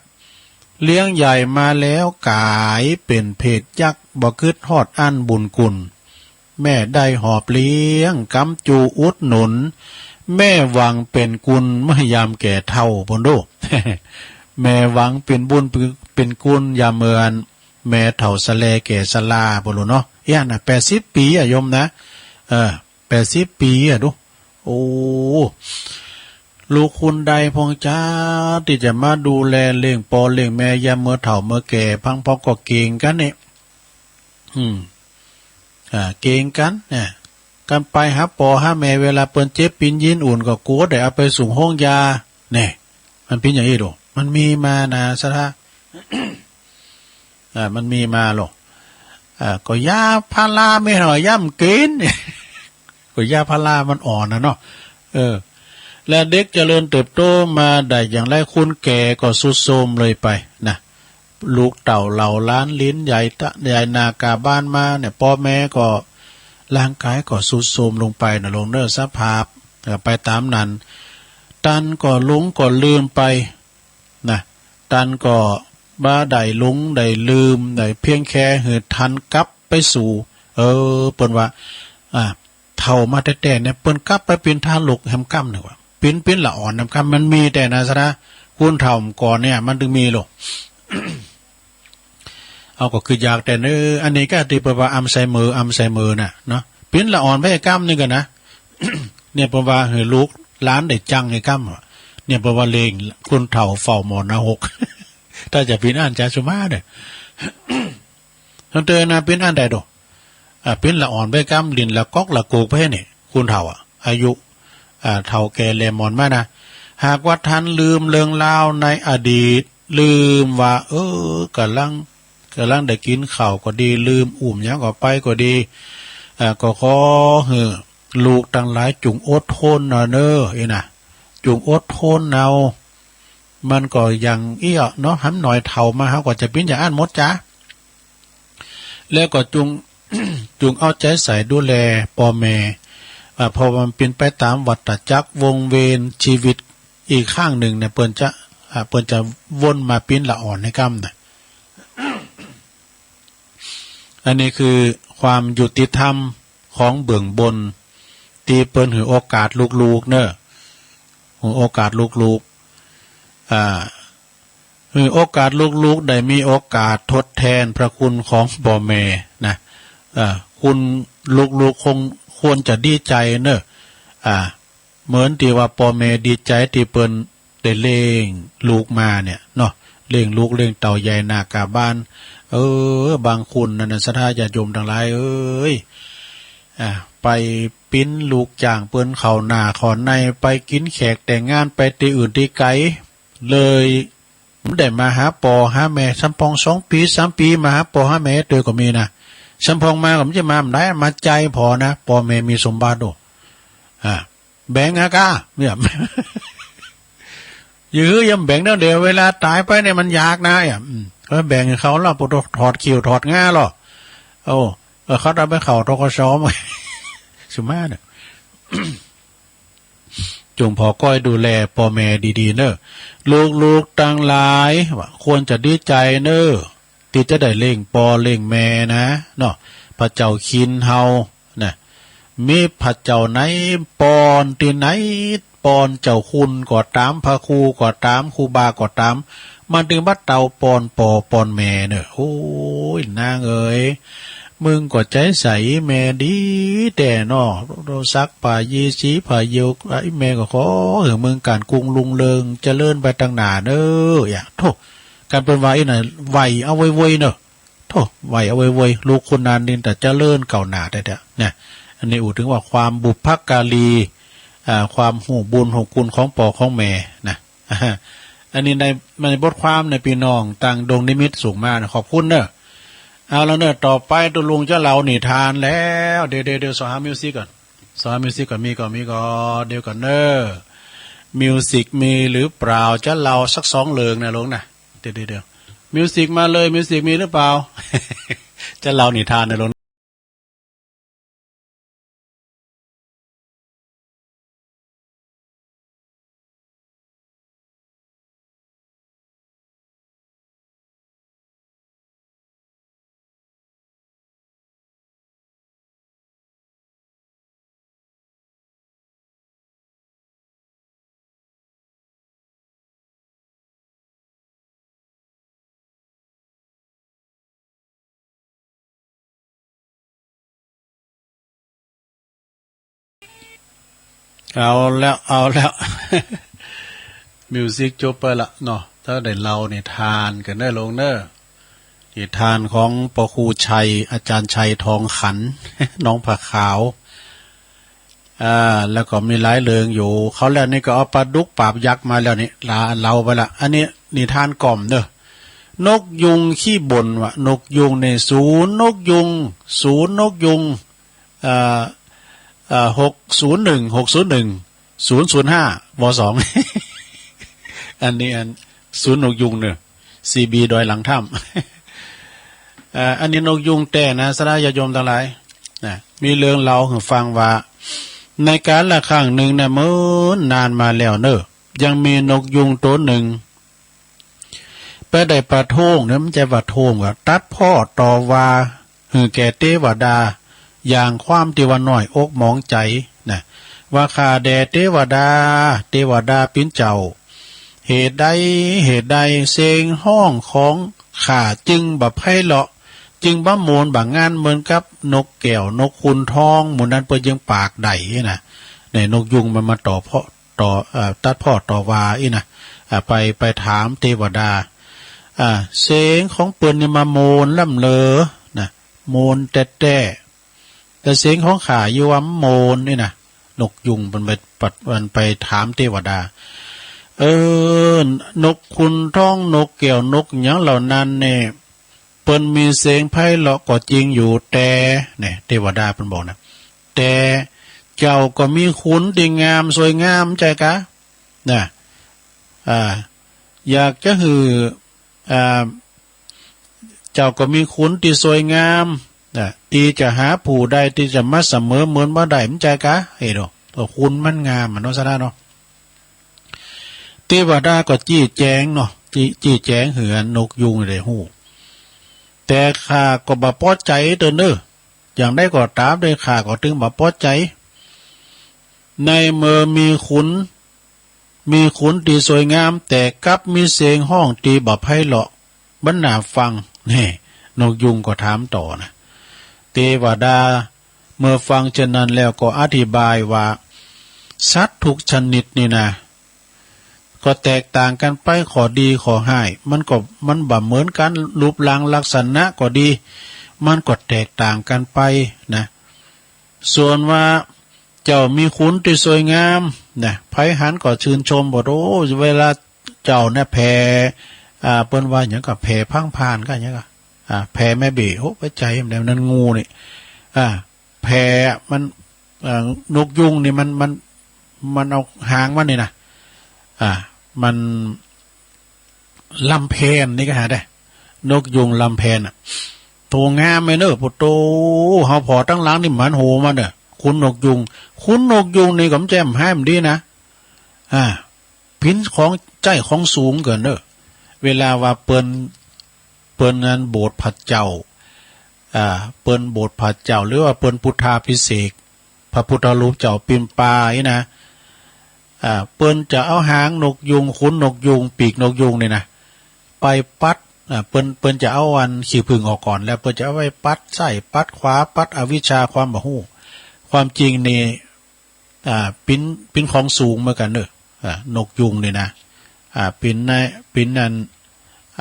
เลี้ยงใหญ่มาแล้ว ก๋ายเป๋นเพศยักษ์ บ่กึ๊ดฮอดอั้นบุญคุณ แม่ได้หอบเลี้ยง กำจูอุดหนุน แม่หวังเป๋นกุล เมื่อยามแก่เฒ่า ปุ้นดู แม่หวังเป๋นบุญเป๋นกุล ยามเมื่ออันแม่เฒ่าสะแลแก่สะลา ปุ้นดูเนาะ อี้นะ แปดสิบปี๋อะโยมนะ เออ แปดสิบปี๋อะดู โอ้ ลูกคุณใดพ่องจ๊า ตี้จะมาดูแลเลี้ยงป้อเลี้ยงแม่ ยามเมื่อเฒ่าเมื่อแก่ พังพ่องก็เก๋งกั๋นนี่ อืม อ่า เก๋งกั๋น เนี่ย กั๋นไปหาป้อหาแม่ เวลาเปิ้นเจ็บปิ๊นยินอุ่น ก็กั๋วได้เอาไปสุงโฮงยา เนี่ย มันเป๋นอย่างอี้ดู มันมีมานะ ศรัทธา อ่า มันมีมาหรอก อ่า ก็ยาพาราแม่เฒ่าย่ำกิ๋น ก็ยาพารามันอ่อนนะเนาะ เออ และเด็กเจริญเติบโตมาได้อย่างไร คนแก่ก็ทรุดโทรมเลยไปนะ ลูกเต้าเหล่าหลานหลิ้นใหญ่ตะ ใหญ่หน้ากาบ้านมาเนี่ย ป้อแม่ก็ร่างก๋ายก็ทรุดโทรมลงไปนะ ลงเน้อสภาพ เออ ไปต๋ามนั้น ตันก็หลงก็ลืมไป นะ ตันก็บ่ได้หลงได้ลืม ได้เพียงแค่หื้อตันกลับไปสู่ เออ เปิ้นว่า อ่า เฒ่ามาแต๊ๆ เนี่ย เปิ้นกลับไปเป๋นทารกแหมกำนึ่งว่า เป๋น เป๋นละอ่อนแหมกำ มันมีแต๊นะ ศรัทธา คนเฒ่าก่อนเนี่ย มันตึงมีโลก เฮาก็คืออยากแต๊เน่อ อันนี้ก็ตี้เปิ้นว่าอัลไซเมอร์ อัลไซเมอร์น่ะเนาะ เป๋นละอ่อนไปกำนึ่งกั๋นนะ เนี่ยเปิ้นว่าหื้อลูกหลานได้จังไอ้กำอะ เนี่ยเปิ้นว่าเล็งคนเฒ่าเฝ้าหมอหน้าหก ถ้าจะเป๋นอั้น อาจารย์สุมาเนี่ย ตังเตอนะเป๋นอั้นได้โด อ่า เป๋นละอ่อนไปกำ หลิ้นละก๊อกละโกกไปเนี่ย คนเฒ่าอะ อายุ อ่า เฒ่าแก่แหล่หมอนมานะ หากว่าตันลืมเรื่องราวในอดีต ลืมว่า เออ ก่ำลัง ก่ำลังได้กิ๋นข้าวก็ดี ลืมอุ้มหยังก็ไปก็ดี อ่า ก็ขอหื้อลูกตังหลายจุ่งอดทนเอาเน่อ อี้นะ จุ่งอดทนเอา มันก็อย่างอี้อะเนาะ หำหน่อยเฒ่ามาเฮาก็จะเป๋นอย่างอั้นหมดจ๊ะ แล้วก็จุ่ง จุ่งเอาใจ๋ใส่ดูแลป้อแม่ อ่า เพราะว่ามันเป๋นไปต๋ามวัฏจักรวงเวียนชีวิต อีกข้างนึ่งเนี่ย เปิ้นจะ อ่า เปิ้นจะวนมาเป๋นละอ่อนไอ้กำน่ะ อันนี้คือความยุติธรรมของเบื้องบน ตี้เปิ้นหื้อโอกาสลูกๆ เน่อ หื้อโอกาสลูกๆ อ่า หื้อโอกาสลูกๆ ได้มีโอกาสทดแทนพระคุณของป้อแม่นะ อ่า คุณลูกๆ คงควรจะดีใจ๋เน่อ อ่า เหมือนตี้ว่าป้อแม่ดีใจ๋ตี้เปิ้นได้เลี้ยงลูกมาเนี่ยเนาะ เลี้ยงลูกเลี้ยงเต้าใหญ่หน้ากาบ้าน เออ บางคนนั่นน่ะ ศรัทธาญาติโยมตังหลายเอ๋ย อ่า ไปเป๋นลูกจ้างเปิ้นเข้าหน้าเข้าใน ไปกิ๋นแขกแต่งงาน ไปตี้อื่นตี้ไก๋ เลยบ่ได้มาหาป้อหาแม่ สำปองสองปี๋สามปี๋มาหาป้อหาแม่เตื้อก็มีนะ สำปองมาก็บ่ใจ้มาบ่ได้ มาใจ้ผ่อนะ ป้อแม่มีสมบัติโอ้ อ่า แบ่งอะก้า เนี่ย หยื้อหื้อเยี่ยมแบ่งเด้อ เดี๋ยวเวลาต๋ายไปเนี่ยมันยากนะ เนี่ย อืม เออ แบ่งหื้อเขาแล้ว ปวดถอดขิ้วถอดง่าแล้ว โอ้ เออ เขาเอาไปเข้า ธ.ก.ส. สุมาเนี่ย จุ่งผ่อก้อยดูแลป้อแม่ดีๆ เน่อ ลูกๆ ตังหลาย ว่าควรจะดีใจ๋เน่อ ตี้จะได้เลี้ยงป้อเลี้ยงแม่นะ เนาะ พระเจ้าคินเฮา นะ มีพระเจ้าไหนป้อนตี้ไหน ป้อนเจ้าคุณก็ต๋าม พระครูก็ต๋าม ครูบาก็ต๋าม มาเถิงบัดเต้าป้อนป้อป้อนแม่เน่อ โอ้ย นางเอ๋ย มึงก็ใจ๋ใส แม่ดีแต๊เนาะ ซักผ้ายีสีผ้าเยี่ยว ไอ้แม่ก็ขอหื้อมึงก๋านกุงลุงเริง เจริญไปตังหน้าเน่อ อย่า โธ่ กันเปิ้นว่าอี้น่ะ ไหว้เอาเว้ยๆ เน่อ โธ่ ไหว้เอาเว้ยๆ ลูกคนนั้นนี่แต่เจริญก้าวหน้าแต๊ๆ เนี่ย อันนี้อู้เถิงว่าความบุพการี อ่า ความฮู้บุญฮู้คุณของป้อของแม่นะ อันนี้ใน ในบทความในปี้น้องตังดงนิมิตส่งมานะ ขอบคุณเน่อ เอาละเน่อ ต่อไปตุ๊ลุงจะเล่านิทานแล้ว เดี๋ยวๆๆ ส่อหามิวสิกก่อน ส่อหามิวสิกก่อน มีก่อน มีก่อน เดี๋ยวก่อนเน่อ มิวสิกมีหรือเปล่า จะเล่าสักสองเรื่องนะลุงนะ เดี๋ยวๆๆ มิวสิกมาเลย มิวสิกมีหรือเปล่า จะเล่านิทานนะลุง เอาแล้ว เอาแล้ว มิวสิกจบไปละเนาะ ถ้าได้เล่านิทานกั๋นเน่อลุงเน่อ นิทานของป้อครูชัย อาจ๋ารย์ชัยทองขัน หนองผาขาว อ่า แล้วก็มีหลายเรื่องอยู่ คราวแล้วนี่ก็เอาปลาดุกปราบยักษ์มาแล้วนี่ ลา เล่าไปละ อันนี้นิทานก่อมเน่อ นกยูงขี้บ่น ว่านกยูงนี่ ศูนย์นกยูง ศูนย์นกยูง เอ่อ เอ่อ หกศูนย์หนึ่ง หกศูนย์หนึ่ง ศูนย์ศูนย์ห้า ว.สอง อันนี้อัน ศูนย์นกยูงเน่อ ซี บี ดอยหลังถ้ำ เอ่อ อันนี้นกยูงแต๊นะ ศรัทธาญาติโยมตังหลาย นะ มีเรื่องเล่าหื้อฟังว่า ในกาลครั้งหนึ่งนะ เมินนานมาแล้วเน่อ ยังมีนกยูงตั๋วหนึ่ง ไปได้ประท้วงเน่อ บ่ใจ้ประท้วง ว่าตัดพ้อต่อว่า หื้อแก่เตวดา อย่างความตี้ว่าน้อยอกหมองใจ๋นะ ว่าข้าแด่เตวดา เตวดาปิ๋นเจ้า เหตุใด เหตุใด เสียงฮ้องของข้าจึงบ่ไพเราะ จึงบ่ม่วนบ่งามเหมือนกับนกแก้วนกขุนทองหมู่นั้น เปิ้นยังปากได้นะ เนี่ย นกยูงมันมาต่อพ้อ ต่อ เอ่อ ตัดพ้อต่อว่าอี้นะ อ่า ไป ไปถามเตวดา อ่า เสียงของเปิ้นนี่มาม่วนล้ำเหลือนะ ม่วนแต๊ๆ แต่เสียงของข้าอยู่ว่าบ่ม่วนนี่นะ นกยูงมันไปปัด มันไปถามเตวดา เออ นกขุนทอง นกแก้ว นกหยังเหล่านั้นเนี่ย เปิ้นมีเสียงไพเราะก็จริงอยู่ แต่ เนี่ย เตวดาเปิ้นบอกนะ แต่เจ้าก็มีขุนตี้งามสวยงาม ใจ้กา นะ อ่า อยากจะหื้อ อ่า เจ้าก็มีขุนตี้สวยงาม นะ ตี้จะหาผู้ใดตี้จะมาเสมอเหมือนบ่ได้ บ่ใจ้กา เฮ้ยเนาะ ก็ขุนมันงามอะเนาะ ศรัทธาเนาะ เตวดาก็จี้แจ๋งเนาะ จี้ จี้แจ๋งหื้ออันนกยูงได้ฮู้ แต่ข้าก็บ่ปอใจ๋เต๊อะเน่อ อย่างใดก็ต๋ามเต๊อะ ข้าก็ตึงบ่ปอใจ๋ ในเมื่อมีขุน มีขุนตี้สวยงาม แต่กลับมีเสียงฮ้องตี้บ่ไพเราะ บ่น่าฟัง แน่ นกยูงก็ถามต่อนะ เตวดาเมื่อฟังเช่นนั้นแล้วก็อธิบายว่า สัตว์ทุกชนิดนี่นะ ก็แตกต่างกั๋นไป ข้อดีข้อฮ้าย มันก็ มันบ่เหมือนกั๋น รูปร่างลักษณะก็ดี มันก็แตกต่างกั๋นไปนะ ส่วนว่าเจ้ามีขุนตี้สวยงามนะ ใผหันก็ชื่นชม บอก โอ้ เวลาเจ้าเนี่ยแผ่ อ่า เปิ้นว่าหยังก็แผ่พังผ่านก็หยังก็ อ่า แผ่แม่เบ้ โอ้ ไปใจ๋มันได้ นั่นงูนี่ อ่า แผ่มัน เอ่อ นกยูงนี่มัน มัน มันเอาหางมันนี่นะ อ่า มัน ลำแพนนี่ก็หาได้ นกยูงลำแพนน่ะ โตงามไหมเนอะ โผโต เฮาผ่อตังหลังนี่หมันโหมันเนอะ ขนนกยูง ขนนกยูงนี่ก็บ่ใจ้หายมันดีนะ อ่า เป๋นของใจ้ของสูงเกินเนอะ เวลาว่าเปิ้น เปิ้นอันโบสถ์พระเจ้า อ่า เปิ้นโบสถ์พระเจ้า หรือว่าเปิ้นพุทธาภิเษก พระพุทธรูปเจ้าปิ่นปาอี้นะ อ่า เปิ้นจะเอาหางนกยูง ขนนกยูง ปีกนกยูงนี่นะ ไปปัด อ่า เปิ้น เปิ้นจะเอาอันขี้ผึ้งออกก่อน แล้วเปิ้นจะเอาไปปัดซ้ายปัดขวา ปัดอวิชชาความบ่ฮู้ ความจริงนี่ อ่า เป๋น เป๋นของสูงเหมือนกั๋นเนอะ อ่า นกยูงนี่นะ อ่า เป๋นใน เป๋นอัน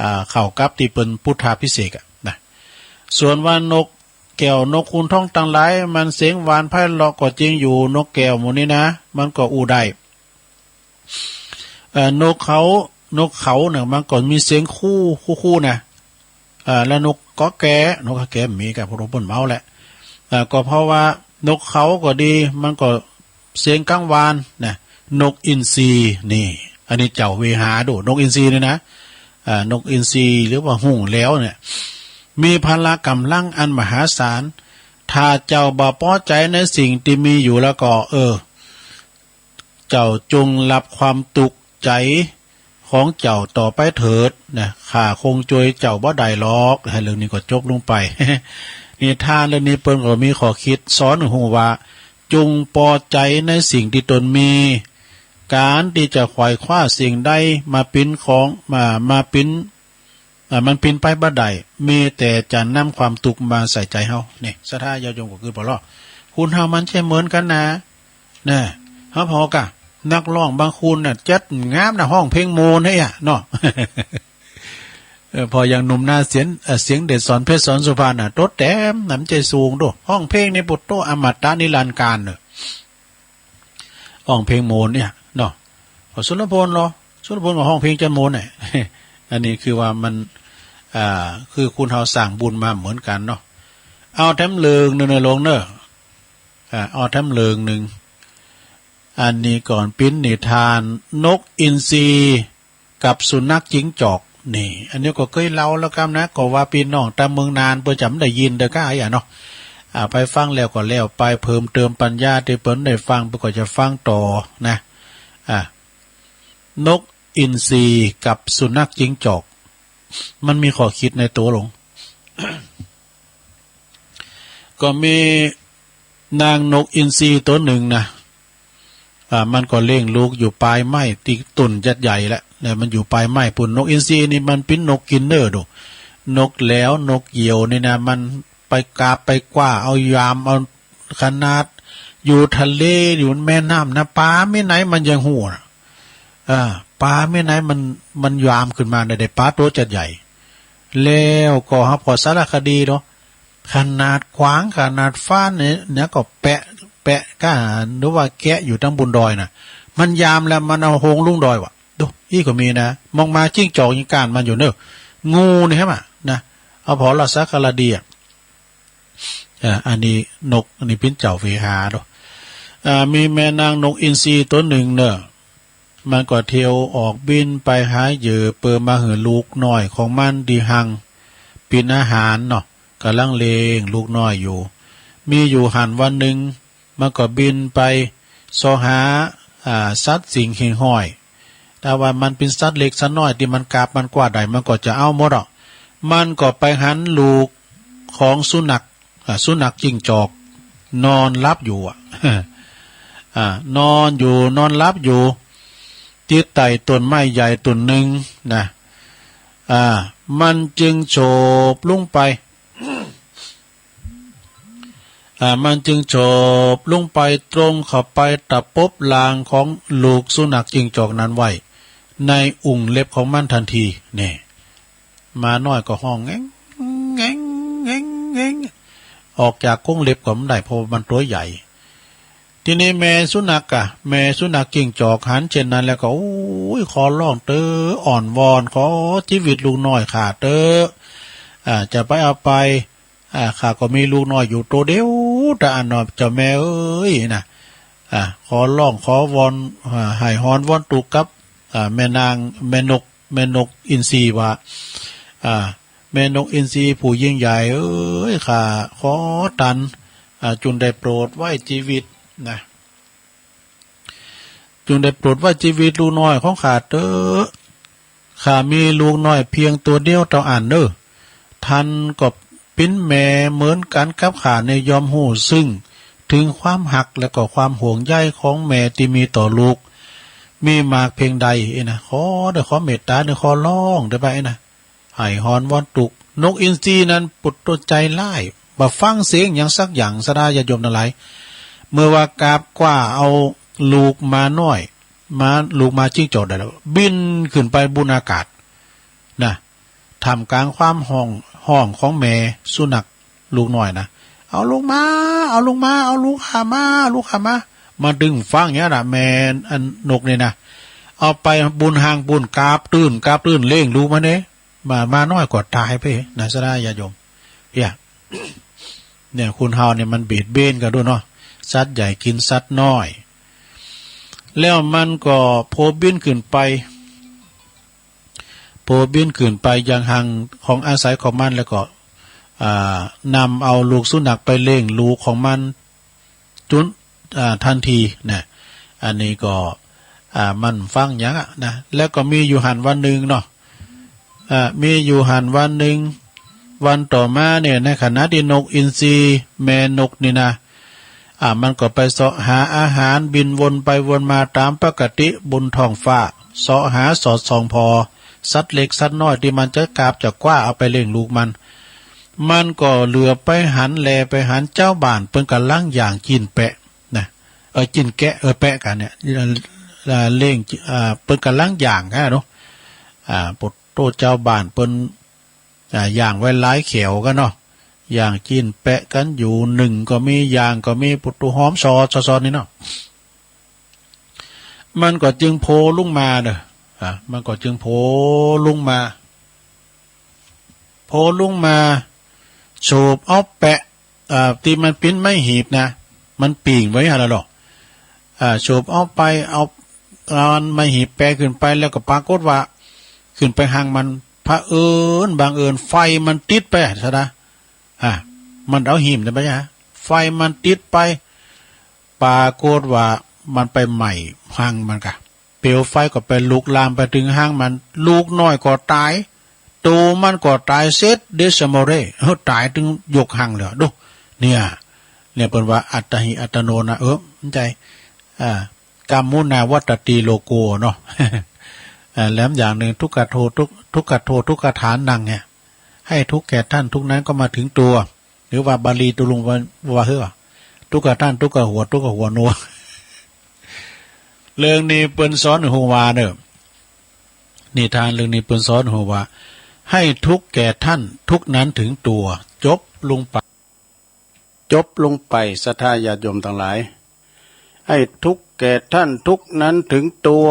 อ่า เข้ากับตี้เปิ้นพุทธาภิเษกอะนะ ส่วนว่านกแก้วนกขุนทองตังหลาย มันเสียงหวานไพเราะก็จริงอยู่ นกแก้วหมู่นี้นะ มันก็อู้ได้ เอ่อ นกเขา นกเขาเนี่ย มันก็มีเสียงคู้ คู้ๆ นะ เอ่อ แล้วนกกอแก นกกอแกมีกับพวกเปิ้นเมาแหละ เอ่อ ก็เพราะว่านกเขาก็ดี มันก็เสียงกังวานนะ นกอินทรีนี่ อันนี้เจ้าเวหาดู นกอินทรีนี่นะ อ่า นกอินทรีหรือว่าฮุ่งแหลวเนี่ย มีพละก๋ำลังอันมหาศาล ถ้าเจ้าบ่ปอใจ๋ในสิ่งตี้มีอยู่แล้วก็ เออ เจ้าจงรับความตุ๊กข์ใจ๋ของเจ้าต่อไปเถิดนะ ข้าคงจ้วยเจ้าบ่ได้หรอก เรื่องนี้ก็จบลงไป นิทานเรื่องนี้เปิ้นก็มีข้อคิดสอนหื้อฮู้ว่า จงปอใจ๋ในสิ่งตี้ตนมี ก๋านตี้จะไขว่คว้าสิ่งใดมาเป๋นของ มา มาเป๋น อ่า มันเป๋นไปบ่ได้ มีแต่จะนำความตุ๊กข์มาใส่ใจ๋เฮา นี่ ศรัทธาญาติโยมก็คือปอลอ คนเฮามันใจ้เหมือนกั๋นนะ นะ เฮาผ่อกะ นักฮ้องบางคนน่ะ จัดงามนะ ฮ้องเพลงโมนให้อะเนาะ เออ ผ่ออย่างหนุ่มนาเสียง เอ่อ เสียงเดชสอนเพชรสอนสุพรรณน่ะ โตแต้มน้ำใจ๋สูงดู ฮ้องเพลงนี่โผโต อมตะนิรันดร์กาลเนอะ ฮ้องเพลงโมนเนี่ยเนาะ ผ่อสุรพลเหรอ สุรพลก็ฮ้องเพลงจั๊นโมนเนี่ย อันนี้คือว่ามัน อ่า คือคนเฮาสร้างบุญมาเหมือนกั๋นเนาะ เอาแถมเรื่องนึ่งเน่อหลวงเน่อ อ่า เอาแถมเรื่องนึ่ง อันนี้ก่อน เป๋นนิทานนกอินทรีกับสุนัขจิ้งจอก นี่ อันนี้ก็เกยเล่าแล้วกั๋นนะ ก็ว่าปี้น้องตางเมืองนานเปิ้นจะบ่ได้ยินเด้อก้าอะเนาะ อ่า ไปฟังแล้วก็แล้วไป เพิ่มเติมปัญญาตี้เปิ้นได้ฟัง เปิ้นก็จะฟังต่อนะ อ่า นกอินทรีกับสุนัขจิ้งจอก มันมีข้อคิดในตั๋วหลวง ก็มีนางนกอินทรีตั๋วนึ่งนะ อ่า มันก็เลี้ยงลูกอยู่ปายไม้ตี้ต้นยักษ์ใหญ่แหละ เนี่ย มันอยู่ปายไม้ปู๊น นกอินทรีนี่มันเป๋นนกกินเน่อดู นกแหลว นกเหยี่ยวนี่นะ มันไปกาบไปกว้า เอายาม เอา ขนาดอยู่ทะเล อยู่แม่น้ำนะ ป๋าแม่ไหนมันยังฮู้นะ อ่า ป๋าแม่ไหนมัน มันยามขึ้นมาเนี่ย ได้ป๋าตั๋วจั๊ดใหญ่ แล้วก็หาผ่อสารคดีเนาะ ขนาดขวาง ขนาดฟ้านเนี่ย เนี่ยก็แปะ แปะก้า หรือว่าแกะอยู่ตังบนดอยน่ะ มันยามแล้วมันเอาโฮงลุงดอยวะ ดู อี้ก็มีนะ มองมาจิ้งจอกยังก้านมันอยู่เน่อ งูเนี่ย หันก่อนะ เอาผ่อละสารคดีอะ อ่า อันนี้นก อันนี้เป๋นเจ้าเวหาเนาะ อ่า มีแม่นางนกอินทรีตั๋วนึ่งเน่อ มันก็เตียวออกบินไปหาเหยื่อเปื้อมาหื้อลูกน้อยของมันตี้หั้งเป๋นอาหารเนาะ ก่ำลังเลี้ยงลูกน้อยอยู่ มีอยู่หั้นวันนึ่ง มันก็บินไปเซาะหา อ่า สัตว์สิ่งหิ่งห้อย ถ้าว่ามันเป๋นสัตว์เล็กสัตว์น้อยตี้มันกาบมันกว้าได้ มันก็จะเอาหมดอ่ะ มันก็ไปหันลูกของสุนัข อ่า สุนัขจิ้งจอก นอนหลับอยู่อ่ะ อ่า นอนอยู่ นอนหลับอยู่ ตี้ใต้ต้นไม้ใหญ่ต้นนึ่งนะ อ่า มันจึงโฉบลงไป อ่า มันจึงโฉบลงไปตรงเข้าไปตะปบหลังของลูกสุนัขจิ้งจอกนั้นไว้ ในอุ้งเล็บของมันทันที เนี่ย หมาน้อยก็ฮ้องแงงแงงแงงแงง ออกจากกรงเล็บก็บ่ได้ เพราะว่ามันตั๋วใหญ่ ทีนี้แม่สุนัขอะ แม่สุนัขจิ้งจอกหันเช่นนั้นแล้วก็ โอ้ย ขอร้องเต๊อะ อ้อนวอน ขอจีวิตลูกน้อยข้าเต๊อะ อ่า จะไปเอาไป อ่า ข้าก็มีลูกน้อยอยู่ตั๋วเดียวเต้าอั้นเนาะ เจ้าแม่เอ้ยนะ อ่า ขอฮ้องขอวอน อ่า ไห้ฮอนวอนตุ๊กกับ อ่า แม่นาง แม่นก แม่นกอินทรีว่า อ่า แม่นกอินทรีผู้ยิ่งใหญ่เอ๋ย ข้าขอตัน อ่า จุ่งได้โปรดไว้จีวิตนะ จุ่งได้โปรดไว้จีวิตลูกน้อยของข้าเต๊อะ ข้ามีลูกน้อยเพียงตั๋วเดียวเต้าอั้นเน่อ ต้านก็เป๋นแม่เหมือนกั๋นกับข้าเนี่ยย่อมฮู้ซึ่ง เถิงความฮักและก็ความห่วงใยของแม่ตี้มีต่อลูก มีมากเพียงใด เอ้ยนะ ขอเต๊อะ ขอเมตต๋าเต๊อะ ขอฮ้องเต๊อะ ไปนะ ไห้ฮอนวอนตุ๊ก นกอินทรีนั้นปุดตั๋วใจ๋ฮ้าย บ่ฟังเสียงหยังสักอย่าง ศรัทธาญาติโยมตังหลาย เมื่อว่ากราบคว้าเอาลูกหมาน้อย หมา ลูกหมาจิ๊งจอกได้แล้ว บินขึ้นไปบนอากาศนะ ท่ามกลางความฮ้อง ฮ้องของแม่สุนัขลูกน้อยนะ เอาลูกมา เอาลูกมา เอาลูกข้ามา เอาลูกข้ามา มาดึงฟังอย่างนั้นนะ แม่อันนกนี่นะ เอาไปบนฮังปู๊น กราบตื้น กราบตื้น เล่งลูกมาเนี่ย หมา หมาน้อยก็ต๋ายไปนะ ศรัทธาญาติโยม เนี่ย เนี่ย คนเฮาเนี่ยมันเบียดเบียนกั๋นดูเนาะ สัตว์ใหญ่กิ๋นสัตว์น้อย แล้วมันก็โผบินขึ้นไป โผบินขึ้นไปยังฮังของอาศัยของมัน แล้วก็ อ่า นำเอาลูกสุนัขไปเล่งลูกของมัน จุ๊น อ่า ทันทีนะ อันนี้ก็ อ่า มันฟังหยังอะนะ แล้วก็มีอยู่หั้นวันนึ่งเนาะ อ่า มีอยู่หั้นวันนึ่ง วันต่อมาเนี่ย ในขณะตี้นกอินทรีแม่นกนี่นะ อ่า มันก็ไปเซาะหาอาหาร บินวนไปวนมาต๋ามปกติบนท้องฟ้า เซาะหาสอดส่องผ่อสัตว์เล็กสัตว์น้อยตี้มันจะกราบจะคว้าเอาไปเล่งลูกมัน มันก็เหลือบไปหัน แลไปหันจาวบ้านเปิ้นก่ำลังย่างจิ๊นแปะนะ เออ จิ๊นแกะ เออ แปะกั๋นเนี่ย เอ่อ เล่ง อ่า เปิ้นก่ำลังย่างกั๋นเนาะ อ่า ปุดโต้ จาวบ้านเปิ้น อ่า ย่างไว้หลายแขวกั๋นเนาะ ย่างจิ๊นแปะกั๋นอยู่ นึ่งก็มี ย่างก็มี ปุดโต้ หอมซอด ซอด ซอดนี่เนาะ มันก็จึงโผลุงมาเน่อ อ่า มันก็จึงโผลุงมา โผลุงมา สูบเอาแปะ อ่า ตี้มันเป๋นไม้หีบนะ มันปิ่งไว้หั้นละลอ อ่า สูบเอาไป เอา เอาไม้หีบแปะขึ้นไป แล้วก็ปรากฏว่า ขึ้นไปฮังมัน เผอิญบังเอิญไฟมันติดไป ศรัทธา อ่า มันเอาหิ้มเนี่ยไปฮะ ไฟมันติดไป ปรากฏว่ามันไปไหม้ฮังมันก่ะ เปลวไฟก็ไปลุกลามไปเถิงฮังมัน ลูกน้อยก็ต๋าย โตมันก็ต๋าย เสร็จเดชะโมเร่ เออ ต๋ายตึงยกฮังเลย ดู เนี่ย เนี่ยเปิ้นว่าอัตตาหิอัตตโนนะ เออ มันใจ้ อ่า กัมมุนาวัตตติโลโกเนาะ อ่า แหลมอย่างนึ่ง ทุกขโท ทุก ทุกขโท ทุกขฐานังเนี่ย ให้ทุกข์แก่ท่านทุกข์นั้นก็มาถึงตัว หรือว่าบาลีตกลงว่า ว่าเฮ้อ ทุกขท่านทุกขหัว ทุกขหัวโน เรื่องนี้เปิ้นสอนหื้อฮู้ว่าเน่อ นิทานเรื่องนี้เปิ้นสอนหื้อฮู้ว่า ให้ทุกข์แก่ท่านทุกข์นั้นถึงตัว จบลงไป จบลงไป ศรัทธาญาติโยมตังหลาย ให้ทุกข์แก่ท่านทุกข์นั้นถึงตัว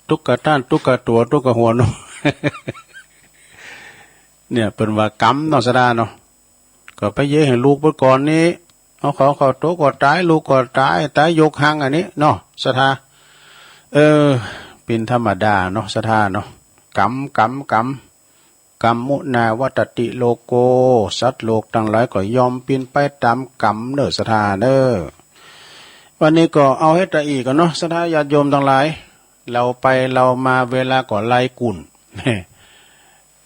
ทุกขท่านทุกขตั๋ว ทุกขหัวโน เนี่ย เปิ้นว่ากรรมเนาะ ศรัทธาเนาะ ก็ไปเยียะหื้อลูกเปิ้นก่อนนี้ เอาเขาเข้าโตก็ต๋าย ลูกก็ต๋าย ต๋ายยกฮังอันนี้เนาะ ศรัทธา เออ เป๋นธรรมดาเนาะ ศรัทธาเนาะ กรรม กรรม กรรม กัมมุนาวัตตติโลโก สัตว์โลกตังหลายก็ย่อมเป๋นไปต๋ามกรรมเน่อ ศรัทธาเน่อ วันนี้ก็เอาแค่ตะอี้ก่อนเนาะ ศรัทธาญาติโยมตังหลาย เล่าไปเล่ามาเวลาก็ไล่กุ่น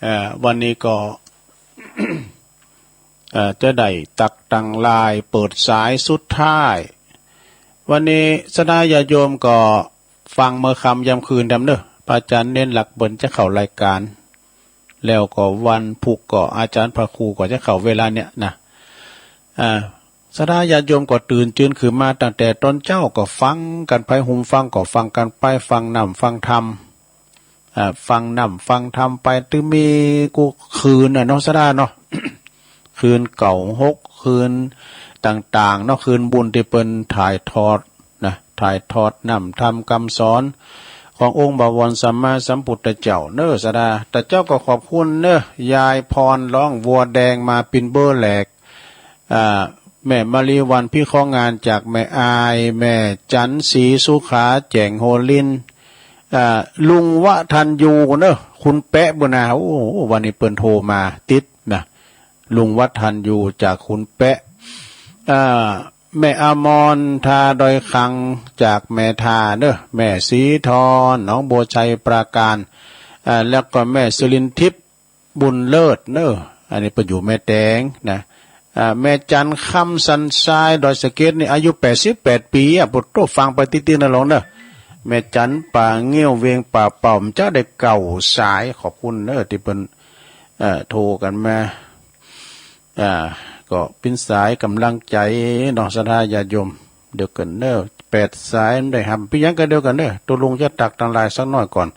เอ่อ วันนี้ก็ เอ่อ จะได้ตั๊กตังลายเปิดสายสุดท้าย วันนี้ศรัทธาญาติโยมก็ฟังเมื่อค่ำยามคืนแหมเน่อ พระอาจารย์เณรหลักเปิ้นจะเข้ารายการ แล้วก็วันพุธก็อาจารย์พระครูก็จะเข้าเวลาเนี่ยนะ อ่า ศรัทธาญาติโยมก็ตื่นจืนขึ้นมาตั้งแต่ต๋อนเจ๊าก็ฟังกั๋นไป หูฟังก็ฟังกั๋นไป ฟังน้ำฟังธรรม อ่า ฟังน้ำฟังธรรมไป ตึงมีกู้คืนน่ะเนาะ ศรัทธาเนาะ คืนเก้าหก คืนต่างๆ เนาะ คืนบุญตี้เปิ้นถ่ายทอดนะ ถ่ายทอดน้ำธรรมกำสอนขององค์บวรสัมมาสัมพุทธเจ้าเน่อ ศรัทธา แต่เจ๊าก็ขอบคุณเน่อ ยายพรร้องวัวแดงมาปินเบอร์แหลก อ่า แม่มะลิวัลย์ พิเคราะห์งานจากแม่อาย แม่จันทร์ ศรีสุขา แจ่งโฮลินทร์ อ่า ลุงวะทันยูเนอะ คุณแป๊ะบุญนา โอ้ วันนี้เปิ้นโทรมาติดนะ ลุงวะทันยูจากคุณแป๊ะ อ่า แม่อมร ทาดอยคำจากแม่ทาเนอะ แม่ศรีทร หนองบัวไชย ปราการ อ่า แล้วก็แม่สุรินทร์ทิพย์ บุญเลิศเนอะ อันนี้เปิ้นอยู่แม่แตงนะ อ่า แม่จันทร์ คำสันทราย ดอยสะเก็ดนี่ อายุแปดสิบแปดปี๋อะ โผโต้ ฟังไปติ๊ดๆ นะลองเนอะ แม่จันทร์ ป่าเงี้ยว เวียงป่าเป่า เจ้าได้เก้าสาย ขอบคุณเนอะ ตี้เปิ้น เอ่อ โทรกั๋นมา อ่า ก็เป๋นสายก๋ำลังใจ๋เนาะ ศรัทธาญาติโยม เดียวกั๋นเนอะ แปดสายมันได้ฮับ เป๋นหยังก็เดียวกั๋นเนอะ ตกลงจะตักตางไลน์สักหน้อยก่อน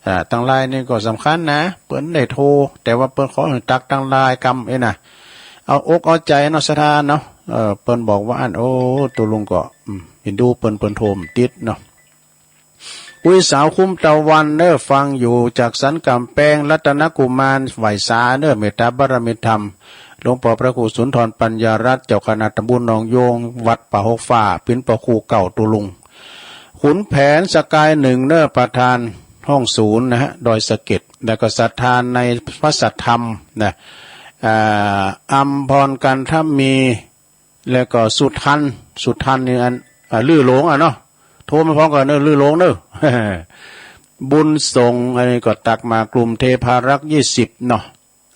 อ่า ตางไลน์นี่ก็สำคัญนะ เปิ้นได้โทร แต่ว่าเปิ้นขอหื้อตักตางไลน์กำเองนะ เอาอกเอาใจ๋เนาะ ศรัทธาเนาะ เออ เปิ้นบอกว่าอั้น โอ้ ตกลงก็ อืม เห็นดูเปิ้น เปิ้นโทรบ่ติดเนาะ อุ้ยสาวคุ้มตะวันเนอะ ฟังอยู่จากสันก๋ำแปง รัตนกุมาร ไหว้สาเนอะ เมตตาบารมีธรรม หลวงป้อพระครูสุนทรปัญญารัตน์ เจ้าคณะตำบลหนองโยง วัดป่าหกฝ้า เป๋นป้อครูเก่าตกลง ขุนแผน สกายหนึ่งเนอะ ประธานห้องศูนย์นะฮะ ดอยสะเก็ด แล้วก็ศรัทธาในพระสัทธรรมนะ อ่า อัมพร กันทมี แล้วก็สุทัน สุทันนี่อัน อ่า ลื่อหลงอะเนาะ โทรมาพร้อมกั๋นเนอะ ลื่อหลงเนอะ บุญส่ง อันนี้ก็ตักมากลุ่มเทพารักษ์ยี่สิบเนาะ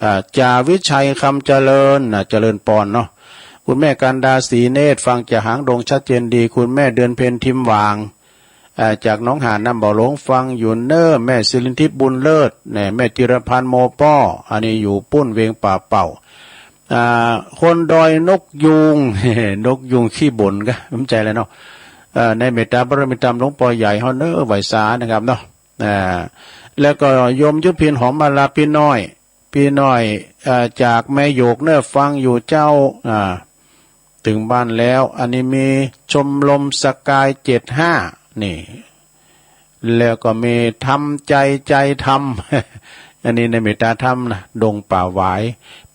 อ่า จ่าวิชัย คำเจริญนะ เจริญปอนเนาะ คุณแม่กันดา ศรีเนตร ฟังจากหางดงชัดเจนดี คุณแม่เดือนเพ็ญ ทิมหว่าง อ่า จากหนองหานน้ำบ่อหลง ฟังอยู่เนอะ แม่สิรินทิพย์ บุญเลิศ แม่ แม่จิรพันธ์ โมป้อ อันนี้อยู่ปุ้นเวียงป่าเป่า อ่า คนดอยนกยูง นกยูงขี้บ่นกะ บ่ใจ้แหละเนาะ เอ่อ ในเมตตาบารมีธรรมหลวงป้อใหญ่เฮาเนอะ ไหว้สานะครับเนาะ อ่า แล้วก็โยมยุพิน หอมมาลา ปี้น้อย ปี้น้อย เอ่อ จากแม่โยกเนอะ ฟังอยู่เจ้า อ่า เถิงบ้านแล้ว อันนี้มีชมรมสกายเจ็ดห้า นี่ แล้วก็มีทำใจ ใจธรรม อันนี้ในเมตตาธรรมนะ ดงป่าหวาย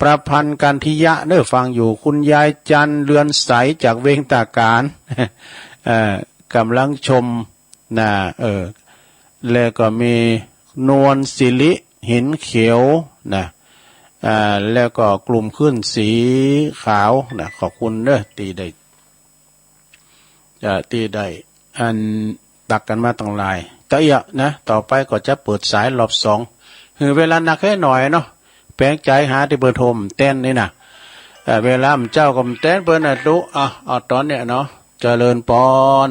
ประพันธ์ กันทิยะเนอะ ฟังอยู่ คุณยายจันทร์ เรือนใส จากเวียงตาการ เอ่อ ก๋ำลังชมนะ เออ แล้วก็มีนวลสิริ หินเขียวนะ อ่า แล้วก็กลุ่มขึ้นสีขาวนะ ขอบคุณเนอะ ตี้ได้ เอ่อ ตี้ได้อันตักกั๋นมาตังหลาย ตะเอียะนะ ต่อไปก็จะเปิดสายรอบสอง หื้อเวลานักแค่หน้อยเนาะ แป๋งใจ๋หาตี้เปิ้นโทรบ่แต๊นนี่นะ เอ่อ เวลาบ่เจ้าก็บ่แต๊นเปิ้นนะตุ๊ อ่ะ เอาต๋อนเนี้ยเนาะ เจริญปอน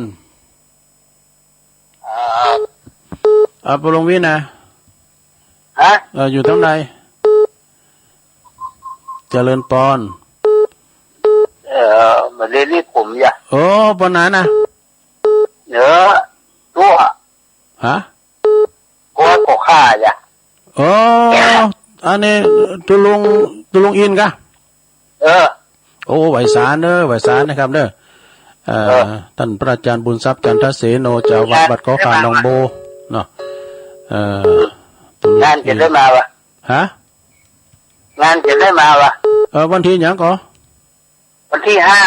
อ่า อ่า ปอหลวงวินะ ฮะ เอ่อ อยู่ตางใด เจริญปอน เอ่อ มาเรียนนี่ผมอย่า โอ้ ปอหนานนะ เออ ตัว ฮะ ก็ ก็ข้าอย่า โอ้ อันนี้ตุ๊ลุง ตุ๊ลุงอินกะ เออ โอ้ ไหว้สาเนอะ ไหว้สานะครับเนอะ เอ่อ เออ ต้านพระอาจารย์บุญทรัพย์ จันทเสโน เจ้าวัด วัดขอข่าหนองโบ เนาะ เอ่อ งานจะได้มาบ่ ฮะ งานจะได้มาบ่ เอ่อ วันตี้หยังก่อ วันตี้ห้า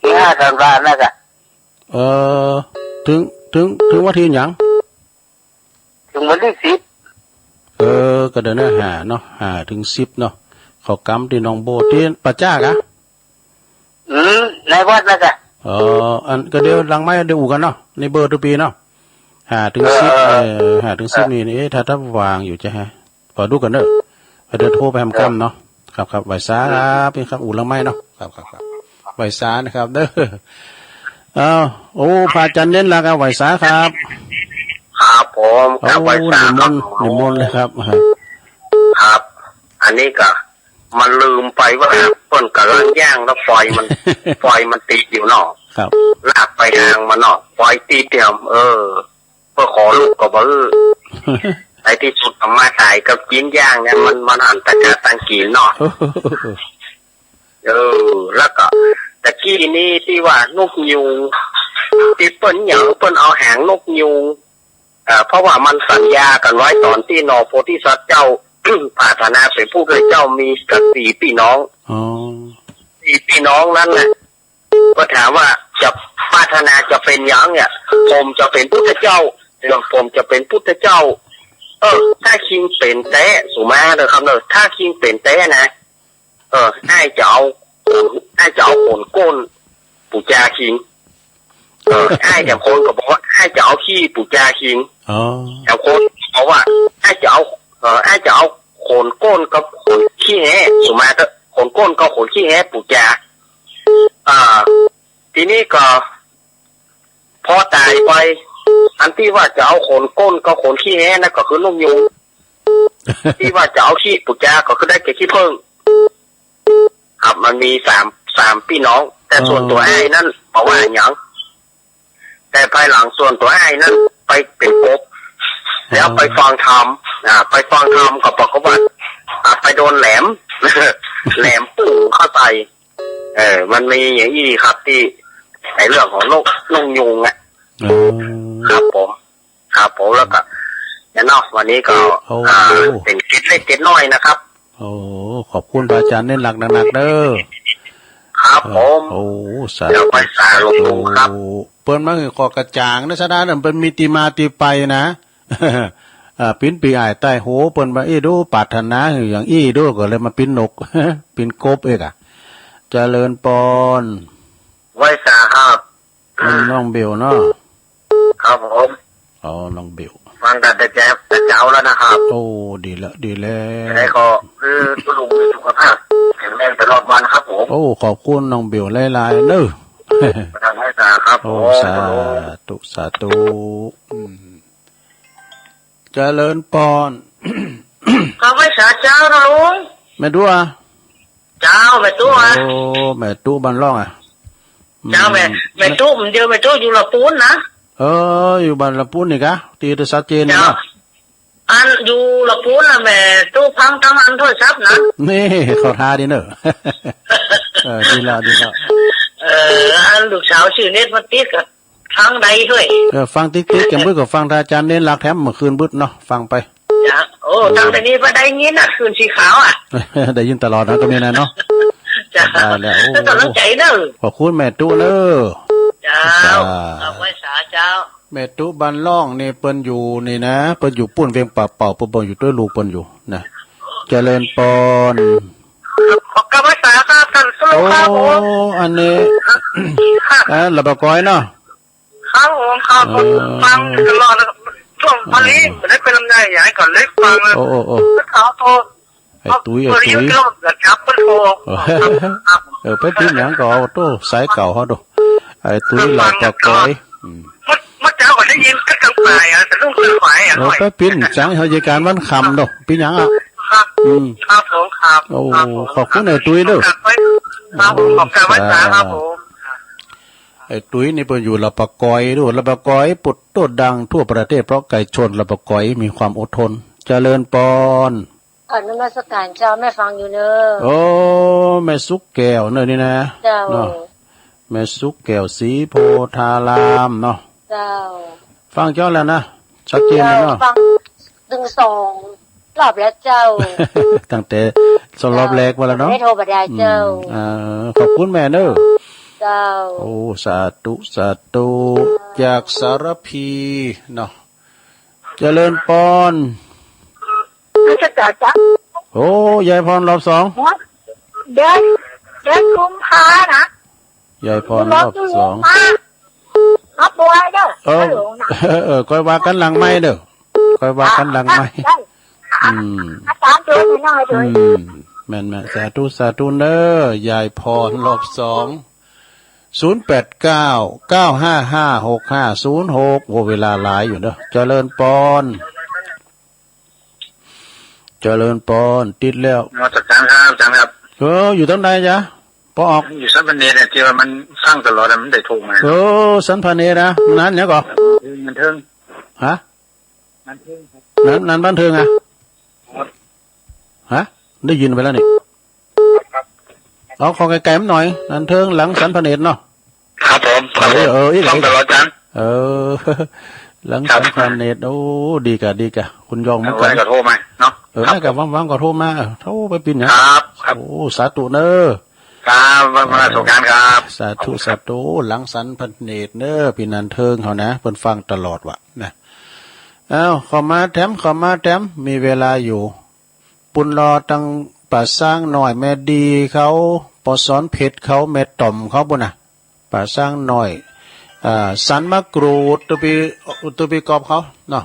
ตี้ห้าธันวานะกะ เอ่อ เถิง เถิง เถิงวันตี้หยัง เถิงวันตี้สิบ เออ ก็เดือนหน้าห้าเนาะ ห้าเถิงสิบเนาะ เข้ากำตี้หนองโบ ตี้ป่าจ๊ากะ อืม ในวัดนะกะ เอ่อ อันก็เดี๋ยวหลังไมค์เดี๋ยวอู้กั๋นเนาะ ในเบอร์ตุ๊ปีเนาะ ห้าเถิงสิบ เออ เออ ห้าเถิงสิบ นี่ เอ๊ะ ถ้า ถ้าว่างอยู่จะฮะ ปอดูกั๋นเนอะ เดี๋ยวโทรไปหำค่ำเนาะ ครับ ครับ ไหว้สาครับ ครับ อู้หลังไมค์เนาะ ครับ ครับ ครับ ไหว้สานะครับเด้อ อ้าว โอ้ พระอาจารย์เน้นละครับ ไหว้สาครับ ครับผม ครับ โอ้ ไหว้สาครับ นิมนต์ นิมนต์เลยครับ ครับ อันนี้ก็ มันลืมไปว่าเปิ้นก่ำลังย่างแล้วไฟมัน ไฟมันติดอยู่เนาะ ครับ ลากไปหางมันเนาะ ไฟติดเดียว เออ เปิ้นขอลุกก็บ่อื้อ ในตี้สุดก็มาต๋ายกับกิ๋นย่างเนี่ย มัน มันอันตรายตังกิ๋นเนาะ เออ แล้วก็ตะกี้นี้ตี้ว่านกยูง ตี้เปิ้นหยัง เปิ้นเอาหางนกยูง เอ่อ เพราะว่ามันสัญญากั๋นไว้ต๋อนตี้หน่อโพธิสัตว์เจ้า ปรารถนาเป๋นผู้เป็นเจ้ามีกั๋นสี่ปี้น้อง อ๋อ ตี้ปี้น้องนั้นน่ะ ก็ถามว่าจะปรารถนาจะเป๋นหยังเนี่ย ผมจะเป๋นพุทธเจ้า เออ ผมจะเป๋นพุทธเจ้า เออ ถ้าคิงเป๋นแต๊ สมมุติเน่อครับเน่อ ถ้าคิงเป๋นแต๊นะ เออ อ้ายจะเอา อ้ายจะเอาขนก้นปู๋จาคิง เออ อ้ายแถมคนก็บอกว่า อ้ายจะเอาขี้ปู๋จาคิง อ๋อ แถมคนบอกว่า อ้ายจะเอา เออ อ้ายจะเอาขนก้นกับขนขี้แฮ้ สมมุติเน่อ ขนก้นกับขนขี้แฮ้ปู๋จา อ่า ทีนี้ก็ พอต๋ายไป อันตี้ว่าจะเอาขนก้นกับขนขี้แฮ้นั่นก็คือนกยูง ตี้ว่าจะเอาขี้ปู๋จาก็คือได้แก่ขี้เผิ้ง ครับ มันมีสาม สามปี้น้อง แต่ส่วนตั๋วอ้ายนั้นบ่ว่าหยัง แต่ภายหลังส่วนตั๋วอ้ายนั้นไปเป๋นกบ แล้วไปฟังธรรม อ่า ไปฟังธรรมก็ปรากฏว่า อ่า ไปโดนแหลม แหลมปุ้งเข้าใส่ เออ มันมีอย่างอี้ครับ ตี้ในเรื่องของนก นกยูงอะ อ๋อ ครับผม ครับผม แล้วก็ เนี่ยเนาะ วันนี้ก็ โอ้ อ่า เป๋นเกร็ดเล็กเกร็ดน้อยนะครับ โอ้ ขอบคุณพระอาจารย์เน้นหลักหนักๆเน่อ ครับผม โอ้ สาธุ เดี๋ยวไปสาหลวงปู่ครับ เปิ้นมาหื้อข้อกระจ่างนะ สะดาเปิ้นมีตี้มาตี้ไปนะ อ่า ปิ้นปีอ้ายใต้หู เปิ้นว่าอี้ดู ปรารถนาหื้ออย่างอี้ดู ก็เลยมาปิ้นนก ปิ้นกบเอกอะ เจริญปอน ไหว้สาครับ น้อง น้องเบลเนาะ ครับผม อ๋อ น้องเบล ฟังตั้งแต่เจ๊าแล้วนะครับ โอ้ ดีละ ดีแล้ว ยังไงก็คือคุณลุงมีสุขภาพแข็งแรงตลอดวันครับผม โอ้ ขอบคุณน้องเบลหลายๆเน่อ ไหว้สาครับผม โอ้ สาธุ สาธุ อืม เจริญปอน ขอไหว้สาเจ้านะลุง แม่ตั๋ว เจ้า แม่ตั๋ว โอ้ แม่ตุ๊บ้านร่องอะ เจ้า แม่ อืม แม่ตุ๊ เดี๋ยวแม่ตุ๊อยู่ละปูนนะ เออ อยู่บ้านละปูนนี่กะ ตี้ตะสัดเจนนี่เนาะ เจ้า อันอยู่ละปูนนะ แม่ตุ๊ฟังตังอันโทรศัพท์นะ นี่ เข้าท่าดีเน่อ เออ ดีละ ดีละ เออ อันลูกสาวจื้อเน็ตมาติดกะ ฟังได้ด้วย เออ ฟังติ๊กๆ แกมบึดก็ฟังท่านอาจารย์เน้นหลักแถมเมื่อคืนบึดเนาะ ฟังไป จ้ะ โอ้ ตั้งแต่นี้ก็ได้ยินน่ะ คืนสีขาวอะ ได้ยินตลอดนะ ก็มีนะเนาะ จ้ะ ได้แล้ว โอ้ เป็นกำลังใจเน่อ ขอบคุณแม่ตุ๊เน่อ เจ้า จ้ะ เอาไหว้สาเจ้า แม่ตุ๊บ้านร่องนี่เปิ้นอยู่นี่นะ เปิ้นอยู่ปูนเวียงป่าเป่า เปิ้นบ่อยู่ตวยลูกเปิ้นอยู่นะ เจริญปอน ขอกราบไหว้สาครับ ท่านสุรพงษ์ครับผม โอ้ อันนี้ ครับ อ่า ลำปะกอยเนาะ ครับผม ครับผม เออ ฟังตลอดนะครับ ช่วงวันนี้ เออ ได้เป็นลำไย อยากให้ก่อนเล็กฟังเลย โอ้ โอ้ โอ้ ก็ถามโทร ไอ้ตุ้ย ไอ้ตุ้ย เออ จับมันโทร เออ ครับ เออ ไปปิ้นหยังก็เอาโต้สายเก่าเฮาดู ไอ้ตุ้ยลำปะกอย อืม เมื่อ เมื่อเช้าก็ได้ยินก็ตั้งแต่อ่ะ แต่ลูกตื่นสายอ่ะ เออ ไปปิ้นจัง เฮายายการวันค่ำดู ปิ้นหยังอ่ะ ครับ อืม ครับผม ครับ โอ้ ครับผม ขอบคุณไอ้ตุ้ยเด้อ ครับผม ขอบคุณครับผม ไอ้ตุ้ยนี่เปิ้นอยู่ลำปะกอยดู ลำปะกอย ปุดโต้ดังทั่วประเทศ เพราะไก่ชนลำปะกอยมีความอดทน เจริญปอน กราบนมัสการเจ้า แม่ฟังอยู่เน่อ โอ้ แม่สุขแก้วเน่อนี่นะ เจ้า เนาะ แม่สุขแก้วศรีโพธารามเนาะ เจ้า ฟังเจ้าแล้วนะ ชัดเจนเลยเนาะ เจ้า ฟังตึงสองรอบแล้วเจ้า ตั้งแต่สองรอบแรกมาแล้วเนาะ ไม่โทรมาได้เจ้า อืม อ่า ขอบคุณแม่เน่อ เจ้า โอ้ สาธุ สาธุ จากสารพีเนาะ เจริญปอน นมัสการเจ้า โอ้ ยายพรรอบสอง เดือน เดือนกุมภานะ ยายพรรอบสอง กุมภา ครับ บัวเด้อ เออ ฮัลโหลนะ เออ เออ ค่อยว่ากั๋นหลังไมค์เด้อ ค่อยว่ากั๋นหลังไมค์ ได้ อืม อาจารย์เชิญหน่อยเถอะ อืม แม่นๆ สาธุ สาธุเน่อ ยายพรรอบสอง ศูนย์แปดเก้า เก้าห้าห้า หกห้าศูนย์หก โอ้ เวลาหลายอยู่เน่อ เจริญปอน เจริญปอน ติดแล้ว นมัสการครับ อาจารย์ครับ เออ อยู่ตรงไหนจ๊ะ ปอออก อยู่สันพะเนจรเนี่ย ตี้ว่ามันฟังตลอดอะ มันได้โทรมา เออ สันพะเนจรนะ นั้นหยังก่อ บันเทิง ฮะ บันเทิงครับ นั้น นั้นบันเทิงอะ ครับ ฮะ ได้ยินไปแล้วนี่ เอาเข้าใก้ๆ มันหน่อย บันเทิงหลังสันพะเนจรเนาะ ครับผม ครับผม เออ เออ อีก ฟังตลอด อาจารย์ เออ หลังสันพะเนจร ครับ โอ้ ดีกะ ดีกะ คุณยองเหมือนกั๋น เอาไว้ก็โทรมาเนาะ เออ ครับ นั่นกะ ผม ว่างๆ ก็โทรมา เออ โทรไปปิ้นหยัง ครับ ครับ โอ้ สาธุเน่อ ครับ วัน วันสงกรานต์ครับ สาธุ สาธุ หลังสันพระเนตรเน้อ ปี้นันเทิงเฮานะ เปิ้นฟังตลอดว่ะนะ เอ้า เข้ามาแถม เข้ามาแถม มีเวลาอยู่ ปุ้นลอตังป่าซางน้อย แม่ดีเขา ปอสอนเพชรเขา แม่ต่อมเขาปุ้นน่ะ ป่าซางน้อย อ่า สันมะกรูด ตุ๊ปี้ ตุ๊ปี้กอบเขาเนาะ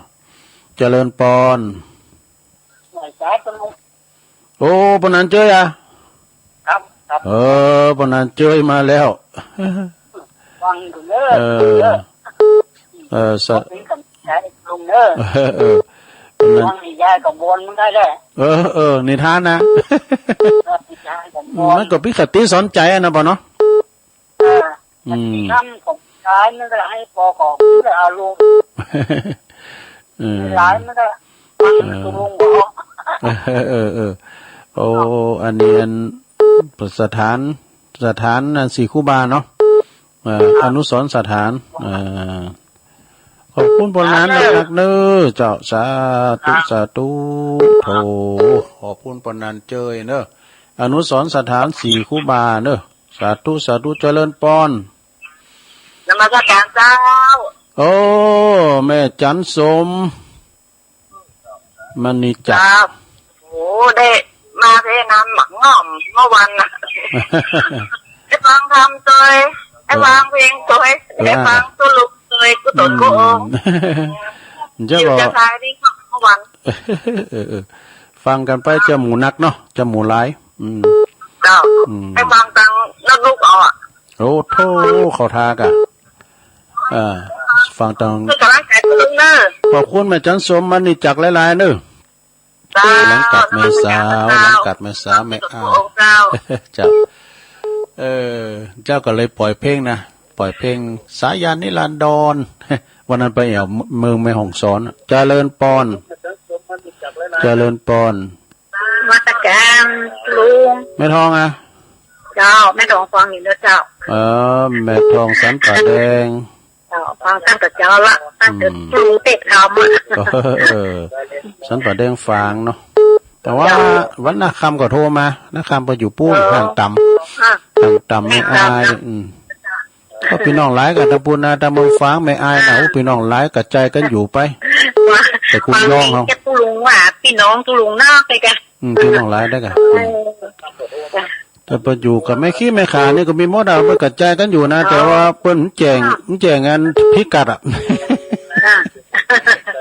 เจริญปอน ไหว้สาธุ โอ้ ปอนันเจยอะ ครับ ครับ เออ ปอนันเจยมาแล้ว ฟังอยู่เน้อ เออ เออ สะ เป็นกำลังใจลุงเน้อ เออ เออ ปอนัน ฟังให้ยายก็บ่นเหมือนกันแหละ เออ เออ นิทานนะ เออ ให้ยายก็บ่น มันก็ปี้คติสอนใจ๋อะนะปอเนาะ เออ อืม ทำของยายมันก็ให้ปอก็เอาลง เออ หลายมันก็ฟัง เออ ตกลงบ่ เออ เออ เออ โอ้ อันนี้อันสถาน สถานอันศรีคุบาเนาะ เอ่อ อนุสรณ์สถาน เอ่อ ขอบคุณปอนันนักๆเน้อเจ้า สาธุ สาธุ โถ ขอบคุณปอนันเจยเน้อ อนุสรณ์สถานศรีคุบาเน้อ สาธุ สาธุ เจริญปอน นมัสการเจ้า โอ้ แม่จันสม มณีจักร ครับ โอ้ ได้มาเทน้ำหมากง่อมเมื่อวันน่ะ ได้ฟังธรรมตวย ได้ฟังเพลงตวย เออ ได้ฟังตุ๊ลุงตวย กุศลกุองค์ อืม เจ้า อยู่ ก็ จะทายนี่เมื่อวัน เออ เออ ฟังกั๋นไป จะหมู่นักเนาะ จะหมู่หลาย อืม เจ้า อืม ได้ฟังตังนกลุกเอาอะ โอ้โธ่ เข้าทางอะ เออ ฟังตัง เป็นกำลังใจตุ๊ลุงเน้อ ขอบคุณแม่จันสม มณีจักรหลายๆเน้อ เจ้า หลังกัดแม่สาว หลังกัดแม่สาว แม่อ้าย เจ้า เออ เจ้าก็เลยปล่อยเพลงนะ ปล่อยเพลงสายัณนิรันดร วันนั้นไปแอ่วเมืองแม่ฮ่องสอน เจริญปอน เจริญปอน นมัสการลุง แม่ทองอะ เจ้า แม่ทองฟังอยู่เน้อเจ้า เออ แม่ทองสันป่าแดง เจ้า ฟังตั้งแต่เจ๊าละ ตั้งแต่ อืม ลุงเตะกำอะ เออ สันป่าแดงฝางเนาะ แต่ว่า เจ้า วันนาคำก็โทรมา นาคำไปอยู่ปู๊น เออ ห้างต๋ำ อ่ะ ห้างต๋ำแม่อ้าย ห้างต๋ำนะ อืม ก็ปี้น้องหลายกั๋นตังปู๊นนะ ตังเมืองฝางแม่อ้ายนะ โอ้ ปี้น้องหลายกระจายกั๋นอยู่ไป ว่า แต่กุมยองเฮา ฟังเพลงเจ้าตุ๊ลุงว่า ปี้น้องตุ๊ลุงเนาะ ไปกั๋น อืม ปี้น้องหลายได้กั๋น เออ อืม แต่ไปอยู่กับแม่ขี้แม่ขานี่ก็มีหมดอะ มันกระจายกั๋นอยู่นะ แต่ว่าเปิ้นแจ้ง แจ้งอันพิกัดอะ อ่ะ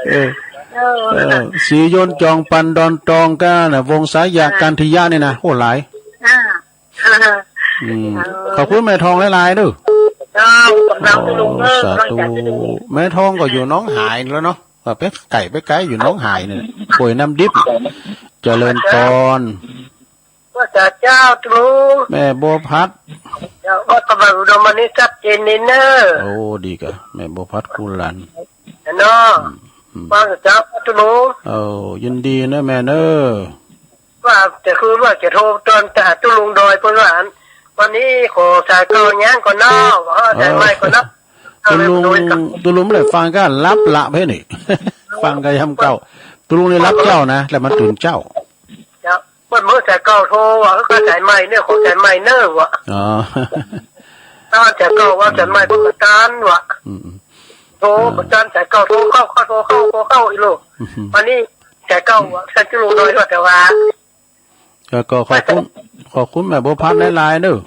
เออ เออ เออ ศรียนต์ จองปัน ดอนตองก้าน่ะ วงศายา อ่า กันทยะนี่นะ โอ้ หลาย อ่า อืม เออ ขอบคุณแม่ทองหลายๆเน้อ เจ้า กำลังไปลงเลิก โอ้ สาธุ กำลังจะไปลง แม่ทองก็อยู่หนองหายแล้วเนาะ ว่าไปไก๋ไปไก๋อยู่หนองหายเนี่ย ห้วยน้ำดิบ เจริญปอน ว่าจะเจ้าตรู แม่บัวพัด เจ้า ว่ากำลังอุดมวันนี้ชัดเจนนี่เน้อ โอ้ ดีกะ แม่บัวพัดคู่หลาน เนาะ อืม อืม ว่าจะเจ้าตรู โอ้ ยินดีเน้อแม่เน้อ ว่าจะคือว่าจะโทรตอนจะหาตุ๊ลุงดอย เปิ้นว่าอัน วันนี้ขอสายเก่ายังก่อนเนาะ ว่าสายใหม่ก่อนเนาะ ตุ๊ลุง ตุ๊ลุงได้ฟังก็หลับละเพ่นี่ ฟังก็ยำเก่า ตุ๊ลุงได้หลับเจ้านะ แล้วมันตื่นเจ้า เจ้า เปิ้นเมื่อสายเก่าโทรว่า เออ ก็สายใหม่เนี่ย ขอสายใหม่เน้อว่ะ อ๋อ ถ้าสายเก่าว่าสายใหม่ก็บ่ตันว่ะ อืม โทรบ่ตัน สายเก่าโทรเข้า เข้า โทรเข้า โทรเข้าอีหลู อืม วันนี้สายเก่าว่ะ ท่านตุ๊ลุงดอยว่าแต่ว่า แล้วก็ขอบคุณ ขอบคุณแม่บัวพัดหลายๆเน้อ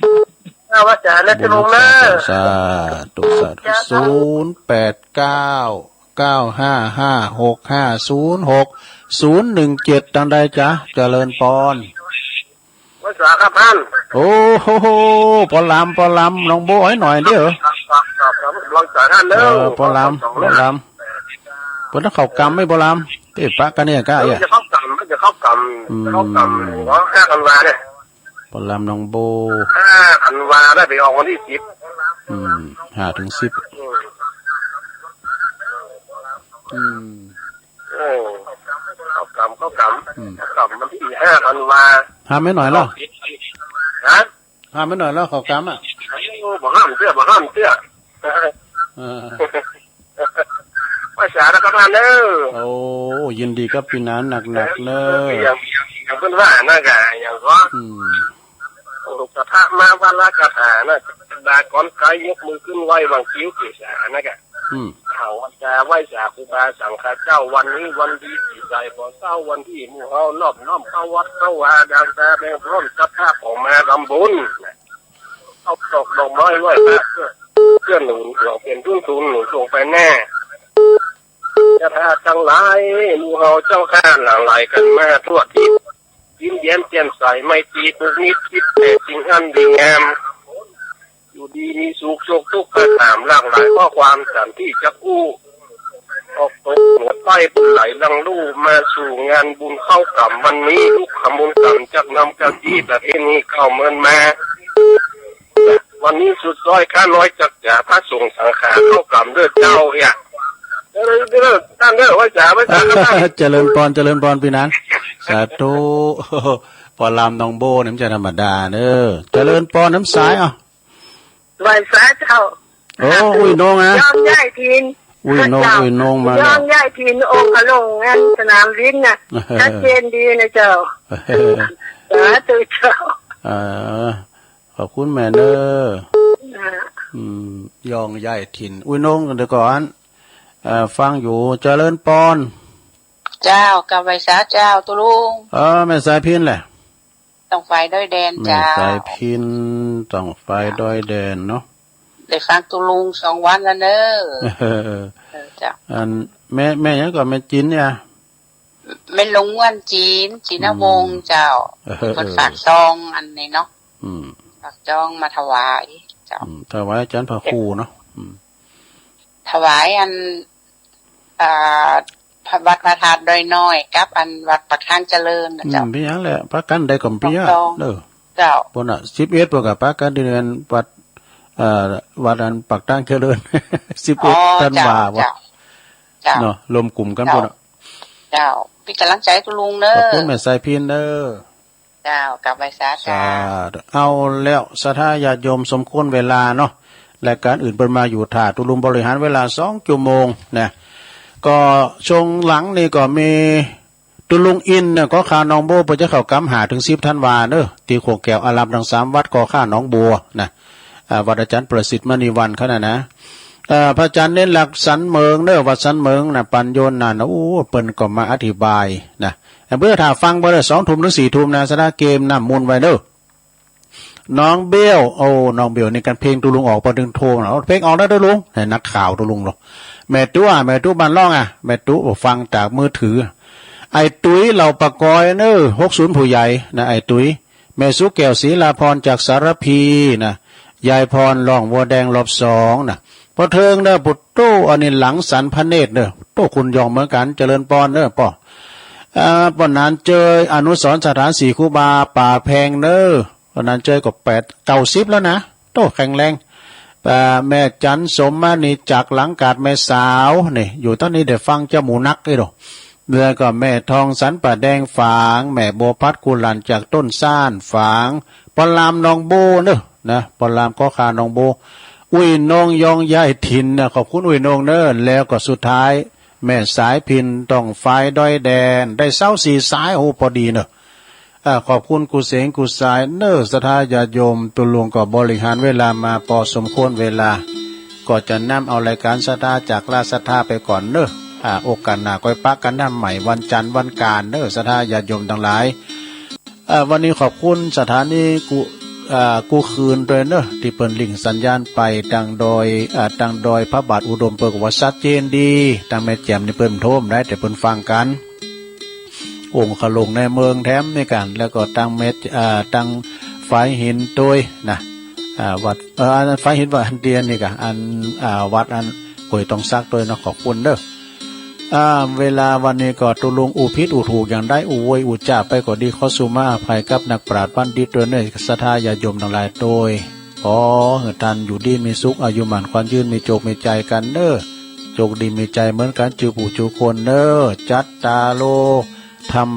อ่า ว่าจะนะ ตุ๊ลุงเน้อ สาธุ สาธุ สาธุ ศูนย์แปดเก้า เก้าห้าห้า หกห้าศูนย์หก ศูนย์หนึ่งเจ็ด ตังใดจ๊ะ เจริญปอน ว่าจะครับท่าน โอ้โห ปอลำ ปอลำ น้องโบ้ให้หน่อยเดียว ครับ ครับ ครับ ครับ กำลังใจท่านเน้อ เออ ปอลำ ปอลำ เปิ้นต้องเข้ากรรมไหม ปอลำ เต้ปะกั๋นเนี่ยก้า เออ เอ้ย จะเข้ากรรม จะเข้ากรรม อืม จะเข้ากรรม ว่าห้าธันวาเนี่ย ปอลำน้องโบ้ ห้าธันวาได้ไปออกวันที่สิบ อืม ห้าถึงสิบ อืม อืม เออ เข้ากรรม เข้ากรรม อืม เข้ากรรมวันที่ห้าธันวา ห้ามไม่หน่อยเหรอ ฮะ ห้ามไม่หน่อยเหรอ เข้ากรรมอะ โอ้ บ่ห้ามเตื้อ บ่ห้ามเตื้อ เออ ว่าจะนะครับท่านเน้อ โอ้ ยินดีกับปี้นันนักๆเน้อ อย่าง อย่างเปิ้นว่านั่นกะ อย่างก็ อืม โอ้ ตกสถามาวัดละคาถานะ บาก่อนกายยกมือขึ้นไหว้วางคิ้วเกศานะกะ อืม หากวันจะไหว้สาครูบาสังฆาเจ้า วันนี้วันดีปีใหม่บ่เศร้า วันดีหมู่เฮานอบน้อมเข้าวัดเข้าวา ดังตาแดงพร้อมศรัทธาออกมาทำบุญนะ เอาดอกดอกไม้ไหว้พระเพื่อ เพื่อหนุนดวงเป๋นทุน ทุนหนุนดวงไปแน่ ศรัทธาตังหลาย หมู่เฮาเจ้าข้าหลั่งไหลกั๋นมาทั่วทิศ ยิ้มแย้มแจ่มใส ไมตรีผูกมิตร คิดแต่สิ่งอันดีงาม อยู่ดีมีสุข โศกทุกข์ภัยหาม หลากหลายข้อความสันติจักอู้ ออกตกหนวดใต้บุญไหลหลั่งลู่ มาสู่งานบุญเข้ากรรมวันนี้ ลุกขมูลกรรมจักนำกะทิประเพณีเข้าเมืองมา วันนี้สุดซอยข้าน้อยจักจ๋า พระสงฆ์สังฆาเข้ากรรมเด้อเจ้าเหีย เด้อ เด้อ ท่านเด้อ ไหว้สา ไหว้สา เจริญปอน เจริญปอน ปี้นาง สาธุ ปอลามหนองโบ้นี่มันจะธรรมดาเนอะ เจริญปอนน้ำสาย อ่ะ ไหว้สาเจ้า โอ้ อุ้ยนงนะ ย้อมย้ายถิ่น อุ้ยนง เจ้า อุ้ยนงมาแล้ว ย้อมย้ายถิ่น องค์พระลงอันสนามบินน่ะ ชัดเจนดีนะเจ้า สาธุเจ้า เออ ขอบคุณแม่เนอะ อ่า อืม ย้อมย้ายถิ่น อุ้ยนง เดี๋ยวก่อน เอ่อ ฟังอยู่ เจริญปอน เจ้า กราบไหว้สาเจ้า ตุ๊ลุง เออ แม่สายพิณแหละ ต้องฝ่ายดอยแดน แม่ เจ้า สายพิณ ต้องฝ่ายดอยแดนเนาะ ได้ฟังตุ๊ลุงสองวันแล้วเนอะ เออ เออ เจ้า อัน แม่ แม่หยังก่อ แม่จิ๋นเนี่ย แม่หลวงม่วนจิ๋น จิ๋นนวงศ์ อืม เจ้า เออ เปิ้นฝากซองอันนี้เนาะ อืม ฝากซองมาถวาย เจ้า อืม ถวายอาจารย์พระครูเนาะ อืม ถวายอัน อ่า พระ วัดพระธาตุดอยน้อย กับอันวัดปากทางเจริญนะเจ้า อืม เปียงแหละ ปากั๋นได้ก็เปียง สองซอง เด้อ เจ้า ปู๊นน่ะ สิบเอ็ด ปู๊นก็ปากั๋นที่เรือนวัด เอ่อ วัดอันปากทางเจริญ สิบเอ็ด อ๋อ ธันวา เจ้า บ่ เจ้า เจ้า เนาะ รวมกลุ่มกั๋น เจ้า ปู๊นน่ะ เจ้า ปี้นก๋ำลังใจ๋ตุ๊ลุงเนอะ ขอบคุณแม่สายพิณเนอะ เจ้า กราบไหว้สา สาธุ เจ้า เอาแล้ว ศรัทธาญาติโยม สมควรเวลาเนาะ รายก๋านอื่นเปิ้นมาอยู่ ถ้าตุ๊ลุงบริหารเวลาสองชั่วโมงนะ ก็ช่วงหลังนี่ก็มีตุ๊ลุงอินทร์เนี่ย ก็คาหนองโบ้ เปิ้นจะเข้ากรรมห้าถึงสิบธันวาเนอะ ตี้โขงแก้วอารามตังสามวัด ก็คาหนองบัวนะ อ่า วัดอาจารย์ประสิทธิ์มณีวรรณเขาน่ะนะ เอ่อ พระอาจารย์เณรลักษณ์สันเหมิงเนอะ วัดสันเหมิงน่ะ ปัญโยนน่ะนะ โอ้ เปิ้นก็มาอธิบายนะ เปิ้นถ้าฟังบ่ได้ สองทุ่มถึงสี่ทุ่มนะ ศรัทธาเกียมน้ำมนต์ไว้เนอะ น้องเบล โอ้ น้องเบลนี่กั๋นเพลงตุ๊ลุงออกปอเถิงโทงน่ะ เอาเพลงออกแล้วตุ๊ลุง ให้นักข่าวตุ๊ลุงลอ แม่ตุ๊ แม่ตุ๊บ้านล่องอะ แม่ตุ๊ฟังจากมือถือ ไอ้ตุ๊ยเหล่าปะกอยเนอะ หกศูนย์ผู้ใหญ่นะ ไอ้ตุ๊ย แม่สุแก้วศรีลาพรจากสารภีนะ ยายพรร้องวัวแดงรอบสองนะ ปอเถิงเนอะ ปุตโต อันนี้หลังสันพระเนตรเนอะ โต คุณยองเหมือนกั๋น เจริญปอนเนอะป้อ อ่า ป้อหนานเจย อนุสรณ์สถานสี่ครูบาป่าแพงเนอะ ป้อหนานเจยก็แปด เก้าสิบแล้วนะ โต แข็งแรง อ่า แม่จันสมมณีจากหลังกาดแม่สาว นี่ อยู่ตางนี้ได้ฟังเจ้าหมูนักนี่ดอก แล้วก็แม่ทองสันป่าแดงฝาง แม่บัวพัดกุหลั่นจากต้นซ่านฝาง ปอลามหนองโบ้เนอะ นะ ปอลามก็คาหนองโบ้ อุ้ยนงย้อมย้ายถิ่นนะ ขอบคุณอุ้ยนงเนอะ แล้วก็สุดท้าย แม่สายพิณต้องฝ่ายดอยแดน ได้เศร้าสี่สาย โอ้ ปอดีเนอะ อ่า ขอบคุณกู้เสงกู้สายเนอะ ศรัทธาญาติโยม ตุ๊ลุงก็บริหารเวลามาปอสมควรเวลา ก็จะนำเอารายก๋านศรัทธาจากราชศรัทธาไปก่อนเนอะ อ่า โอกาสหน้าก้อยปะกั๋นนำใหม่วันจันทร์วันก๋านเนอะ ศรัทธาญาติโยมตังหลาย อ่า วันนี้ขอบคุณสถานีกู้ อ่า กู้คืนตวยเนอะ ตี้เปิ้นลิงก์สัญญาณไปตางดอย อ่า ตางดอยพระบาทอุดม เปิ้นก็ว่าชัดเจนดี ตางแม่แจ่มนี่เปิ้นโทรได้ แต่เปิ้นฟังกั๋น องค์ขะหลงในเมืองแถมนี่กั๋น แล้วก็ตางแม่ อ่า ตางฝายหินตวยนะ อ่า วัด เอ่อ อันฝายหินวัดอันเตียนนี่กะ อัน อ่า วัดอันห้วยตองสักตวยเนาะ ขอบคุณเด้อ อ่า เวลาวันนี้ก็ตุ๊ลุงอู้ผิดอู้ถูกอย่างใด อู้โวยอู้จ้าไปก็ดี ขอสุมาอภัยกับนักปราชญ์บัณฑิตตวยเนอะ ศรัทธาญาติโยมตังหลายตวย ขอหื้อต้านอยู่ดีมีสุข อายุหมั้นขวัญยืน มีโจคมีชัยกั๋นเนอะ โจคดีมีชัยเหมือนกั๋น กู้ผู้กู้คนเนอะ จัตตาโร ธัม